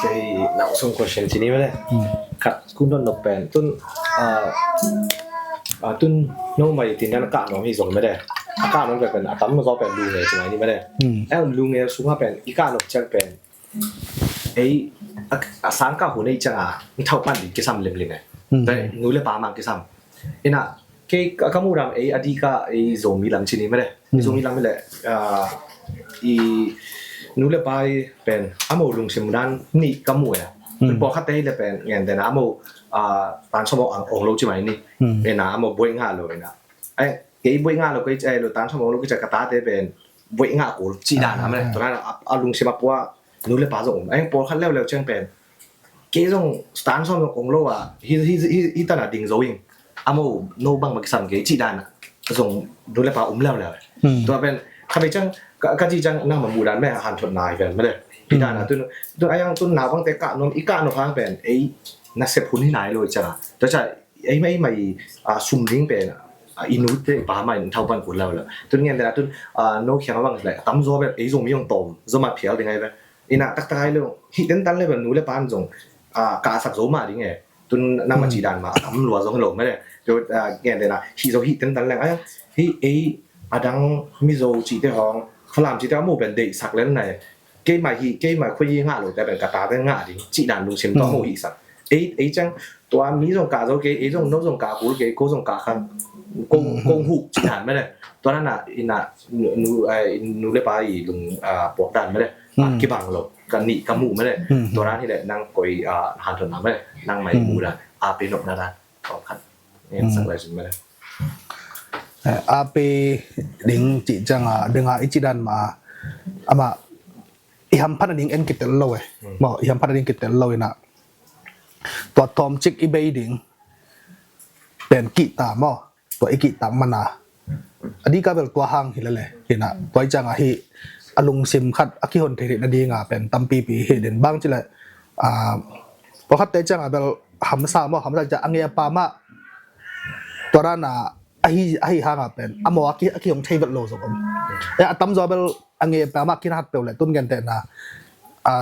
Kei na sung question ci ni mah le. Hmm. Khat kun don nop pen tun, a, a, tun no mai tin dan kah nop hi zong mah le. A kah nop pen a tam zaw pen lu nge ci mai ni mah le. Hmm. Ei lu nge sung a pen i kah nop ciang pen ei a, a sang kah hun ei ciang a thau pan ding kisam limlim e. Hmm. Te nu le pa mang kisam. Ina, kei ka, ka muh lam ei a dik a ei Zomi lam ci ni mah le. Hmm. Zomi lam hi le, a, i nu le pa i pen amau lungsim dan nih ka muh e. Hmm. Pawlkhat te hi le pen ngen den a amau, a, tan sawm ong, ong lo ci mai ni. Hmm. Ina amau buai ngah lo ina. Ai, kei buai ngah lo kei ci ai lo tan sawm ong lo kei ci ka tate pen buai ngah kul ci dan a mah le. Ah. Tua dan a, a lungsim a pua nu le pa zong um. Ai, pawlkhat leuleu ciang pen kei zong tan sawm zong ong lo a, hi, hi, hi, hi tan a ding zo ing. Amau no bang ma kisam kei cih dan a zong nu le pa um leuleu. Hmm. Tua pen kha bei ciang ka, ka cih ciang nang ma muh dan mah hanthotna hi ven mah le. Hi dan a tun, tun a yang tun naupangte kah nop, i kah nop hang pen ei nasep hun hi nai lo i ciang a. Tua ciang ei mah, ei mah i, a, sum ding pen, a, i nu te i pa mah in thau pan kul leuleu. Tun ngen den a tun, a, no khiang a bang le tam zaw bek ei zong mi ong tom zaw mah phial ding ai ve. Ina taktak ai lo, hih tentan le bel nu le pa in zong, a, kahsak zo mah ding e. Tun nang ma ci dan mah a tam lua zong hi lo mah le. Tua, a, ngen den a hih zo hih tentan leng ai, hih ei a dang Mizo cihte hong, Falam cihte a mu pen deihsak len nai. Keimah hih, keimah khui ngah lo te pen ka tate ngah ding cih dan lungsim tawh mu hih sak. Ei, ei ciang tua mi zong kah zo kei, ei zong no zong kah kul kei, ko zong kah khang, ko, ko huh cih dan mah le. Tua dan a ina nu, nu, ai, nu le pa i lung, a, puak dan mah le. A, kibang lo, ka nih ka muh mah le. Tua dan hi le nang koi, a, hanthotna mah le. Nang mai muh dan, a, pe nopna dan. Khat. Ngen sak lai sin mah le. Eh, a pe ding cih ciang a, ding a i cih dan mah, amah i hamphat a ding en kitel lo e. Hmm. Maw, i hamphat a ding kitel lo ina. Tua tawmcik i bei ding pen kihta maw. tua i kihtak mana a dika bel tua hang hi lele hina tua i canga hi a lungsim khat a kihon thei theih nadinga pen tampipi hi den bang cile. Pakhat te canga bel hamsa maw hamsa ca a nge a pa mah tua dana ahi ahi hanga pen a maw a kihong thei vet lo zong om. A tamzaw bel a nge a pa mah kinahat peuh le tun gentehna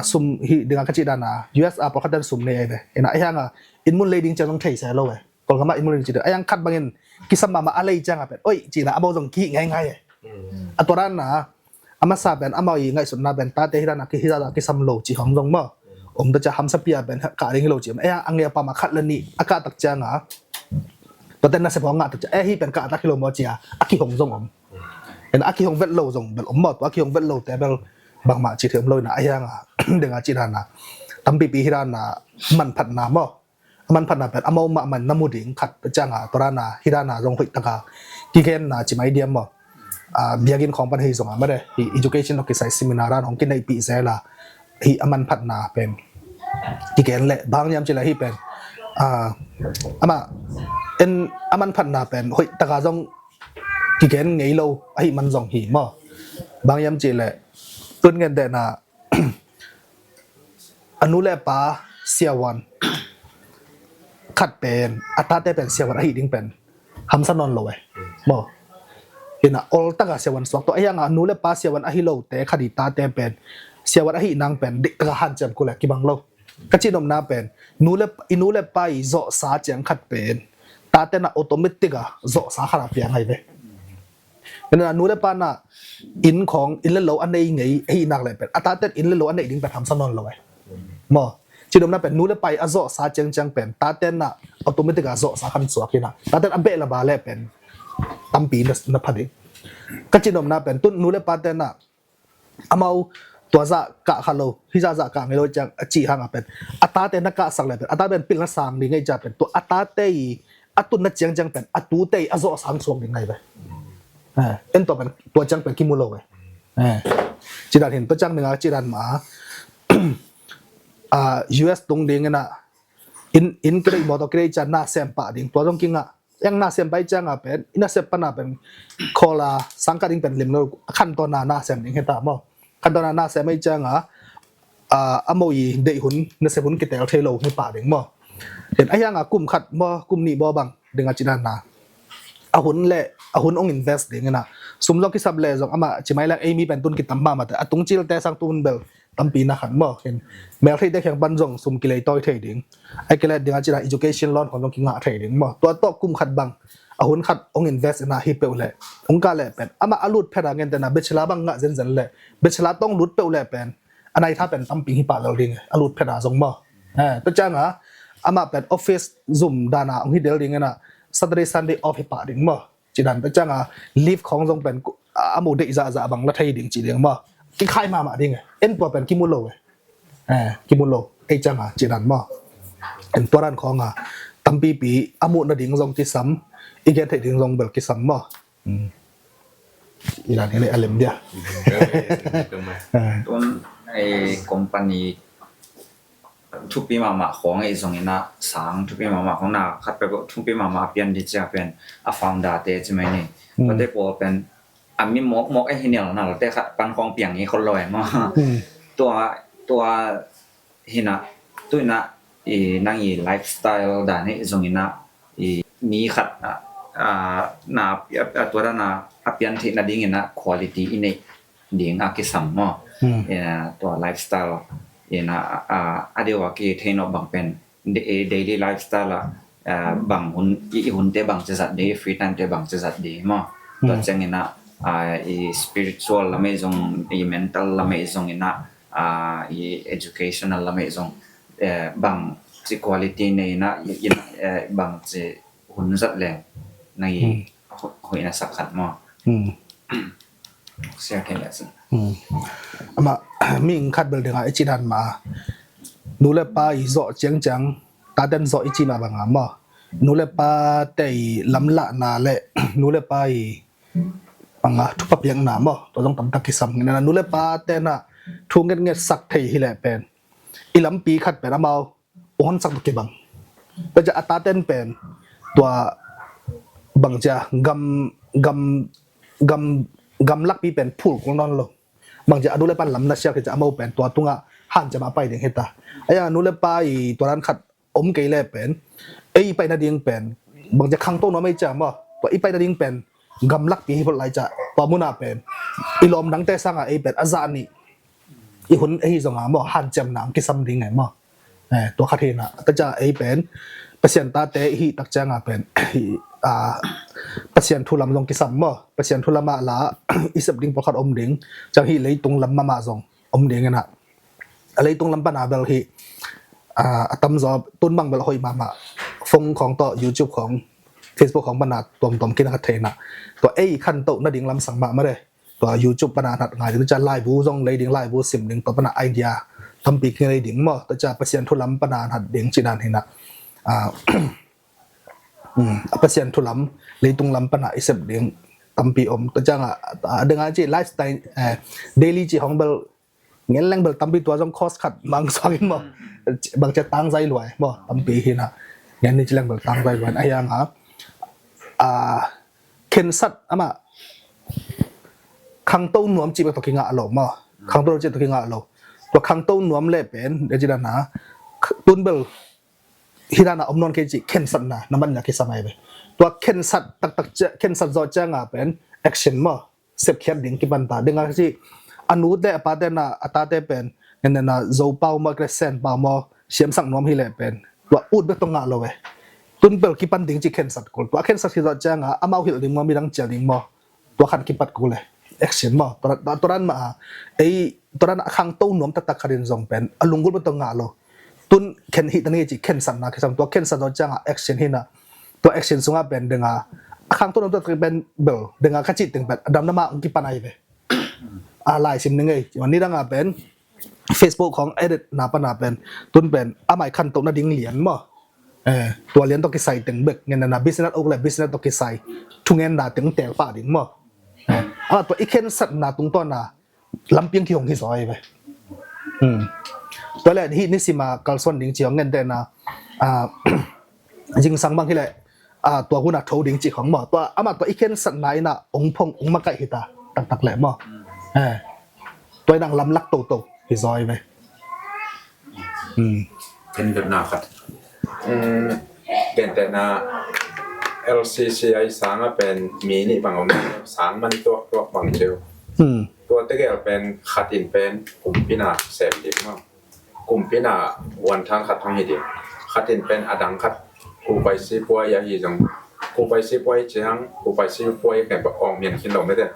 sum hi dinga ka cih dana U S a pakhat ten sum nei ai ve ina ahi hanga in mun lei ding ciang zong thei se lo ve. Kolgama in mun lei ding cih dana ahi hang khat bangin kisam mahmah a lei cianga pen oi cihna a maw zong kihih ngaingai e. A tua dana a masa pen amau i ngaihsutna pen tate hi dana kihi dana kisam lo cih hong zong maw om ta ca hamsa pia pen kah ding hi lo cih om. A nge a pa mah khat le nih a kahtak cianga tua ten nasep hong ngah tak ca eh hi pen kahtak hi lo maw cia a kihong zong om. En a kihong vet lo zong bel om maw tua a kihong vet lo te bel bangmah cih thei om lo ina ahi hanga denga cih dana tampipi hi dana manphatna maw a manphatna pen a mau mahmah na mu ding khat cianga tua dana hi dana zong hoihtaka kigenna ci mai diam maw. Biakinn khawng pan hei zonga mare hi education tawh kisai seminar dan hong kineihpih zela hi a manphatna pen kigen leh bang niam cile hi pen amah en a manphatna pen hoihtaka zong kigen ngei lo ahi man zong hi maw. Bang niam cile tun gentehna a nu le pa siavuan khat pen a tate pen siavuan ahi ding pen hamsa nawn lo e maw. Hina oltaka siavuan suak tawh ahi hanga a nu le pa siavuan ahi lote khat i tate pen siavuan ahi nang pen diktaka hanciam kule kibang lo. Ka cihnopna pen nu le i nu le pa i zawhsa ciang khat pen tate na automatic a zawhsa khat a piang ahi ve. Ina nu le pa na inn khawng inn le lo a nei ngei ahi nak le pen a taten inn le lo a neih ding pen hamsa nawn lo ai maw. Cihnopna pen nu le pa i a zawhsa ciangciang pen taten na automatic a zawhsa khan suak hina taten a beh la ba le pen tampi na pha ding. Ka cihnopna pen tun nu le pa ten na amau tua zah kah kha lo hi zah zah kah ngei lo ciang a cih hanga pen a tate na kahsak le pen a ta pen pilna sang ding ngei cia pen tua a tate i a tunna ciangciang pen a tute i a zawh sang suak ding ngai ve. En tua pen tua ciang pen kimu lo ve. Cidan hin tua ciang dinga cidan ma US tung ding ina in in kirei mawtaw kirei cian na sem pah ding tua zong kingah. Eng na sem pai cianga pen ina sem pana pen khola sangka ding pen lim lo khan tawna na sem ding heta maw. Khan tawna na sem ai cianga a mo i deih hun na sem hun kitel thei lo hi pah ding maw. Hen a hianga kum khat maw kum nih maw bang dinga cidan na a hun le a hun ong invest ding ina sum zong kisap le zong ama cimai lak ei mi pen tun kitam mahmah te a tung cilte sang tun bel tampi na khat maw. Khin meltheite kheng pan zong sum kilei tawi thei ding ai kele dinga cina education loan khong zong kingah thei ding maw. Tua tawh kum khat bang a hun khat ong invest ina hi peuh le ong kah le pen ama a lut phet a ngente na bachelor bang ngah zenzen le bachelor tawh ong lut peuh le pen a nai tha pen tampi hi pah lo ding a lut phet a zong maw. Tua cianga ama pen office zum dana ong hi del ding ina Saturday Sunday off hi pah ding maw. Cidan ta cianga leave khong zong pen a mu deih zahzah bang la thei ding ci ding maw. Kikhai mahmah ding en tua pen kimu lo e. Kimu lo ei cianga cidan maw. En tua dan khonga tampipi a muh nading zong kisam i gen theih ding zong bel kisam maw. Idan hi le a lem dia. Tun ei company thupi mahmah khong ei zong ina sang thupi mahmah khong na khat pek thupi mahmah a pian di cia pen a founder te ci mai ni. Pate pawl pen a mi mawk mawk ei hi nial nal te khat pan khong piang i khol lo ei maw. Tua tua hina tuina i nang i lifestyle dan ei zong ina i mi khat na tua dana a pian theih nading ina quality i neih ding a kisam maw. Tua lifestyle ina a deuh a ki thei nawh bang pen daily lifestyle a bang hun i hunte bang cezat dei free time te bang cezat dei maw. Tua ciang ina i spiritual lamei zong i mental lamei zong ina i educational lamei zong bang ci quality nei ina bang ci hun zat leng na i hoihna sak khat maw. Sia kei le sin ama ming khat bel dinga i cidan ma nu le pa i zawh ciangciang taten zawh i ci ma banga maw. Nu le pa te i lamlahna le nu le pa i anga thupa piakna maw tua zong tamtak kisam ngina nu le pa tena thu ngetnget sak thei hi le pen i lampi khat pen amau ong honsak tuk kibang. Tua ciah a taten pen tua bangcia gam gam gam gamlakpi pen phul kul nawn lo. Bangcia a nu le pan lam na siak hi cia a mo pen tua tungah hanciam a pai ding hi ta. Aia nu le pa i tua dan khat om kei le pen ei i pai nading pen bangcia khangto nuam ei cia maw, tua i pai nading pen gamlakpi hi phot lai cia tua munah pen i lawm dangte sangah ei pen a zah nih i hun ei hi zonga maw hanciamna ang kisam ding ngai maw. Eh, tua khat hi na ta cia ei pen Pasian tate i hi tak cianga pen hi, ah, Pasian thu lam zong kisam maw, Pasian thu lamah la i sep ding pawlkhat om ding ciang hi leitung lam mamah zong om ding ina a leitung lam pana bel hi, ah, a tamzaw tun bang bel hoih mahmah phone khawng tawh YouTube khawng Facebook khawng pana tuamtuam kina ka theina tua ei khantoh nading lamsang mahmah de. Tua YouTube pana nat ngai ding cia laibu zong lei ding laibu sim ding tua pana idea tampi kinei ding maw tua cia Pasian thu lam pana nat ding cinan hina. Ah, um, a Pasian thu lam leitung lam pana i sep ding tampi om tua cianga a denga ci lifestyle, eh, daily ci hong bel ngen leng bel tampi tua zong course khat mang suangin maw. Bangcia tangzai luai maw tampi hina ngen ni ci leng bel tangzai luai a hianga, ah, khensat amah khangto nuam cih bek tawh kingah lo maw. Khangto nuam cih tawh kingah lo. Tua khangto nuam le pen de ci dana tun bel hi dana om nawn kei cih khensatna na man na kisam ai ve. Tua khensat taktak cia khensat zawh cianga pen action maw sepkhiat ding kipanta dinga cih a nute a pate na a tate pen ngenna zopau maw kresen pau maw siamsak nuam hi le pen tua ut bek tawh ngah lo ve. Tun bel kipan ding cih khensat kul tua khensat hi zawh cianga amau hilh ding maw midang cial ding maw tua khan kipat kul le action maw tua dan mah a ei tua dan a khangto nuam taktak khatin zong pen a lunggulh bek tawh ngah lo. Tun khen hih ta ni cih khensatna kisam tua khensat zawh cianga action hina tua action sunga pen denga a khangto nuam taktak pen bel denga ka cih teng pen a dam nama ong kipan ai ve. A lai sim ni ngei ni danga pen Facebook khawng edit na pana pen tun pen amai khantoh nading lian maw. Eh, tua lian tawh kisai teng bek ngenna business uk le business tawh kisai thungenna teng tel pah ding maw. Eh, a tua i khensatna tungtawna lampiang kihong hi zaw ai ve. Hmm. Tua le hih nisima kalsuan ding ci hong ngentehna, ah, zingsang bang hi le, ah, tua huna tho ding ci khong maw tua amah tua i khensatna ina ong phong ong makaih hita taktak le maw. Eh, tua ina lamlak toto hi zaw ai ve. Hmm. Ken dotna khat. Hmm. Gentehna L C C I sanga pen mi nih bang om sang man tuak tuak bang ceu. Hmm. Tua tegel pen khatin pen kumpina sem ding maw. Kumpina wantan khat hong hi ding. Khatin pen adang khat kupai sipuai ahi zong. Kupai sipuai ciang kupai sipuai khen ba ong mian khin lo mete.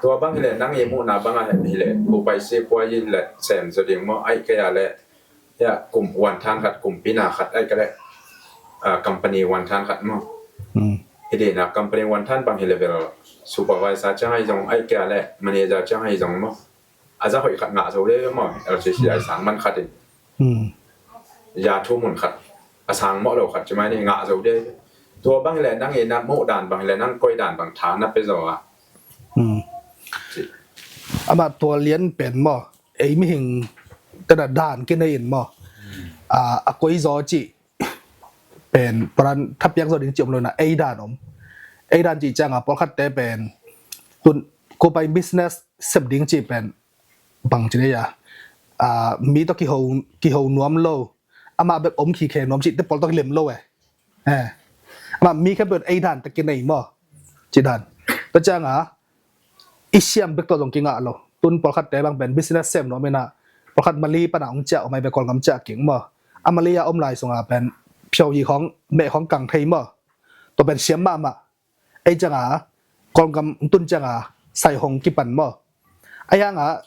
Tua bang hile nang i muhna banga hile kupai sipuai hile sem zo ding maw ai kei a le. Ya, kum wantan khat kumpina khat ai kale. Ah, company wantan khat maw. Hmm. Hidina company wantan bang hi level supervisor ciang ai zong ai kei a le manager ciang ai zong maw. A za hoih khat ngah zo de maw L C C I sang man khat in. Hmm. Ya thu mun khat a sang mawh lo khat ci mai ni ngah zo de. Tua bang le nang ina muh dan bang le nang koi dan bang tha na pe zo a. Hmm. Amah tua lian pen maw ei mihing tena dan kinei in maw. Ah, a koi zaw cih pen paran thapiak zaw ding cih om lo na ei dan om. Ei dan cih cianga pawlkhatte pen tun kupai business sep ding cih pen bang ci nei a, ah, mi tawh kiho kiho nuam lo amah bek om khikhe nuam cih te pawl tawh kilem lo eh. Eh. Amah mi khempeuh ei dan tawh kinei maw. Cih dan. Tua cianga i siam bek tawh zong kingah lo. Tun pawlkhatte bang pen business sem nuam ina pawlkhat Mali pana ong ciah om ai bek Kawlgam ciah king maw. A Mali a om lai sunga pen phiau hi khawng meh khawng kang thei maw. Tua pen siam mahmah. Ei cianga Kawlgam tun cianga sai hong kipan maw. Ai hanga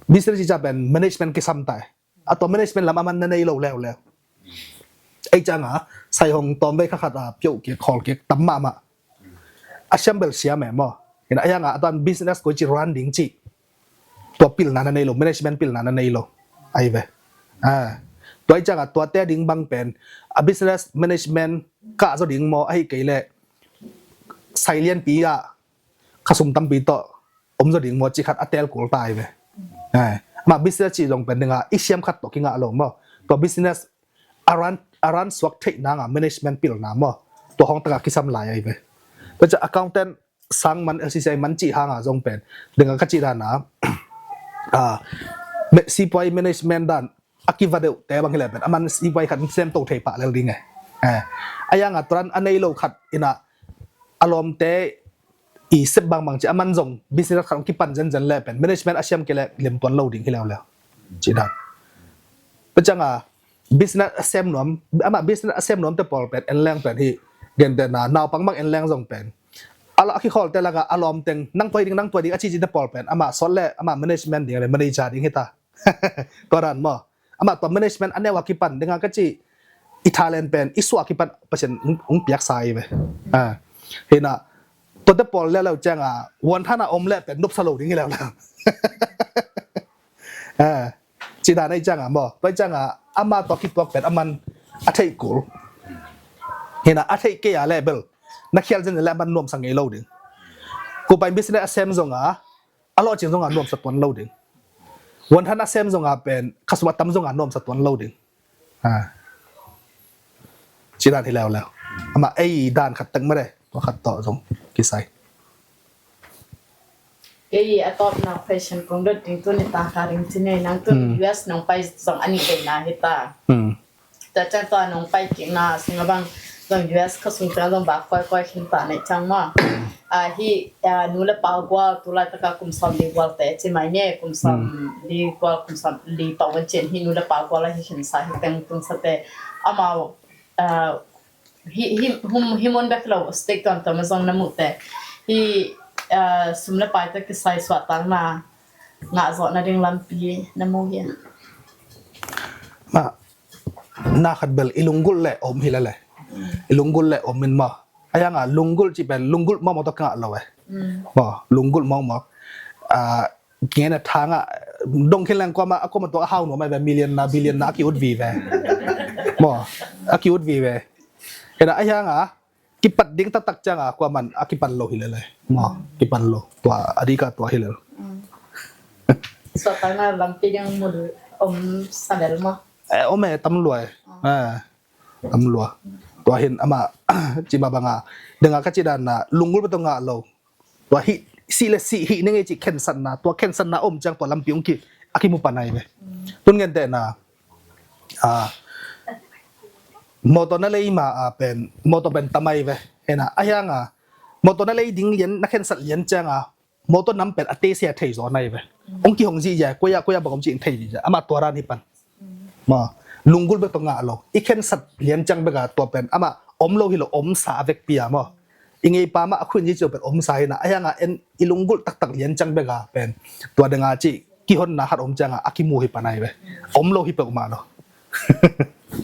business i cia pen management kisam tai. A tua management lam a man na nei lo leuleu. Ei cianga sai hong tawm vei kha khat a pioh kik khawl kik tam mahmah. A siam bel siam e maw. Ina ai hanga a tuan business koi ci run ding ci. Tua pilna na nei lo management pilna na nei lo. Ai ve. Ah. Tua ai cianga tua te ding bang pen a business management kah zaw ding maw ahi kei le sai lianpi a khasum tampi tawh om zaw ding maw ci khat a tel kul ta ai ve. Eh, amah business ci zong pen dinga i siam khat tawh kingah lo maw. Tua business a ran a ran suak theih nanga management pilna maw. Tua hong taka kisam lai ai ve. Tua ciang accountant sang man, L C C I man cih hanga zong pen, dengah ka cih dana, ah, me- sipuai management dan a kiva deuhte bang hileh pen a man sipuai khat sem to thei pah lel ding e. Eh, a yanga turan a nei lo khat ina a lawmte i sep bangbang ci a man zong business khat hong kipan zenzen leh pen management a siam kei leh lem tuan lo ding hi leuleu. Ci dan. Tua cianga business a sem nuam, amah business a sem nuam te pawl pen en leng pen hi, gentehna naupang bang en leng zong pen a la a kikhawl te laka a lawm teng nang tuai ding, nang tuai ding a cici te pawl pen amah sawt le amah management ding le manager ding hita. Tua dan maw, amah tua management a neu a kipan dinga ka ci i talent pen i suah a kipan Pasian hong piaksa i ve. Ah, hina tuate pawl leuleu cianga one thana om le pen nopsa lo ding hi leuleu. Ah, ci dan ahi cianga maw, tua ahi cianga ama tua kituak pen aman a theih kul. Hina a theih kei a le bel na khial zen le aman nuamsa ngei lo ding. Kupain business a sem zonga a lawh cing zonga nuamsa tuan lo ding. One than a sem zonga pen khasum a tam zonga nuamsa tuan lo ding. Ah, ci dan hi leuleu. Amah ei dan khat tek mare tua khat tawh zong kisai. Kei a tawpna question kong dot ding tuni ta kha ding ci nei nang tun. Hmm. U S nong pai zong a nih veina hi ta. Hmm. Tua ciang tua nong pai kikna sungah bang zong U S kha sung ciang zong ba koi koi khin ta nei ciang maw. Ah, hi, ah, nu le pa gual tu laitaka kum sawm li gual te ci mai ne, kum sawm li gual, kum sawm li pah wan cin hi nu le pa gual a hi khin sa hi teng tung sa te. Amau, ah, hi, hi, hum, hi mun bek lo, state tuamtuam a zong na muh te. Hi, ah, sum le pai te kisai suahtakna ngah zawh nading lampi na mu hi a. Mah, na khat bel i lunggulh le om hi lele. I lunggulh le om in maw. A yanga lunggulh cih pen lunggulh mawkmawk tawh ka ngah lo e. Mm. Maw, lunggulh mawkmawk. Ah, kingen a thangah dong khin leng kuama a kuama tua a hau nuam ai ve, million na billion na a ki-ut vive. Maw, a ki-ut vive. Hena a hianga kipat ding taktak cianga kuaman a kipan lo hi lele. Maw, kipan lo. Tua a dika tua hi lel. Mm. Suahtakna lampi ding mun om sa lel maw. Eh, om e, tam lua e. Ah. Eh, tam lua. Tua hin ama cima banga denga ka ci danna lunggulh beto ngah lo. Tua hi, sih le sih hi nenge ci khensatna, tua khensatna om ciang tua lampi ung ki a kimu panai ve. Tun ngentehna, ah, motor na lei ma a pen motor pen tamai ve. Hena a hianga motor na lei ding lian, na khensat lian cianga motor nam pen a tesia thei zaw nai ve. Ong kihong zihzia, koya koya bang om ci ing thei zihzia, amah tua dan hi pan. Maw, lunggulh bek tawh ngah lo. I khensat lian ciang beka tua pen amah om lo hi lo, om sa a vekpi a maw. I ngeipa mah a khuin zihzia pen om sa hina a hianga en i lunggulh taktak lian ciang beka pen tua denga ci kihonna hat om cianga a kimu hi panai ve. Om lo hi peuhmah lo.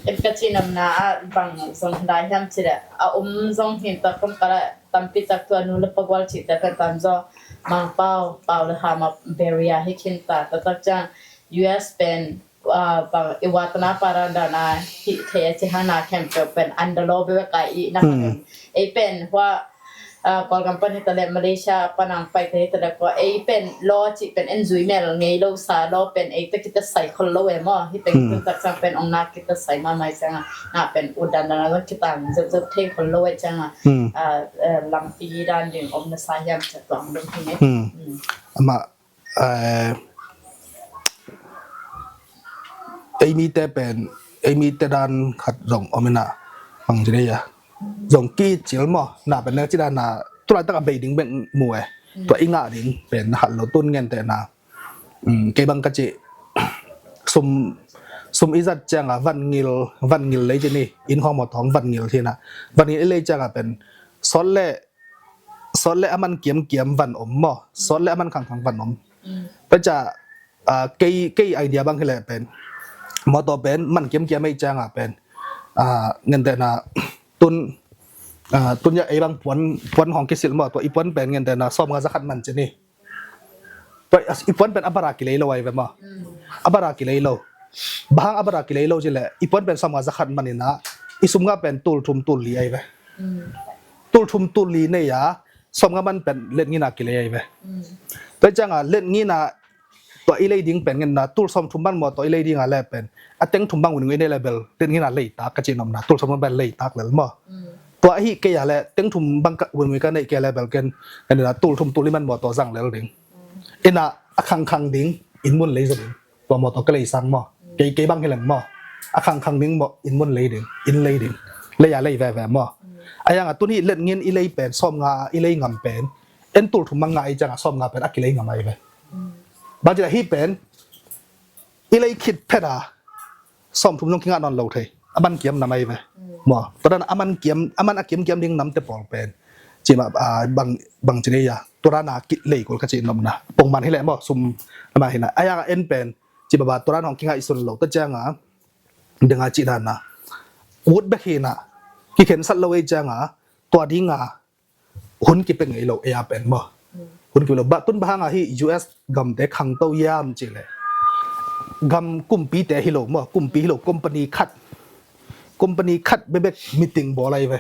Em ka cinamna ah bang zong lai hiam cileh a om zong hin ta kom kala tampi tak tua nu le pagual cihte pen tam zaw Mangpau, Pau le Hama beria hi khin ta, taktak ciang U S pen, ah, bang i watana parandana hi thei a ci hana khempeuh pen andalo bebeka i na kha ei pen hua ah, Kawlgam pan hitaleh Malaysia panang paite hitaleh ko ei pen law cih pen en zui mel ngei lo sa law pen ei te kita sai khol lo e maw. Hi teng tun tak sang pen ong na kita sai mamai cianga na pen udan dan a kita zep zep thei khol lo e cianga, ah, eh, lampi dan ding om na sa hiam cia tuang ding hi ne. Amah, eh, ei mite pen, ei mite dan khat zong om ina, bang ci dei a, zong kicil maw, na pen na ci dan na tulaitak a bei ding bek mu e. Tua i ngah ding pen na khat lo, tun ngentehna, kei bang ka ci sum, sum i zat cianga van ngil, van ngil lei ci ni, inn khawng mawtaw hong van ngil ci na, van ngil i lei cianga pen sawt le sawt le a man kiamkiam van om maw, sawt le a man khangkhang van om. Tua cia, ah, kei, kei idea bang hileh pen mawtaw pen man kiamkiam ei cianga pen, ah, ngentehna tun, ah, tun ya ei bang puan, puan hong kisilh maw, tua i puan pen ngentehna sawmnga zakhat man ci ni. Tua i puan pen a bara kilei lo ai ve maw. A bara kilei lo. Bahang a bara kilei lo cileh i puan pen sawmnga zakhat manina i sumnga pen tul thum tul li ai ve. Tul thum tul li nei a sawmnga man pen letngina kilei ai ve. Tua cianga letngina tua i lei ding pen ngenna tul sawm thum man maw, tua i lei dinga le pen a teng thum bang uning i nei le bel letngina leitak ka ci nomna, tul sawm man pen leitak lel maw. Tua ahi kei a le teng thum bang ka win win ka neih kei a le bel ken, ken ina tul thum tul nih man mawtaw zang lel ding. Ina a khangkhang ding inn mun lei zaw ding. Tua mawtaw ka lei sang maw? Kei, kei bang hi leng maw? A khangkhang ding maw inn mun lei ding, inn lei ding. Lei a lei veve maw? A yang a tun hi let ngin i lei pen sawm nga a i lei ngam pen en tul thum mang nga i ciang a sawm nga pen a kilei ngam ai ve. Bang ci a hi pen i lei khit phet a sawm thum zong kingah nawn lo thei. A man kiam na mai ve. Maw tua dan a man kiam, a man a kiam kiam ding namte pawl pen ci ma a bang, bang ci nei a tua dan a ki lei kul ka ci nopna pongman hi leh maw sum a man hi na a yang a en pen ci baba tua dan hong kingaihsun lo ta ciang a deng a ci dan a ut bek hi na kikhensat lo ei ciang a tua ding a hun kipia ngei lo ei a pen maw? Hun kipia lo. Bah tun bang hang a hi U S gamte khangto hiam ci le gam kumpite hi lo maw? Kumpi hi lo company khat, company khat bebek meeting bawl ai ve.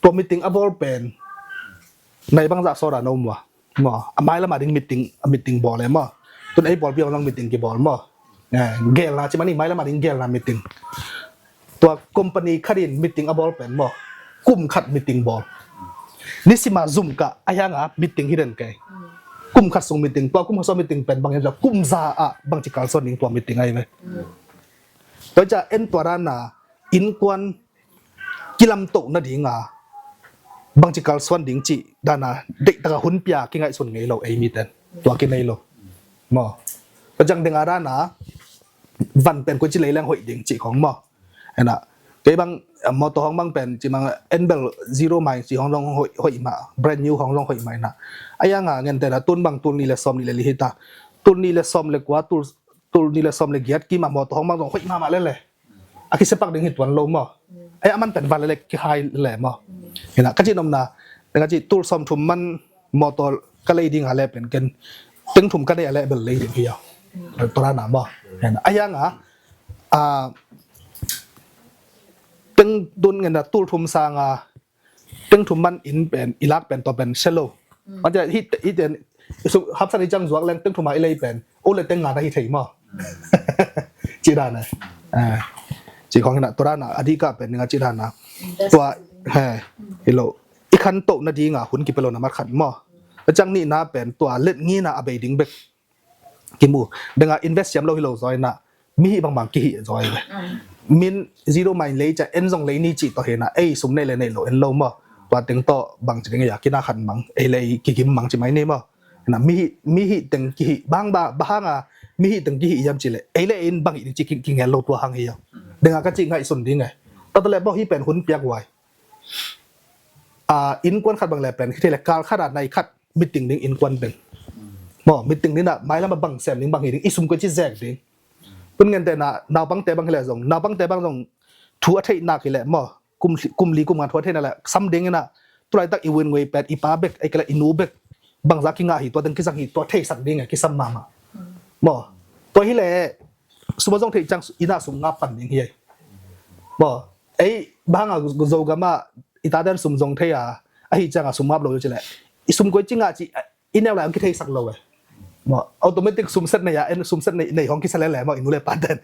Tua meeting a bawl pen nai bang zah sawt a no maw? Maw a mailam a ding meeting, a meeting bawl e maw? Tun ei pawlpi hong zong meeting kibawl maw? Gelna ci mani mailam a ding gelna meeting. Tua company khat in meeting a bawl pen maw kum khat meeting bawl. Nisima zum kah a hiang a meeting hi den kei. Kum khat sung meeting, tua kum khat sung meeting pen bang hiam cia kum za ah bang ci kalsuan ding tua meeting ai ve. Tua cia en tua dan a innkuan kilamtoh nading a bang ci kalsuan ding ci dan a deih taka hun pia kingaihsun ngei lo ei miten. Tua kinei lo. Maw tua ciang deng a dan a van pen koi ci lei leng hoih ding ci khong maw? Ena kei bang mawtaw hong bang pen ci mang en bel zero mile ci hong long hoih, hoih mah, brand new hong long hoih mah ena. A yang a ngente na tun bang tul nih le sawm nih le li hi ta. Tul nih le sawm le kua, tul, tul nih le sawm le giat kim a mawtaw hong bang zong hoih mahmah le le. A kisiapak ding hi tuan lo maw? Ai a man pen van le le kihai le maw? Ena ka ci nopna ka ci tul sawm thum man mawtaw ka lei ding a le pen ken teng thum ka nei a le bel lei ding hi a. Tua dan a maw? Ena a yang a a teng tun ngen a tul thum sang a teng thum man inn pen i lak pen tua pen selo. Mate hi, hi ten hapsan i ciang zuak leng teng thum a i lei pen o le teng nga na hi thei maw? Ci dan a ci khong hi na tua dan a a dika pen nga ci dan a tua hi lo i khantoh nading a hun kipia lo na mat khat maw? A ciang nihna pen tua let ngin a a bei ding bek kimu. Deng a invest siam lo hi lo zaw ina mi hih bangbang kihih zaw hi ve. Min zero mile lei cia en zong lei ni cih tawh hi na ei sum nei le nei lo en lo maw? Tua teng tawh bang ci ding a kina khan mang ei lei kigim mang ci mai ni maw? Na mi hih, mi hih teng kihih bang ba, ba hang a mi hih teng kihih hiam ci le ei le in bang hih ding ci ki, kingel lo tua hang hi a. Deng a ka ci ngaihsun ding e. Tua tawh le baw hi pen hun piak huai. A innkuan khat bang le pen khi thei le kal khat a nai khat meeting ding innkuan pen. Maw meeting ding na mailam a bang sem ding bang hi ding i sum koi ci zek ding. Tun ngente na naupangte bang hi le zong, naupangte bang zong thu a theih nak hi le maw kum, kum li kum nga thu a theih nak le sam ding ina tulaitak i win wei pet i pa bek ei kele i nu bek bangza kingah hi tua deng kizang hi tua theisak ding e kisam mahmah. Maw tua hi le sum a zong theih ciang ina sum nga pan ding hi ei. Maw ei bang a Zogam a i taten sum zong thei a ahi ciang a sum ngap lo ci le i sum koi ci ngah ci i neu lai hong kitheisak lo e. Maw automatic sum set nei a en sum set nei, nei hong kisa lele maw i nu le paten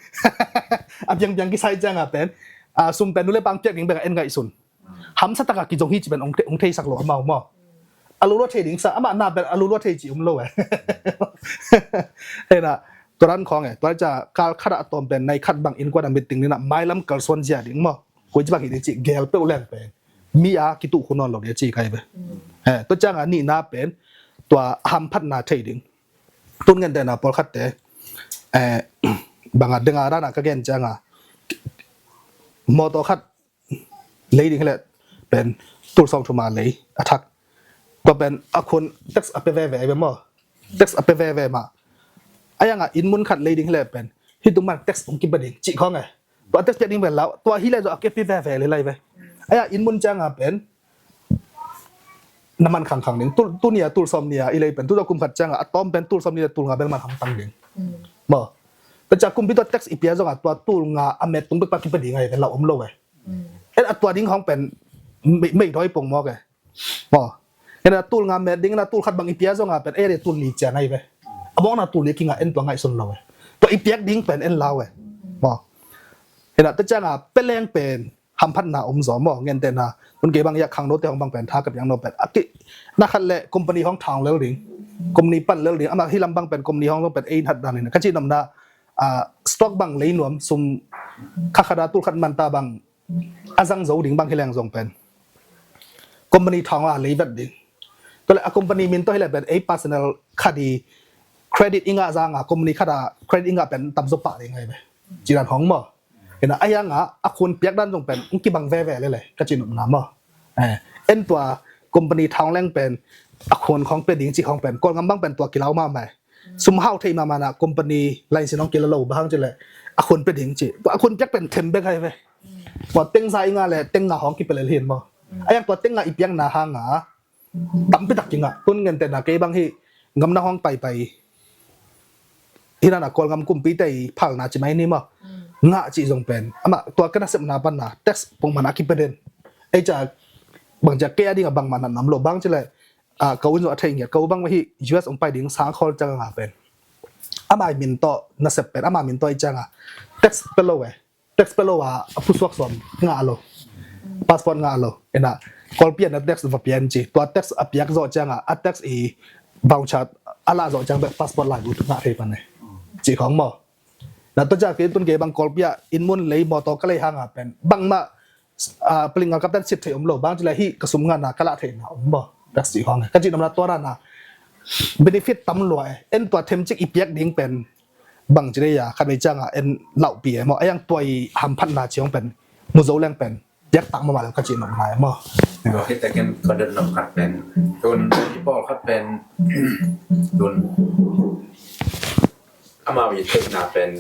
a piang piang kisai ciang a pen a sum pen nu le pang piak ding bek a en ngaihsun. Hamsa taka kizong hi ci pen hong thei, hong theisak lo amau maw? A lulua thei ding sa amah na pen a lulua thei ci um lo e. Hena tua dan khawng e tua cia kal khat a tawm pen nai khat bang innkuan a meeting ding na mailam kalsuan zia ding maw? Koi ci bang hi ding ci gel peuh leng pen mi a kituh khu nawn lo dia ci kai ve. He tua ciang a nihna pen tua hamphatna thei ding. Tun ngente na pawlkhatte bang a deng a dan a ka gen ciang a mawtaw khat lei ding hi le pen tul sawm thum a lei a thak. Tua pen a khun tax a pia veve ve maw? Tax a pia veve mah. A yang a inn mun khat lei ding hi le pen hi tung man tax hong kipia ding cih khawng e. Tua tax pia ding ve lau tua hi le zo a kipia veve le lai ve. A yang inn mun ciang a pen na man khangkhang ding tul, tul nia tul sawm nia i lei pen tul kum khat ciang a a tawm pen tul sawm nia tul nga bel man khangkhang ding. Maw tua cia kumpi tua tax i pia zong a tua tul nga a met tung bek pa kipia ding a hi pen lau om lo e. En a tua ding hong pen mei, mei dawi pong mawk e. Maw en a tul nga met ding en a tul khat bang i pia zong a pen ei a tul ni cia ngai ve. A mawkna tul ni kinga en tua ngaihsun lo e. Tua i piak ding pen en lau e. Maw en a ta ciang a peleng pen hamphatna om zaw maw, ngentehna. Tun kei bang hiah khangnote hong bang pen tha ka piak no pen a ki na khat le company hong thang lel ding, company pan lel ding, amah hi lam bang pen company hong zong pen ei hat dan in ka cih nopna, ah, stock bang lei nuam, sum kha khat a tul khat man ta bang a zang zo ding bang hi leng zong pen company thang a lei vet ding. Tua le a company min tawh hi le pen ei personal khat i credit i ngah zang a company khat a credit i ngah pen tam zaw pah ding hi ve. Ci dan hong maw. Hi na a hiang a a khun piak dan zong pen ong kibang veve le le ka cih nopna maw. Eh, en tua company thang leng pen a khun khong pia ding cih khong pen Kawlgam bang pen tua kilau mahmah. Sum hau thei mahmah na company license hong kila lo bang ci le a khun pia ding ci. Tua a khun piak pen them bek hi ve. Tua teng za i ngah le teng nga hong kipia lel hi maw. A hiang tua teng nga i piakna hang a tampi tak kingah. Tun ngentehna kei bang hi gam na hong paipai hi na na Kawlgam kumpite i phalna ci mai ni maw. Ngah cih zong pen amah tua ka nasepna pan na tax pongman a kipia den. Ei ca bang ca kei a ding a bangmah na nam lo bang ci le, ah, ka un zong a thei ngiat, ka u bang hi U S ong pai ding sang khol ciang a ngah pen amah i min tawh nasep pen amah min tawh i ciang a tax pia lo eh. Tax pia lo a a phusuak sawm ngah lo. Passport ngah lo. Ena Kawlpi a na tax va pian ci. Tua tax a piak zawh ciang a a tax i voucher a lah zawh ciang bek passport lai ut ngah thei pan eh. Ci khong maw. Na tua ciang kei tun kei bang Kawlpi a inn mun lei mawtaw ka lei hang a pen bangmah, ah, paling ngal kapten sit thei om lo bang ci le hi ka sum ngah na ka lah thei na om maw. Tax ci khong eh. Ka cih nopna tua dan a benefit tam lua eh. En tua them cik i piak ding pen bang ci dei a khat vei ciang a en lauhpi eh maw. A hiang tua i hamphatna ci hong pen mu zo leng pen piak tak mahmah lo ka cih nopna eh maw. Hitakin ka dot nop khat pen tun i pawl khat pen tun amau i theihna pen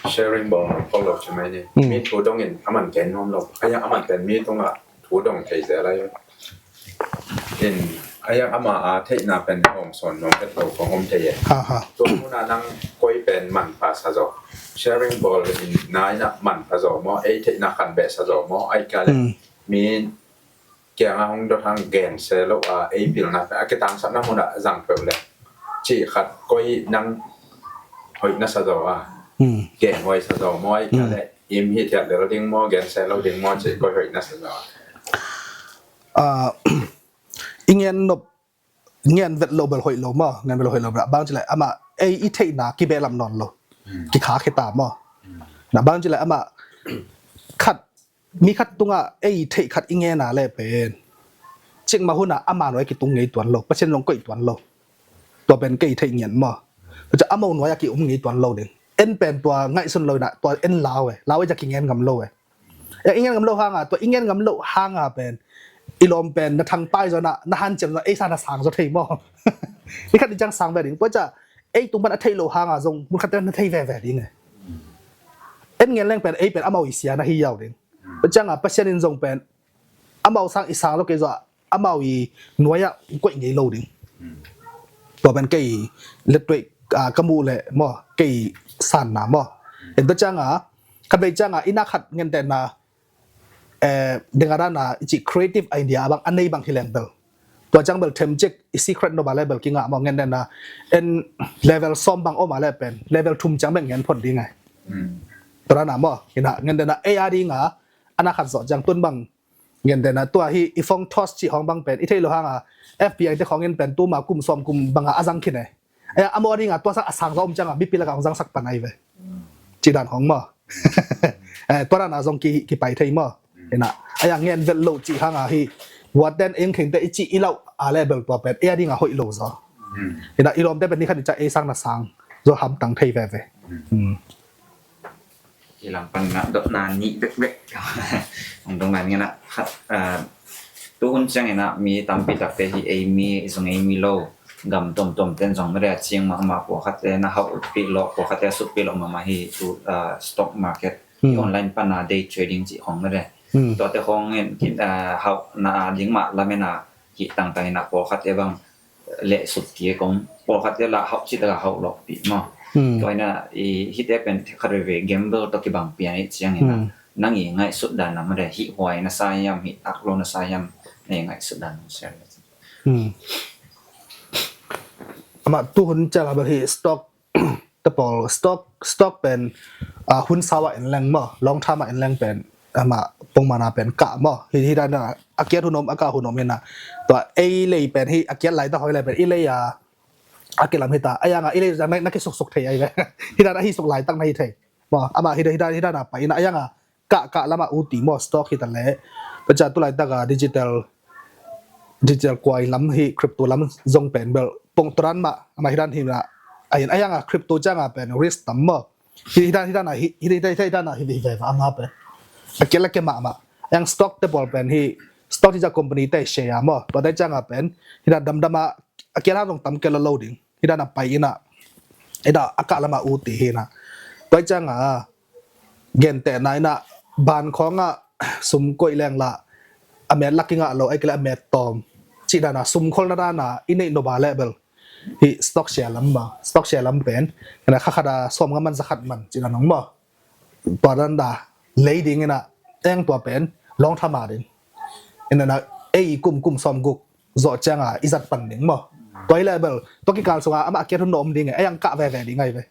sharing bawl nop khol lo ci mai ni. Mi thu dongin a man gen nuam lo. A hiang a man pen mi tungah thu dong thei zel lai. In a hiang ama a theihna pen hawm sawn nuam het lo kong om thei e. Tua huna nang koi pen manpha sa zaw. Sharing bawl in na ina manpha zaw maw, ei theihna khan beh sa zaw maw, ai ka le mi kianga hong dot hang gen se lo a ei pilna pen a kitangsapna huna zang peuh le. Ci khat koi nang hoih na sa zaw a. Gen huai sa zaw maw, ai ka le im hi thiat lel ding maw, gen se lo ding maw, ci koi hoih na sa zaw a. Ah, i ngen nop, ngen vet lo bel hoih lo maw, ngen vet lo hoih lo bel bang ci lai amah ei i theihna kibehlam nawn lo. Kikha khita maw. Na bang ci lai amah khat mi khat tungah ei theih khat i ngen a le pen cikmah hunah ama nuai kitung ngei tuan lo, Pasian zong koih tuan lo. Tua pen kei theih ngian maw. Tua ca amau nuai a ki um ngei tuan lo ding. En pen tua ngaihsun lo inah tua en lau e, lau e ca kingen ngam lo e. Ya ingen ngam lo hanga, tua ingen ngam lo hanga pen i lawm pen na thangpai zaw na, na hanciam zaw, ei sa na sang zaw thei maw. I khat i ciang sang ve ding. Tua ca ei tung pan a theih lo hanga zong mun khat na thei veve ding e. En ngen leng pen ei pen amau i sia na hi yau ding. Tua cianga Pasian in zong pen amau sang i sang lo kei zaw amau i nuai ah koih ngei lo ding. Tua pen kei lettuaih ka muh le maw, kei sanna maw. En tua cianga khat vei cianga i na khat ngentehna eh, dengah dana i cih creative idea a bang a nei bang hi leng bel. Tua ciang bel them cik i secret nop a le bel kingah maw, ngentehna en level sawm bang om a le pen level thum ciang bek ngen phot ding ai. Tua dana maw, ina ngentehna ei a dinga a na khat zawh ciang tun bang ngentehna tua hi i phone toss cih hong bang pen i theih lo hanga F B I te khongin pen tuma kum sawm kum banga a zang khin e. Aya a maw a dinga tua sang a sang zaw om cianga mipi lakah hong zangsak pan ai ve. Cih dan hong maw. Eh, tua dana zong ki, kipai thei maw. Ina aya ngen vet lo cih hanga hi. Waten eng khengte i cih i lauh a le bel tua pen ei a dinga hoih lo zaw. Ina i lawmte pen ni khat i ca ei sang na sang zaw hamtang thei veve. I lam pan ngah dotna nih bekbek. Hong dong dan ngen ah khat, ah, tu hun ciang inah mi tampi takte hi ei mi zong ei mi lo gam tomtom ten zong mare a ciang mahmah pawlkhatte na hauh pih lawh, pawlkhatte a sut pih lawh mahmah hi tu, ah, stock market hi online pana day trading cih khong mare. Tuate khong in, ah, hauh na a ding mah lamen a hi tangtang inah pawlkhatte bang leh suk kik om, pawlkhatte lah hauh cih takah hauh lawhpih maw. Tua inah i hite pen khat veve gamble tawh kibang pian ih ciangin ah nang i ngaihsut dan lam le hih huai na sa hiam, hih tak lo na sa hiam, na i ngaihsut dan lam share le. Amah tuhun ciang a bel hih stock te pawl stock, stock pen, ah, hun sau ah en leng maw, long term ah en leng pen amah Pongmana pen kah maw. Hi hi dan a kiat hun om, a kah hun om hi na. Tua ei lei pen hi a kiat laitak hong lei pen i lei a a kilam hi ta. A yang a i lei na, na kisuksuk thei ai ve. Hi dan a hi suk laitak na hi thei. Maw, ama hi dan hi dan a pai hi na a yang a kah kah lam a uti maw, stock hi ta le. Tua ciang tu laitak a digital digital kuai lam hi, crypto lam zong pen bel pong turan mah ama hi dan hi na. A yang a crypto ciang a pen risk tam maw. Hi hi dan hi dan a hi hi dan hi dan a hi hi ve va anga pen a kiat le kiat mahmah. A yang stock te pawl pen hi stock hi ciang company te share maw. Tua te ciang a pen hi dan damdam a a kiat a zong tam kiat lo lo ding. Hi dan a pai hi na. Hi dan a kah lam a uti hi na. Tua ciang a gentehna in a ban khawng a sum koih leng la a met lak i ngah lo, a kile a met tawm cih dan a sum kholna dan a i neih nop a leh bel hi stock share lam maw, stock share lam pen kha khat a sawm nga man za khat man cih dan hong maw. Tua dan a lei ding in a eng tua pen long tham a ding in a ei kum kum sawm guk zawh ciang a i zat pan ding maw. Tua hi leh bel tua kikal sung a amah a kiat hun na om ding e, a yang kah veve ding ai ve.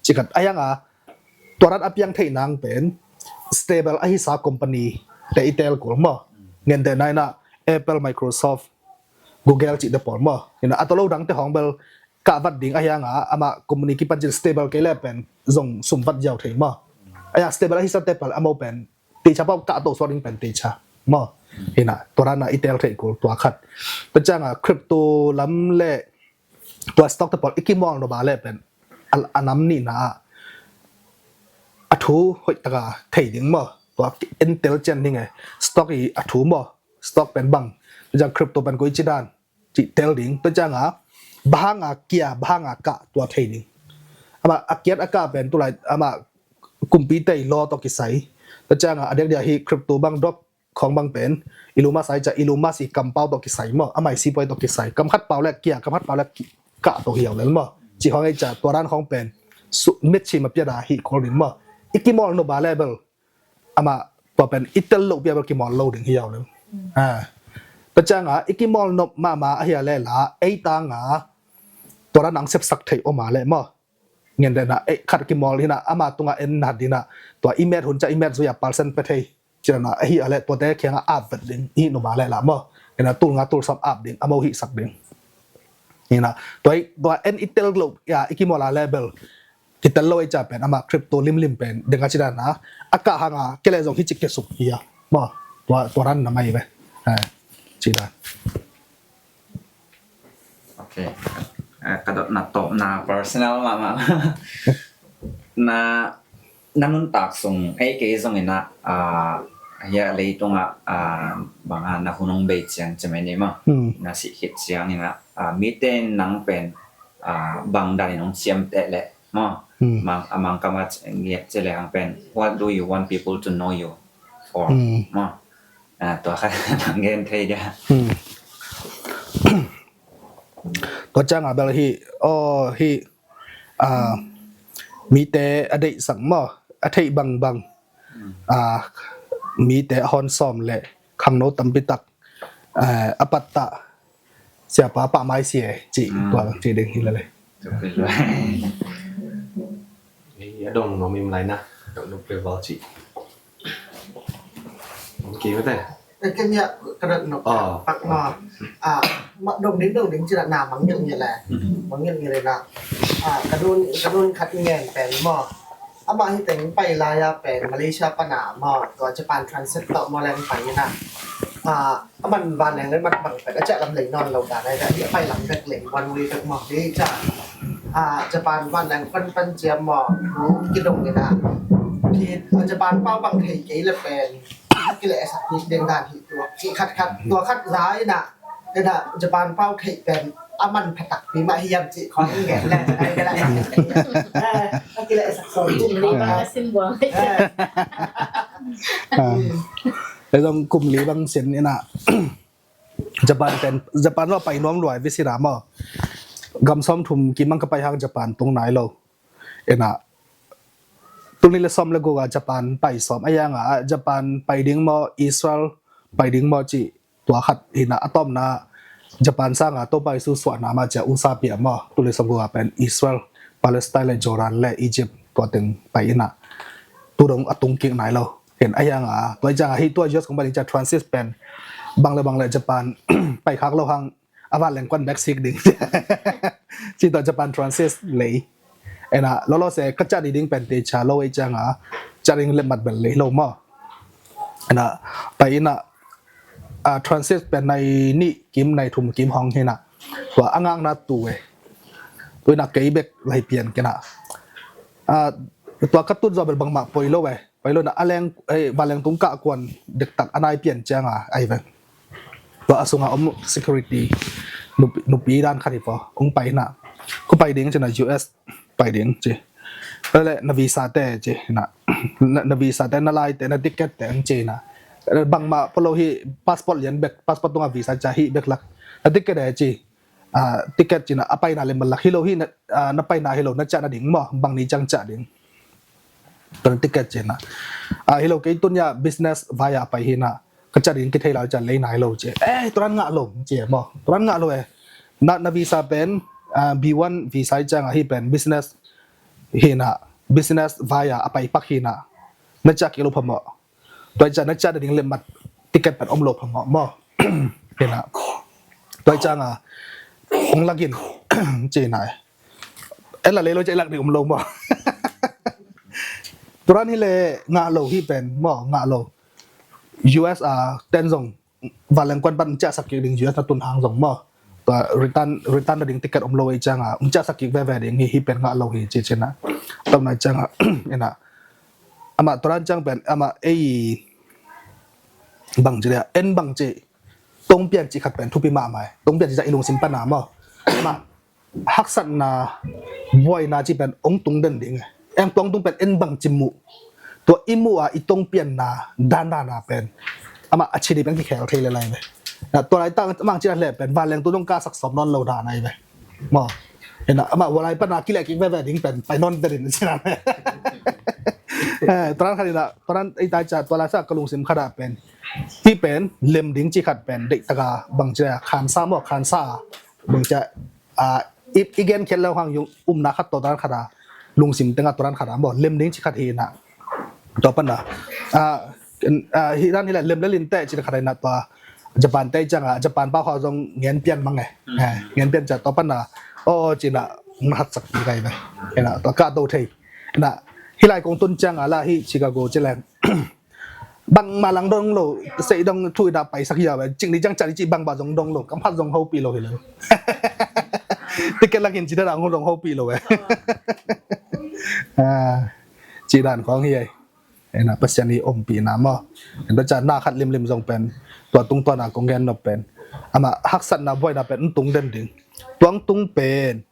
Cih khat a yang a tua dan a piang theih nang pen stable a hisa company te i tel kul maw. Gentehna in a Apple, Microsoft, Google cih te pawl maw. Hi na a tawh lo dang te hong bel kah vat ding a yang a amah company kipan cin stable kei le pen zong sum vat ziau thei maw. A yang stable a hisa te pawl a mo pen teicha pau kah to suak ding pen teicha maw. Hi na tua dan a i tel thei kul tua khat. Tua ciang a crypto lam le tua stock te pawl i kimawl nop a leh pen a, a nam nihna ah a thu hoih taka thei ding maw. Tua en tel cian ding e, stock i a thu maw, stock pen bang, tua ciang crypto pen koi ci dan cih tel ding. Tua ciang a bang hang a kia, bang hang a kah tua thei ding. Amah a kiat a kah pen tulai amah kumpi tei law tawh kisai. Tua ciang a a diakdiak hi crypto bang dok khawng bang pen Elon Musk ai ca, Elon Musk i kampau tawh kisai maw, amah i sipuai tawh kisai, kam khat pau le kia, kam khat pau le kah to hiau lel maw. Cih khawng ai ca tua dan khawng pen su mitchim a piat a hi kol ding maw. I kimawl nop a leh bel amah tua pen i tel loh piak bel kimawl lo ding hiau lel. Tua ciang a i kimawl nop mahmah a hia leh la ei tang a tua dan ang sepsak thei om a leh maw. Gentehna eh khat kimawl hi na ama tungah en na ding a tua i met hun ca i met zui a percent pe thei. Ci dan a ahi a leh tuate kiangah ap vet ding i hi nop a leh la maw. Hi na tul nga tul sawm ap ding a mo hihsak ding. Hi na tua i tua en i tel lo ya i kimawl a leh bel kitel lo i ca pen ama crypto limlim pen deng a ci dan a a kah hang a kei leh zong hi ci kesuk hi a maw. Tua tua dan na mai ve. Ci dan. Ok. Ka dot na tawp na personal mahmah. Na na nuntak sung ei kei zong in a hia leitungah banga na hun hong bei ciang cemai ni maw. Na sih khit ciang in a mite in nang pen bang dan in hong ciamteh leh maw. Mang a mang kama ngiat ci leh hang pen what do you want people to know you for maw. Tua kha nang gen thei dia. Tua ciang a bel hi aw hi mite a deihsak maw a theih bangbang mite a hon sawm le khangno tampi tak a pattah siapa pah mai sia cih tua ci ding hi lele. A dong nom im lai na dong nom pe val cih. Ok mate. Kenya ka dot nok pak ma. Ma dong ding dong ding cih na mangil ngil le. Mangil ngil na. Ka dun ka dun khat ngen pen maw. Amah hi teng pai lai a pen Malaysia pana maw tua Japan transit tawh maw leng pai na. Aman vanleng le mat bang pek a ciah lam lei nawn lo dan ai dah hi a pai lam bek lei one way bek maw hi ca. Japan vanleng pan pan ciam maw thu kidong ni na. Hi Japan pau bang thei kei le pen kileh sak hi deng dan hi tua hi khat khat tua khat za i na. Ena Japan pau thei pen aman phatak pi mah hiam cih khawng ngen le ai ka la sak. Kileh sak so cih khawng. Ei zong kum li bang sin ina Japan pen Japan lo pai nuam luai vi sira maw. Gam sawm thum kimang ka pai hang Japan tung nai lo. Ina tuni le sawm le guk a Japan pai sawm a yang a Japan pai ding maw Israel pai ding maw ci tua khat ina a tawmna Japan sanga to pai su suahna ma cia usa pia maw tuni le sawm guk a pen Israel Palestine le Jordan le Egypt tua teng pai ina tudong a tung kik nai lo. Ken a hiang a, tua i ciang a, hi tua U S kong pai ding ciang transit pen bang le bang le Japan pai khak lo hang a vanleng kuan bek sik ding. Ci tua Japan transit lei. Ena lolo se ka ciah ding pen te ciah lo i ciang a, ciah ding le mat bel lei lo maw. Ena pai ina, a, transit pen nai nih kim nai thum kim hong hina. Tua a ngakna tu e. Tu ina kei bek lai pian kena. A, tua ka tut zaw bel bangmah poi lo e. Pai lo na a leng, eh, vanleng tung kah kuan dektak a nai pian ciang a ai ven. Tua a sunga om security nupi, nupi dan khat hi po. Ong pai na. Ko pai ding cina U S pai ding ci. Pele na visa te ci na. Na, na visa te, na lai te, na ticket te ang ci na. Bangmah polo hi passport lian bek, passport tunga visa ca hi bek lak. Na ticket e ci. A, ticket cina a paina le malak hi lo hi na, a, na paina hi lo na ciah na ding maw, bang ni ciang ciah ding. Tua ticket cina. A, hi lo kei tun ya business via pai hi na. Ka ciah ding kithei lau ciah lei nai lo ci. Eh, turan ngah lo ci maw. Turan ngah lo eh. Na, na visa pen, a, B one visa i ciang a hi pen business hi na. Business via a pai pak hi na. Na ciah kik lo phamawh. Tua i ciang na ciah ding le mat ticket pen om lo phamawh maw. Hi na. Tua i ciang a ong lak in ci na. En la lei lo ciah lak ding om lo maw. Turan hi le ngah lo hi pen maw, ngah lo. U S a ten zong vanleng kuan pan ciah sak kik ding U S na tun hang zong maw. Tua return, return na ding ticket om lo i ciang a ong ciah sak kik veve ding hi, hi pen ngah lo hi ci cina. Tam na i ciang a ena. Ama turan ciang pen ama ei bang ci dia, en bang ci. Tong pian ci khat pen thupi mahmah e. Tong pian ci ca i lungsim pana maw. Ama haksatna buaina ci pen ong tung den ding e. Eng tuang tung pen en bang ci muh. Tua i muh a i tong pianna dan dana pen ama a cini pen kikhel thei le lai ve. Na tua lai tang amang ci le pen vanleng tu dong ka sak som non lo dana i ve. Maw. Ena ama walai pana kile kik veve ding pen pai non den in cina. Eh, turan khat ina, turan ei tai ca tua lai sa ka lungsim khat a pen. Hi pen lem ding ci khat pen deih taka bang ci a khansa maw, khansa bang ci a, a, i, i gen khiat lo hang yung umna khat to turan khat a lungsim tenga turan khat a maw lem ding ci khat hi na. Tua pana, a, a, hi dan hi le lem le lin te ci khat hi na tua Japan te ciang a, Japan pa kho zong ngen pian mang e. Eh, ngen pian ca tua pana, o, o, ci na, nghat sak ti kai ve. Hi na, tua ka to thei. Na, hi lai kong tun ciang a la hi Chicago ci leng. Bang ma lang dong lo, sei dong thui da pai sak ya ve. Cing ni ciang ca ni ci bang ba zong dong lo, kam phat zong ho pi lo hi lo. Ticket lakin ci da dang ho dong ho pi lo ve. Ah, ci dan kong hi ai. Ena Pasian i ompihna maw. Ena ca na khat limlim zong pen. Tua tung tua na kong gen nop pen. Ama haksatna buaina pen tung den ding. Tuang tung pen.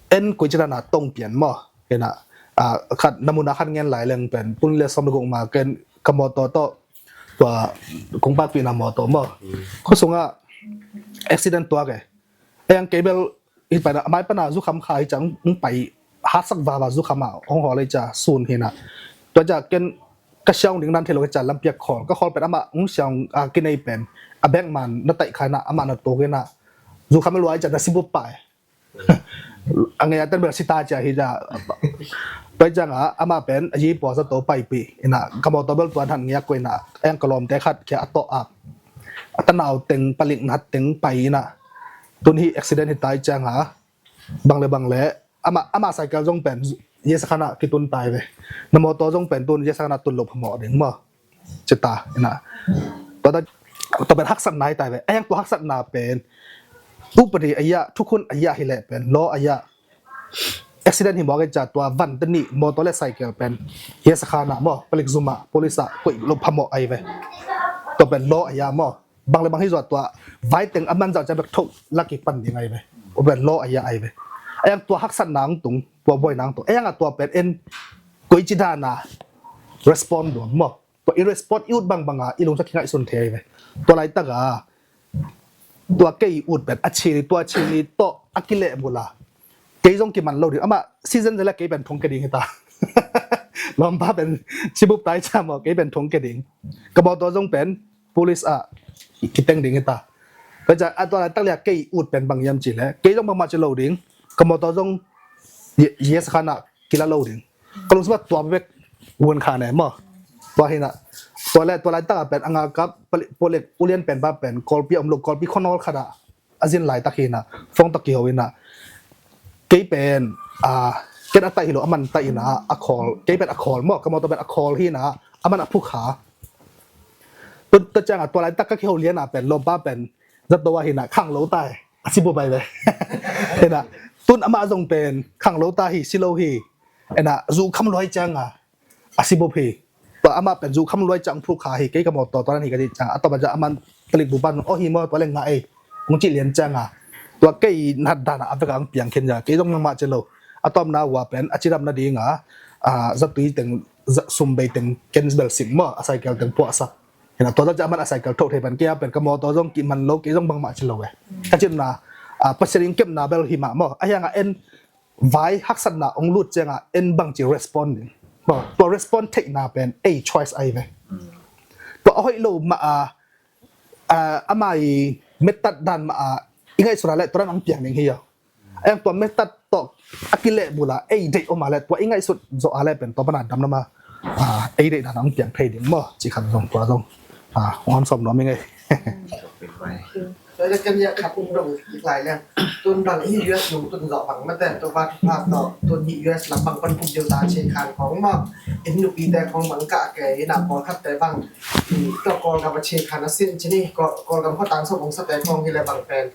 En koi cina na tong pian maw. Ena, a, khat na muna khat ngen lai leng pen. Pun le som le guk ma ken ka motor to. Tua kong pakpihna motor maw. Khusunga accident tua ke. Eng kei bel i pai na, a mai pana zukham kha hi ciang, ong pai hasak vava zukham a, ong hawl hi cia sun hi na. Tua cia ken ka siang ding nan thei lo hi cia lampiak khawl, ka khawl pen ama ong siang a kinei pen, a bek man na taih khai na, ama na tuk hi na. Zukham a luai cia na sibup pai. A ngei a ten bel sita cia hi cia. Tua ciang a, ama pen, a yi pua sa to pai pi, ina, ka motor bel tuan han ngiak ko ina, eng ka lawmte khat kia a to ap. A tanau teng, palik nat teng pai ina. Tun hi accident hi tai ciang a, bang le bang le, ama, ama cycle zong pen, ye sakhan a kitun tai ve. Na motor zong pen tun, ye sakhan a tun lo phamawh ding maw. Cita, ina. Tua ta, tua pen haksatna hi tai ve. Ayang tua haksatna pen, upadi aya, thukhun aya hi le pen, law aya. Accident hi mawk e cia tua van tani, motor le cycle pen, ye sakhan a maw, palik zum a, police a, koih lo phamawh ai ve. Tua pen law aya maw. Bang le bang hi zuat tua, vai teng a man zau cia bek thok, laki pan ding ai ve. Tua pen law aya ai ve. Ayang tua haksatna ang tung, tua buaina ang tung. Ayang a tua pen en, koi ci dana, respond duam maw. Tua i respond i ut bangbang a, i lungsa kingaihsun thei ai ve. Tua laitak a, tua kei i ut pen, a chili, tua chili, to, a kile bula. Kei zong kiman lo ding. Ama, season zela kei pen thong ke ding hita. Lawmpa pen, sibup tai cia maw, kei pen thong ke ding. Ka motor zong pen, police a, kiteng ding hita. Tua cia, a tua laitak lia kei i ut pen bang yam ci le. Kei zong bangmah ci lo ding. Ka motor zong, ye, ye sakhan a, kila lo ding. Ka lungsim a tua bek, wun khan e maw. Tua hi na, tua le tua laitak a pen a ngalkap palik ulian pen pa pen Kawlpi a om lo, Kawlpi khuanawl khat ah a zin laitak hi na, phone tawh kiho hi na, kei pen a ken a taih hi lo, a man taih hi na, a khawl, kei pen a khawl maw, ka mawtaw pen a khawl hi na, a man a phukha. Tua ciang a tua laitak ka kiho lian a pen lawmpa pen zato a hi na, khang lo tai, a si bup ai ve. Hi na, tun amah zong pen khang lo ta hi, si lo hi. Hi na, zu kham luai ciang a a si bup hi. Tua amah pen zu kham luai ciang phukha hi, kei ka mawtaw tua nan hi ka cih ciang a, a tawp a ciang a man palik bup pan, aw hi maw, tua leng ngah ei, kong cih lian ciang a, tua kei nat dan a a vek a ang piang khin ciang kei zong nangmah ci lo. A tawpna uh a pen a cidam nading a zatui teng, sum bei teng ken bel sing maw, a cycle teng puahsak. Hi na, tua zah ciang a man a cycle thoh thei pan, kei a pen ka mawtaw zong kiman lo, kei zong bangmah ci lo e. Ka cihna, Pasian in kepna bel hi mah maw, a hiang a en vai haksatna ong lut ciang a en bangci respond ding. Tua respond theihna pen ei choice ai ve. Tua a hoih lo mah a, ama i mettat dan mah a i ngaihsut a leh tua dan ang piang ding hi a. A yang tua mettat tawh a kilehbul a ei deih om a leh tua i ngaihsut zawh a leh pen tua pan a damdam a ei deih dan ang piang thei ding maw, cih khat zong tua zong hong hawm sawm nuam ing ei. Tua hi leh ken hiah khat ung dong kik lai leng. Tun bang hi U S nung tun zawh bang mate, tua pa thupha tawh tun hi U S lam bang pan kumpiuta chei khan khawng maw, inn nupite khawng bang kah kei ina, pawlkhatte bang tua Kawlgam a chei khan a sin cin hi. Kawlgam khuatang sawm ong sate khawng hi leh bang pen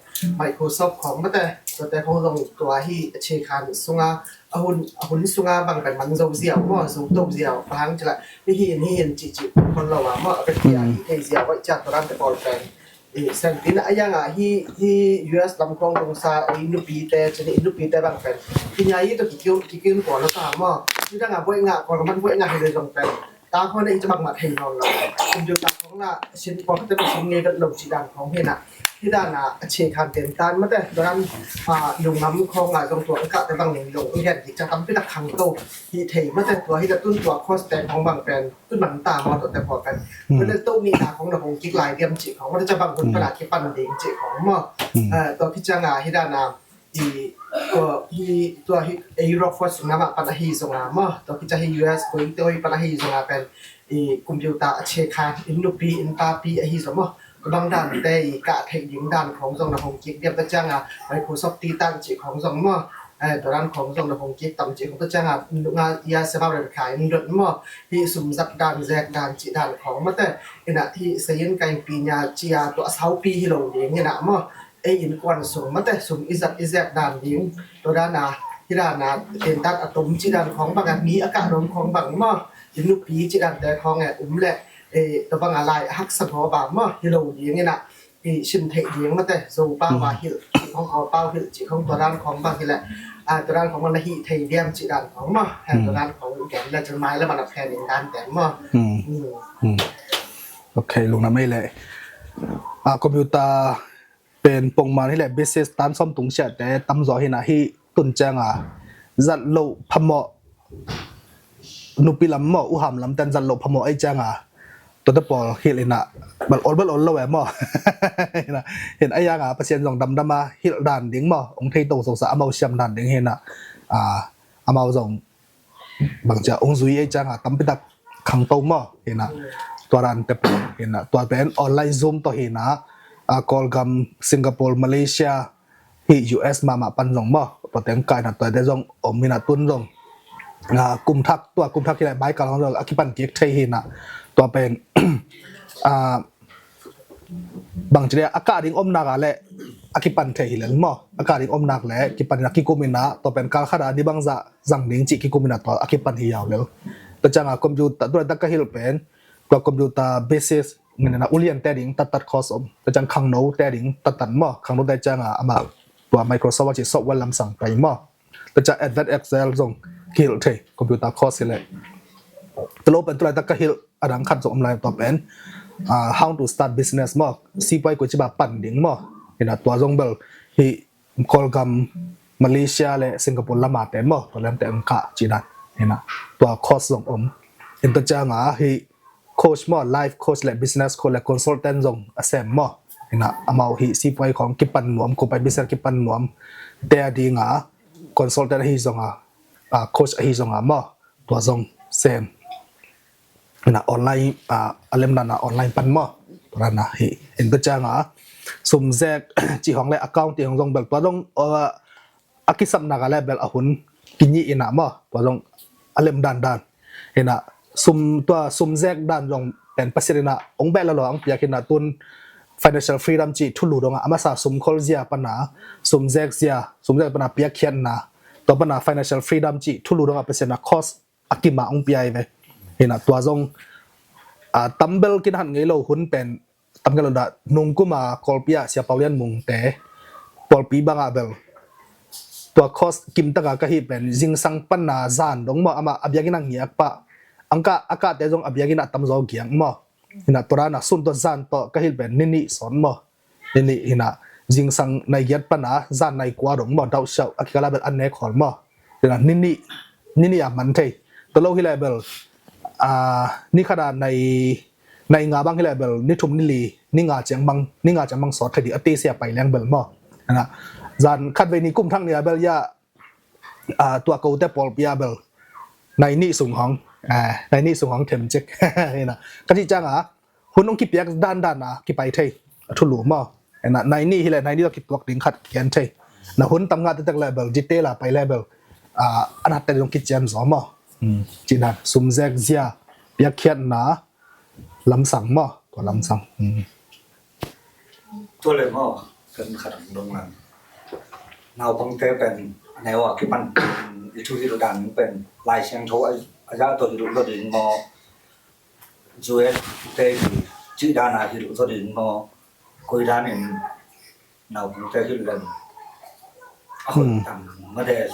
Microsoft khawng mate, tuate khawng zong tua hi a chei khan sunga, a hun, a hun sunga bang pen man zo ziau maw, zo to ziau, bang hang ci lah hi hi in hi in cih cih khol lo a maw, a vek hi a hi thei ziau, tua ciang tua dante pawl pen Sengtin a yang a hi, hi U S lam khawng dong sa i nupite, cin i nupite bang pen hi nia i to kikiun, kikiun ko lo ta maw. Hi dang a buai nga ko man buai nga hi le zong pen ta khawng na i cabang mat hei nawn lo. Kum diu ta khawng na sin ko te sin ngei vet lo ci dan khawng hi na. Hi dan a a che khan ten tan mate, tua dan a lungam khawng a zong tua ka te bang nei lo. Ngen ki ca tam pi tak khang to hi thei mate, tua hi ta tun tua course te khawng bang pen tun man ta maw, tua te pawh pen. Tua le to mi na khawng na hong kik lai diam cih khawng, tua cabang hun pan a kipan ding cih khawng maw. Tua kicang a hi dan a i tua hi, tua hi ei rock force na mah pan a hi zong a maw, tua kica hi U S koi te oi pan a hi zong a pen i computer a che khan in nupi in papi a hi zong maw. Tua bang dan te i kah theih ding dan khawng zong na hong kik diam, tua ciang a Microsoft ti tang cih khawng zong maw. Tua dan khawng zong na hong kik tam cih khawng, tua ciang a nunga ia sebau le kha in dot maw, hi sum zat dan zek dan cih dan khawng mate. Ina hi sayin kain pi nia cia tua a saupi hi lo ding ina maw. Ei in kuan sung mate, sum i zat i zek dan ding. Tua dan a hi dan a ten dan a tom cih dan khawng bang a, mi a kah rom khawng bang maw, in nupi cih dan te khawng e um le tua bang a lai a haksa ngaw bang maw, hi lo ding ina. I sim theih ding mate, Zo pau a hilh cih khawng, Kawl pau hilh cih khawng, tua dan khawng bang hileh tua dan khawng bang na hih thei diam cih dan khawng maw. Tua dan khawng gen le cun mai le man a phen in dan teng maw. Ok, lungna mei leh a computer pen pongman hileh business tan sawm tung siate tamzaw hi na, hi tun ciang a zat loh phamawh nupi lam maw, uham lam ten zat loh phamawh ei ciang a tuate pawl hilh ina bal ol bal ol lo e maw. Hin a yang a Pasian zong damdam a hilh dan ding maw, ong thei to sosa amau siam dan ding hi na. Amau zong bang cia ong zui ei ciang a tampi tak khangto maw hi na. Tua dan te pawl hi na, tua pen online Zoom tawh hi na, Kawlgam, Singapore, Malaysia, hi U S mahmah pan zong maw, tua teng kai na tua te zong om hi na, tun zong kum thak, tua kum thak hi lai baikal hong zong a kipan kik thei hi na. Tua pen bang ci le a kah ding om nak a le a kipan thei hi lel maw, a kah ding om nak le kipan hi na, kikum hi na, tua pen kal khat a di bang zah zang ding cih kikum hi na, tua a kipan hi yau lel. Tua ciang a computer, tua tak ka hilh pen tua computer basis ngen na ulian te ding tattat course om. Tua ciang khangno te ding tattat maw, khangno te ciang a amah tua Microsoft a ci software lamsang pai maw. Tua ciang Advanced Excel zong kihilh thei computer course hileh. Tua lo pen tulaitak ka hilh a dang khat zong om lai, tua pen how to start business maw, sipuai koi ci ba pan ding maw. Hi na, tua zong bel hi Kawlgam, Malaysia le Singapore lamate maw, tua lamte ang kah ci dan. Hi na, tua course zong om. Hi tua ciang a hi coach maw, life coach le business coach le consultant zong a sem maw. Hi na, amau hi sipuai khawng kipan nuam, kupai business kipan nuam te a ding a consultant ahi zong a, coach ahi zong a maw, tua zong sem. Ina online a, a lemdan a online pan maw. Tua dan a hi in tua ciang a sumzek cih hong le account cih hong zong bel tua zong a kisapna ka le bel a hun kinih ina maw. Tua zong a lemdan dan ina sum tua sumzek dan zong pen Pasian ina ong beh la lo ang piak ina tun financial freedom cih thulu dong a masa sumkhol zia pana sumzek zia sumzek pana piakkhiatna tua pana financial freedom cih thulu dong a Pasian ina cost a kima ong piai ve. Ina tua zong a tambel kin han ngei lo hun pen tam ka lo da nungkuma Kawlpi a Sia Pau Lian Mung te pawlpi banga bel tua cost kimtaka ka hi pen zingsang panna zan dong maw ama a biakin a ngiak pa angka a kate zong a biakin a tamzaw giang maw. Ina tua dana sun tua zan tawh ka hi pen nini sawn maw. Nini ina zingsang nai giat pana zan nai kua dong maw dauh siau a kikala bel an nek hawl maw. Ina nini nini a man thei. Tua lo hi le bel a ni khada nai nai nga bang hi le bel ni thum ni li ni nga ciang bang ni nga ciang bang sawt thei di a te sia pai leng bel maw. Ana zan khat vei ni kum thang ni a bel ya a tua ko te pawlpi a bel nai ni sung hong a nai ni sung hong them cek. Ina ka ci ciang a hun ong kipiak dan dan a kipai thei a thulu maw. Ina nai ni hi le nai ni lo kituak ding khat kian thei na hun tam nga te tek le bel detail a pai le bel a anat te dong kician zaw maw. Ci dan sumzek zia piakkhiatna lamsang maw tua lamsang. Tua le maw kan khat ang dong lang naupangte pen a neu a kipan i thu hilh dan pen Lai Siangtho a zah tawh hilh lo ding maw. Zuet te hi cih dan a hilh lo ding maw. Koi dan in naupangte hilh leng a hoih tam made.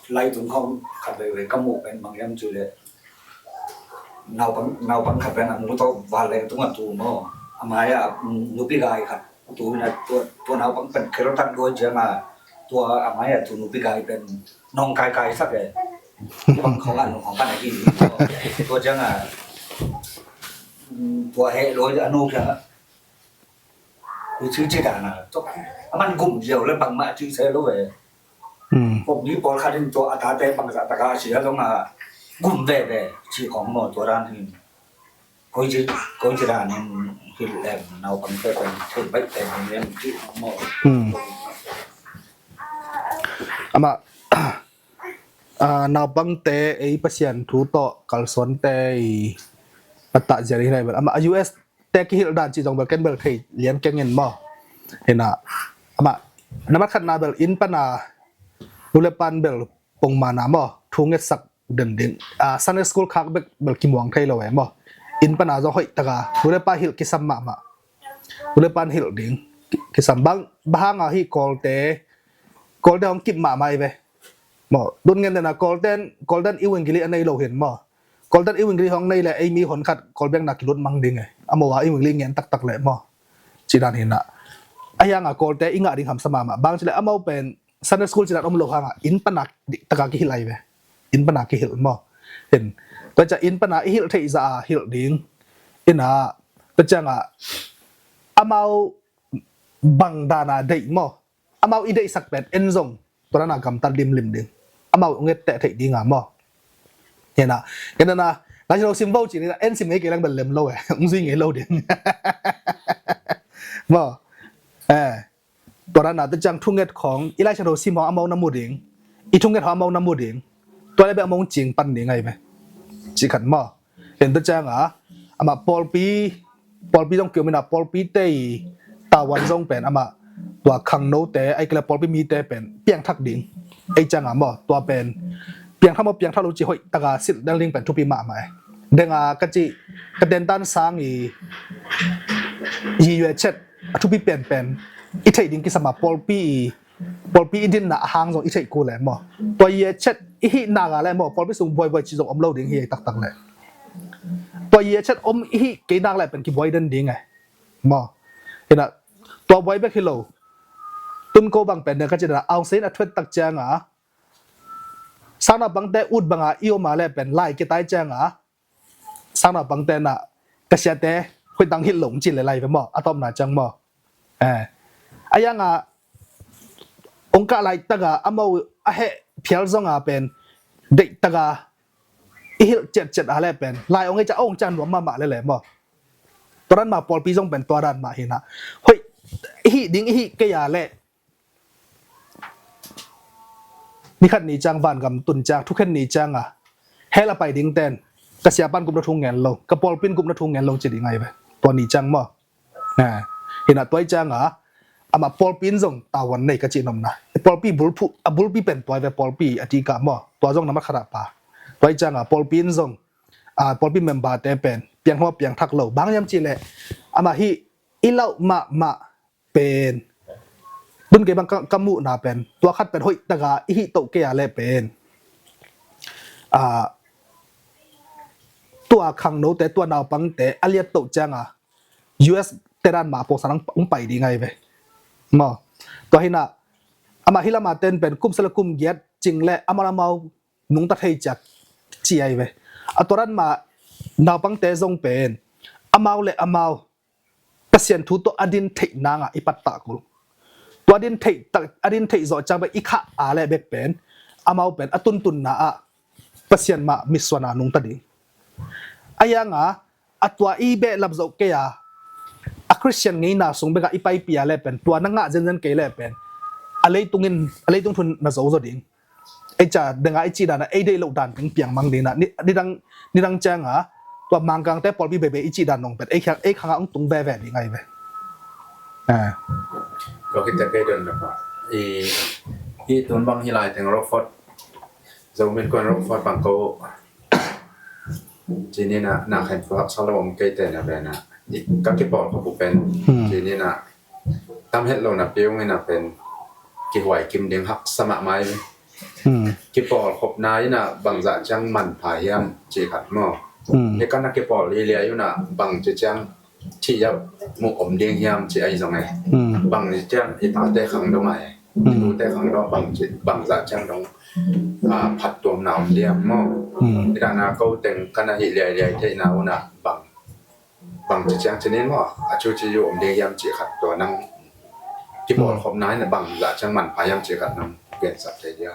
Lai tung khawng khat veivei ka muh pen bang hiam cih leh naupang naupang khat pen a mu tawh val leng tung a tu maw. A mai a nupi gai khat tu in a tua tua naupang pen khel tak duai ciang a tua a mai a tu nupi gai pen nong kai kai sak e. Bang khawng a nong khawng kan a hi tua ciang a tua heh luai a nu kia Ui cih cih dan a tua a man gum ziau le bangmah cih se lo ve. Kawmni pawlkhat in tua a tate bangzah taka a sia zong a gum veve cih khawng maw tua dan hin koi cih koi cih dan in hilh lem naupangte kan thei baih te hin lem cih khawng maw. Amah a naupangte ei Pasian thu tawh kalsuante i patah zian hi lai bel amah a US te kihilh dan cih zong bel ken bel thei lian keng in maw. Hina amah na mat khatna bel inn pana nu le pan bel pongmana maw thu ngetsak den ding a Sunday school khak bek bel kimuang thei lo e maw. Inn pana zong hoih taka nu le pa hilh kisam mahmah nu le pan hilh ding kisam bang bahanga hi Kawlte Kawlte hong kip mahmah i ve. Maw tun ngen dena Kawlten Kawlten i wingili a nei lo hin maw. Kawlten i wingili hong nei le ei mi hon khat Kawlbekna kilut mang ding e a maw a i wingili ngen taktak le maw. Ci dan hina a hianga Kawlte i ngah ding hamsa mahmah bang ci le a mau pen Sunday school ci dan om lo hanga inn pana dihtaka kihilh ai ve. Inn pana kihilh maw. Hin tua ca inn pana i hilh theih za a hilh ding ina tua cianga amau bang dana deih maw. Amau i deihsak pen en zong tua dana gamtat limlim ding amau nget teh theih dinga maw. Hena hena na na silo sim vo ci ni en sim ngei kei lang bel lem lo e ung zui ngei lo ding maw. Eh tua dana te ciang thunget khong i lai silo sim hong amau na mu ding i thunget hong amau na mu ding tua le be amau cing pan ding ai be ci khat maw. Hen tua cianga amah pawlpi pawlpi zong kiomina pawlpi te i tawan zong pen amah tua khangnote ai kila pawlpi mite pen piangthak ding ei cianga maw tua pen piangthak maw piangthak lo ci hoih taka silh del ding pen thupi mahmah e. Denga ka ci ka tentan sang i i yue chet a thupi penpen i theih ding kisama pawlpi i pawlpi i dinna a hang zong i theih ku le maw. Tua yue chet i hih naka le maw pawlpi sung buaibuai ci zong om lo ding hi ei taktak le. Tua yue chet om i hih kei nak le pen kibuai den ding e maw. Hina tua buai bek hi lo. Tun ko bang pen den ka cina aung sein a thuet tak cianga sangna bangte ut banga i oma le pen lai kitai cianga sangna bangte na ka siate hoih tang hilh lo ci le lai ve maw a tawpna ciang maw. Eh a yanga ong kah lai taka a mau a heh phial zonga pen deih taka i hilh ciatciat a leh pen lai ong ei ca ong ca nuam mahmah lele maw. Tua dan mah pawlpi zong pen tua dan mah hi na. Hoih i hih ding i hih kei a leh ni khat ni ciang vangam tun ciang thukhen ni ciang a hell a pai ding ten ka siapa'n gupna thu ngen lo, ka pawlpi'n gupna thu ngen lo ci ding ahi ve. Tua ni ciang maw. Hi na tua i ciang a amah pawlpi in zong tavuan nei ka cih nopna. Pawlpi bulphuh a bulpi pen tua hi ve, pawlpi a tikah maw, tua zong na mat khat ah pa. Tua i ciang a pawlpi in zong a pawlpi member te pen piang hua piang thak lo bang hiam cih leh amah hih i lauh mahmah pen tun kei bang ka, ka muhna pen tua khat pen hoih taka i hih toh kei a leh pen a tua khangnote tua naupangte a liat toh ciang a U S te dan mah a pawlsan ang pai ding ahi ve maw. Tua hi na amah hih lam a ten pen kum sagih le kum giat cing leh amau amau nungta thei ciat ci ahi ve. A tua dan mah naupangte zong pen amau le amau Pasian thu tawh a din theih nang a i pattah kul. Tua a din theih tak a din theih zawh ciang bek i khah a leh bek pen amau pen a tuntunna ah Pasian mah mitsuan a nungta ding. A hiang a a tua i behlap zoh kei a a Christian ngeina sung bek a i paipih a leh pen tua na ngah zenzen kei leh pen a leitung in a leitung thu na zo zaw ding. Ei ca denga i cih dan a ei deih loh dan teng piang mang ding na ni, nidang nidang ciang a tua Mangkangte pawlpi beibei i cih dan nong pen ei khang ei khang a ong tung veve ding ahi ve. Tua khit teh kei don na pa i i tun bang hi lai teng Rockford Zomi Innkuan Rockford bang ko ci ni na na khen fu hak sa lo om kei te na ve na ka kipawl ka pu pen ci ni na tam het lo na piung ina pen kihuai kim ding hak sa mahmah hi. Kipawl khopna ina bangzah ciang manpha hiam ci khat maw. Hi kan a kipawl lialia ina bang ci ciang thih yau muh om ding hiam ci ahi zong e. Bang ci ciang i tate khang dong ai i tute khang dong bang ci bangzah ciang dong phat tuamna om ding hiam maw. I dana ko teng kan a hih liailiai theihna una bang bang ci ciang ci nin maw a cu ci yu om ding hiam ci khat tua nang kipawl khopna in bang zah ciang manpha hiam ci khat nang piansak thei dia.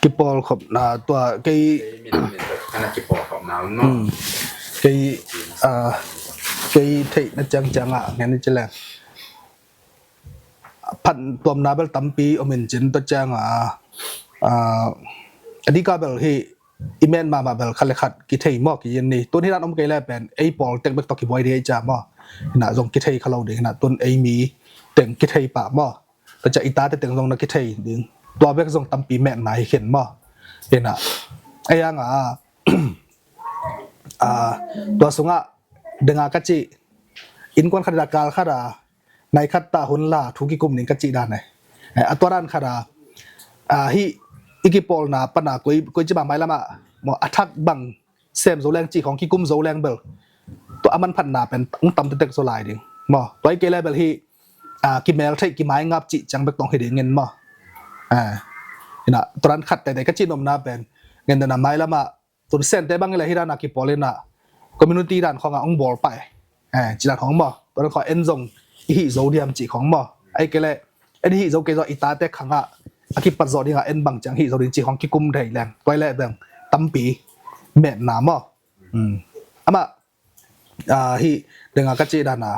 Kipawl khopna tua kei min min ana kipawl khopna un maw. Kei a kei theihna ciang ciang ah ngen ci leng phat tuamna bel tampi om in cin tua ciang a a dika bel hi i men mahmah bel khat le khat kithei maw ki in ni tun hi dan om kei le pen ei pawl tek bek tawh kibuai ding ei ca maw. Hina zong kithei kha lo ding hina tun ei mi teng kithei pah maw. Tua ca i tate teng zong na kithei ding tua bek zong tampi metna hi khin maw. Hina ei ang a a tua sungah denga ka cih innkuan khat a kal khat a nai khat ta hun la thu kikum ning ka cih dan ai. A tua dan khat a hi i kipawlna pana koi koi cima mai lama maw a thak bang sem zo leng cih khong kikum zo leng bel tua a manphatna pen ung tam tetek zo lai ding maw tua i kei le bel hi kimel theih kimai ngap cih ciang bek tong hi ding ngen maw. Ina tua dan khat tete ka cih nomna pen ngen dana mai lama tun sente bang ila hi dana kipawl ina community dan khonga ung bawl pai. Ci dan khong maw tua dan khong en zong i hih zo diam cih khong maw ai kei le en hih zo kei zo i tate khanga a kipat zo dinga en bang ciang hih zo ding cih khong kikum thei leng tua i le dang tampi metna maw. Amah a hi denga ka cih dana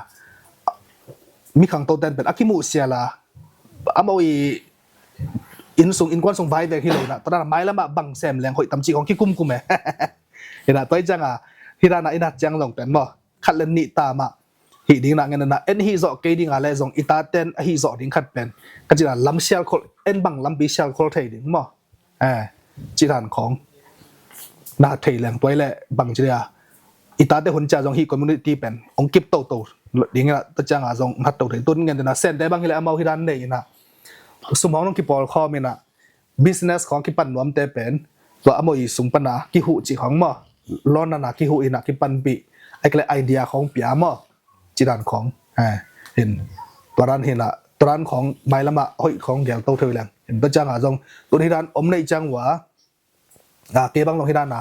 mi khangto ten pen a kimuh siala amau i inn sung innkuan sung vai vek hi lo na tua dana mai lama bang sem leng hoih tam cih khong kikum kum e. Hina tua i cianga hi dana i nat ciang zong pen maw khat le nih ta mah hih ding na ngen na en hih zawh kei dinga le zong i taten a hih zawh ding khat pen ka cih dan lam sial khol en bang lampi sial khol thei ding maw. Ci dan khong na thei leng tua i le bang ci dia i tate hun cia zong hi community pen ong kip toto ding ina ta cianga zong nat to thei tun ngen dena sente bang hi le amau hi dan nei ina sum hong nong kipawl khawm ina business khong kipan nuamte pen tua amau i sung pana kihuh ci khong maw. Lon nana kihuh ina kipanpih ai kle idea khong pia maw. Ci dan khong hin tua dan hina tua dan khong mai lama hoih khong gel to thei leng hin tua cianga zong tun hi dan om nei ciang ua kei bang long hi dana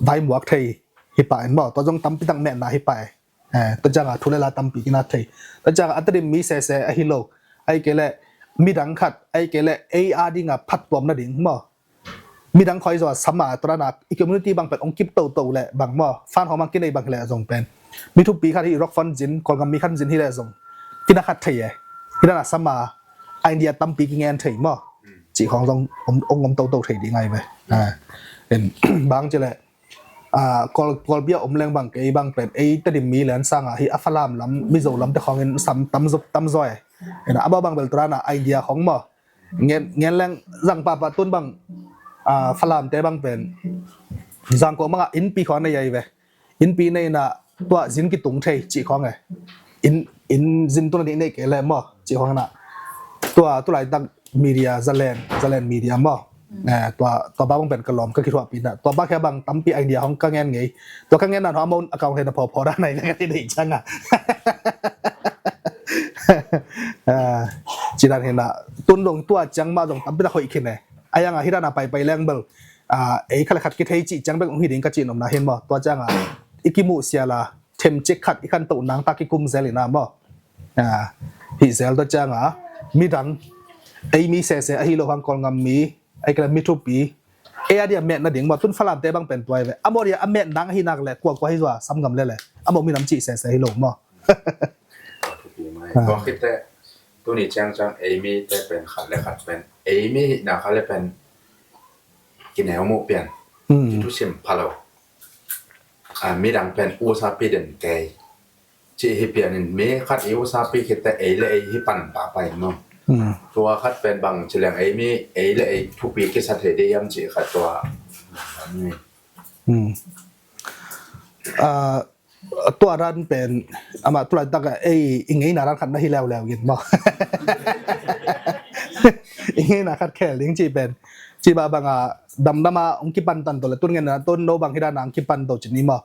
vai muak thei hi pa in maw tua zong tampi tak metna hi pa e. Tua cianga thu le la tampi kina thei tua cianga a tadim mi sese a hi lo ai kei le midang khat ai kei le ei a dinga phat tuam nading maw. midang khoi zaw a sam a, tua dan a i community bang pen ong kip toto leh bang maw, fan hong bang kinei bang hileh zong pen mi thupi khat hi, rock fan zin, Kawlgam mi khat zin hileh zong kina khat thei e. Hih dan a sam a idea tampi kingen thei maw, cih khong zong ong om toto thei ding ahi ve. Bang cileh Kawl, Kawlpi a om leng bang kei bang pen ei Tedim mi len sang a hi a Falam lam, Mizo lam te khongin sam tam zaw e. Amau bang bel tua dan a idea khong maw, ngen leng zang pahpah tun bang Falam te bang pen Zangkong bang a innpi khong nei ahi ve. Innpi nei na tua zin kitung thei cih khong e. Inn zin tun a nih nei kei leh maw cih khong na. Tua tulaitak media, Zalen, Zalen media maw. Tua bang pen ka lawm ka kithuahpi na, tua bang khia bang tampi idea hong ka ngen ngei. Tua ka ngen na hong amau account hei na phawphaw dan ahi ve ka ti dei ciang a. Ci dan hi na, tun dong tua ciang mah zong tampi tak hoih khin e. A yang a hi dan a paipai leng bel ei khat le khat kithei cih ciang bek hong hi ding ka cih nopna hi maw. Tua ciang a i kimuh sial a themcik khat i khantoh nang tak kikum zel in a maw. Hih zel tua ciang a midang ei mi sese ahi lo hang Kawlgam mi, ei kei le mi thupi, ei a dia met nading maw, tun Falam te bang pen tua ahi ve. Amau dia a met nang ahi nak le kuakua hi zaw a sam ngam le le amau minam cih sese hi lo maw. Tua khit teh tuni ciang ciang ei mi te pen khat le khat pen ei mi hihna khat le pen kineu muh pian. Thusim pha lo. Midang pen usapi den kei. Cih hi pian in mi khat i usapi khit teh ei le ei hi pan pahpah in maw. Tua khat pen bang ci leng ei mi ei le ei thupi kisa thei dei hiam cih khat tua. Tua dan pen amah tulaitak a ei i ngeina dan khat na hi leuleu in maw. I ngeina khat khel ding cih pen, cih mah bang a damdam a hong kipan tan to le tun ngen na tun no bang hi dan a hong kipan to cin i maw.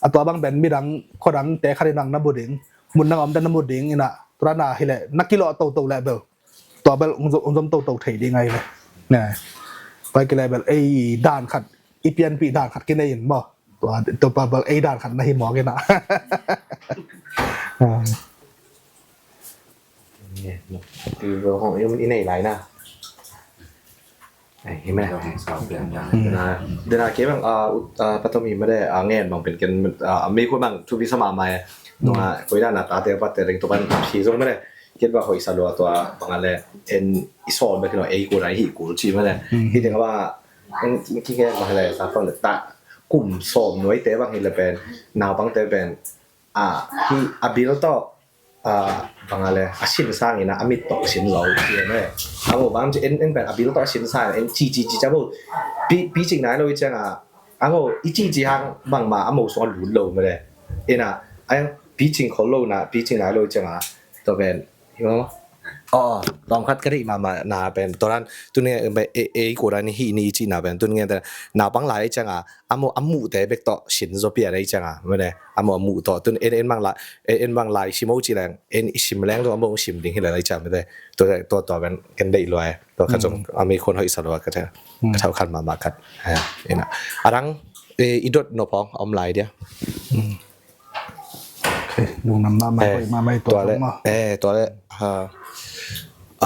A tua bang pen midang khuadang te khat in nang na mu ding, mun nang om te na mu ding in a, tua dan a hi le na kilawh toto le bel tua bel hong zom toto thei ding ahi le. Tua ki le bel ei dan khat, i pianpih dan khat kinei in maw. Tua pa bel ei dan khat na hi mawk in a. I nei lai na. Dena kei bang patomi made a ngen bang pen ken a mei ko bang thupi sa mahmah e. Nunga koi dan a tate pate ring to kan si zong made ken bang hoihsa lua tua bang a le en i sawm bek no ei ko dan hi kul ci made. Hi ding bang Ang kingen bang hileh sa pang le ta kum sawm nuai te bang hileh pen naupang te pen a hi a bil tawh a bang a le a sin sang ina a mit tawh sin lo ci ne. A bo bang ci en en pen a bil tawh a sin sang en ci ci ci ca bo pi pi cing nai lo i ciang a a ngo i ci ci hang bang ma a mo sung a lut lo me le ina a yang pi cing khol lo na pi cing nai lo i ciang a to pen Aw, tawm khat ka deih mahmah na pen tua dan tuni ei ko dan hi ni ci na pen tuni ngen naupang lai cianga a mo a muhte bek tawh sin zaw pian ei cianga mene a mo a muh tawh tun en en mang lai en en mang lai sim o ci leng en i sim leng tun a mo sim ding hi lai ciang mene tua tua tua pen ken deih luai tua khat zong a mi khon hoih sa lua ka thau khat mahmah khat ina a dang i dot nop hong a om lai dia. Lungdam mahmah, eh, hoih mahmah hi tua tua le, tawh maw. Eh, tua le, ha,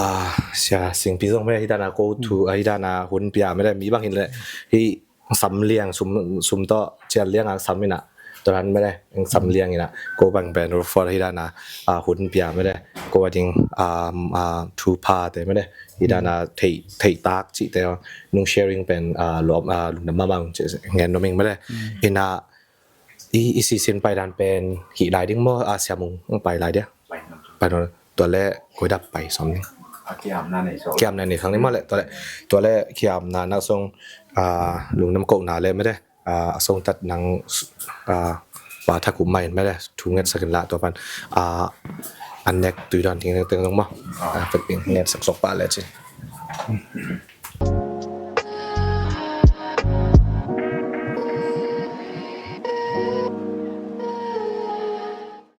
ah, sia, singpi zong me, hi dana ko thu, hi dana hun pia me le, mi bang hin le, hi sam liang, sum, sum to, cial liang ang sam ina, tua han me le, ang sam liang ina, ko bang pen ru for hi dana, ah, hun pia me le, ko ading, ah, ah, thu pha te me le, hi dana thei, thei tak ci te, nung sharing pen, ah, lom, ah, lungdam mahmah, ci, ngen noming me le, ina, I, i sisin pai dan pen hih lai ding maw a siamung pai lai dia. Pai no tua le koi dap pai som ni. Kiam na nei khang ni maw le tua le tua le kiam na na song a lungdam ko na le me de a song tat nang a pa tha kum mai me de thu nget sakin la tua pan a an nek tui dan ting teng maw a pek ping nget sak sok pa le ci.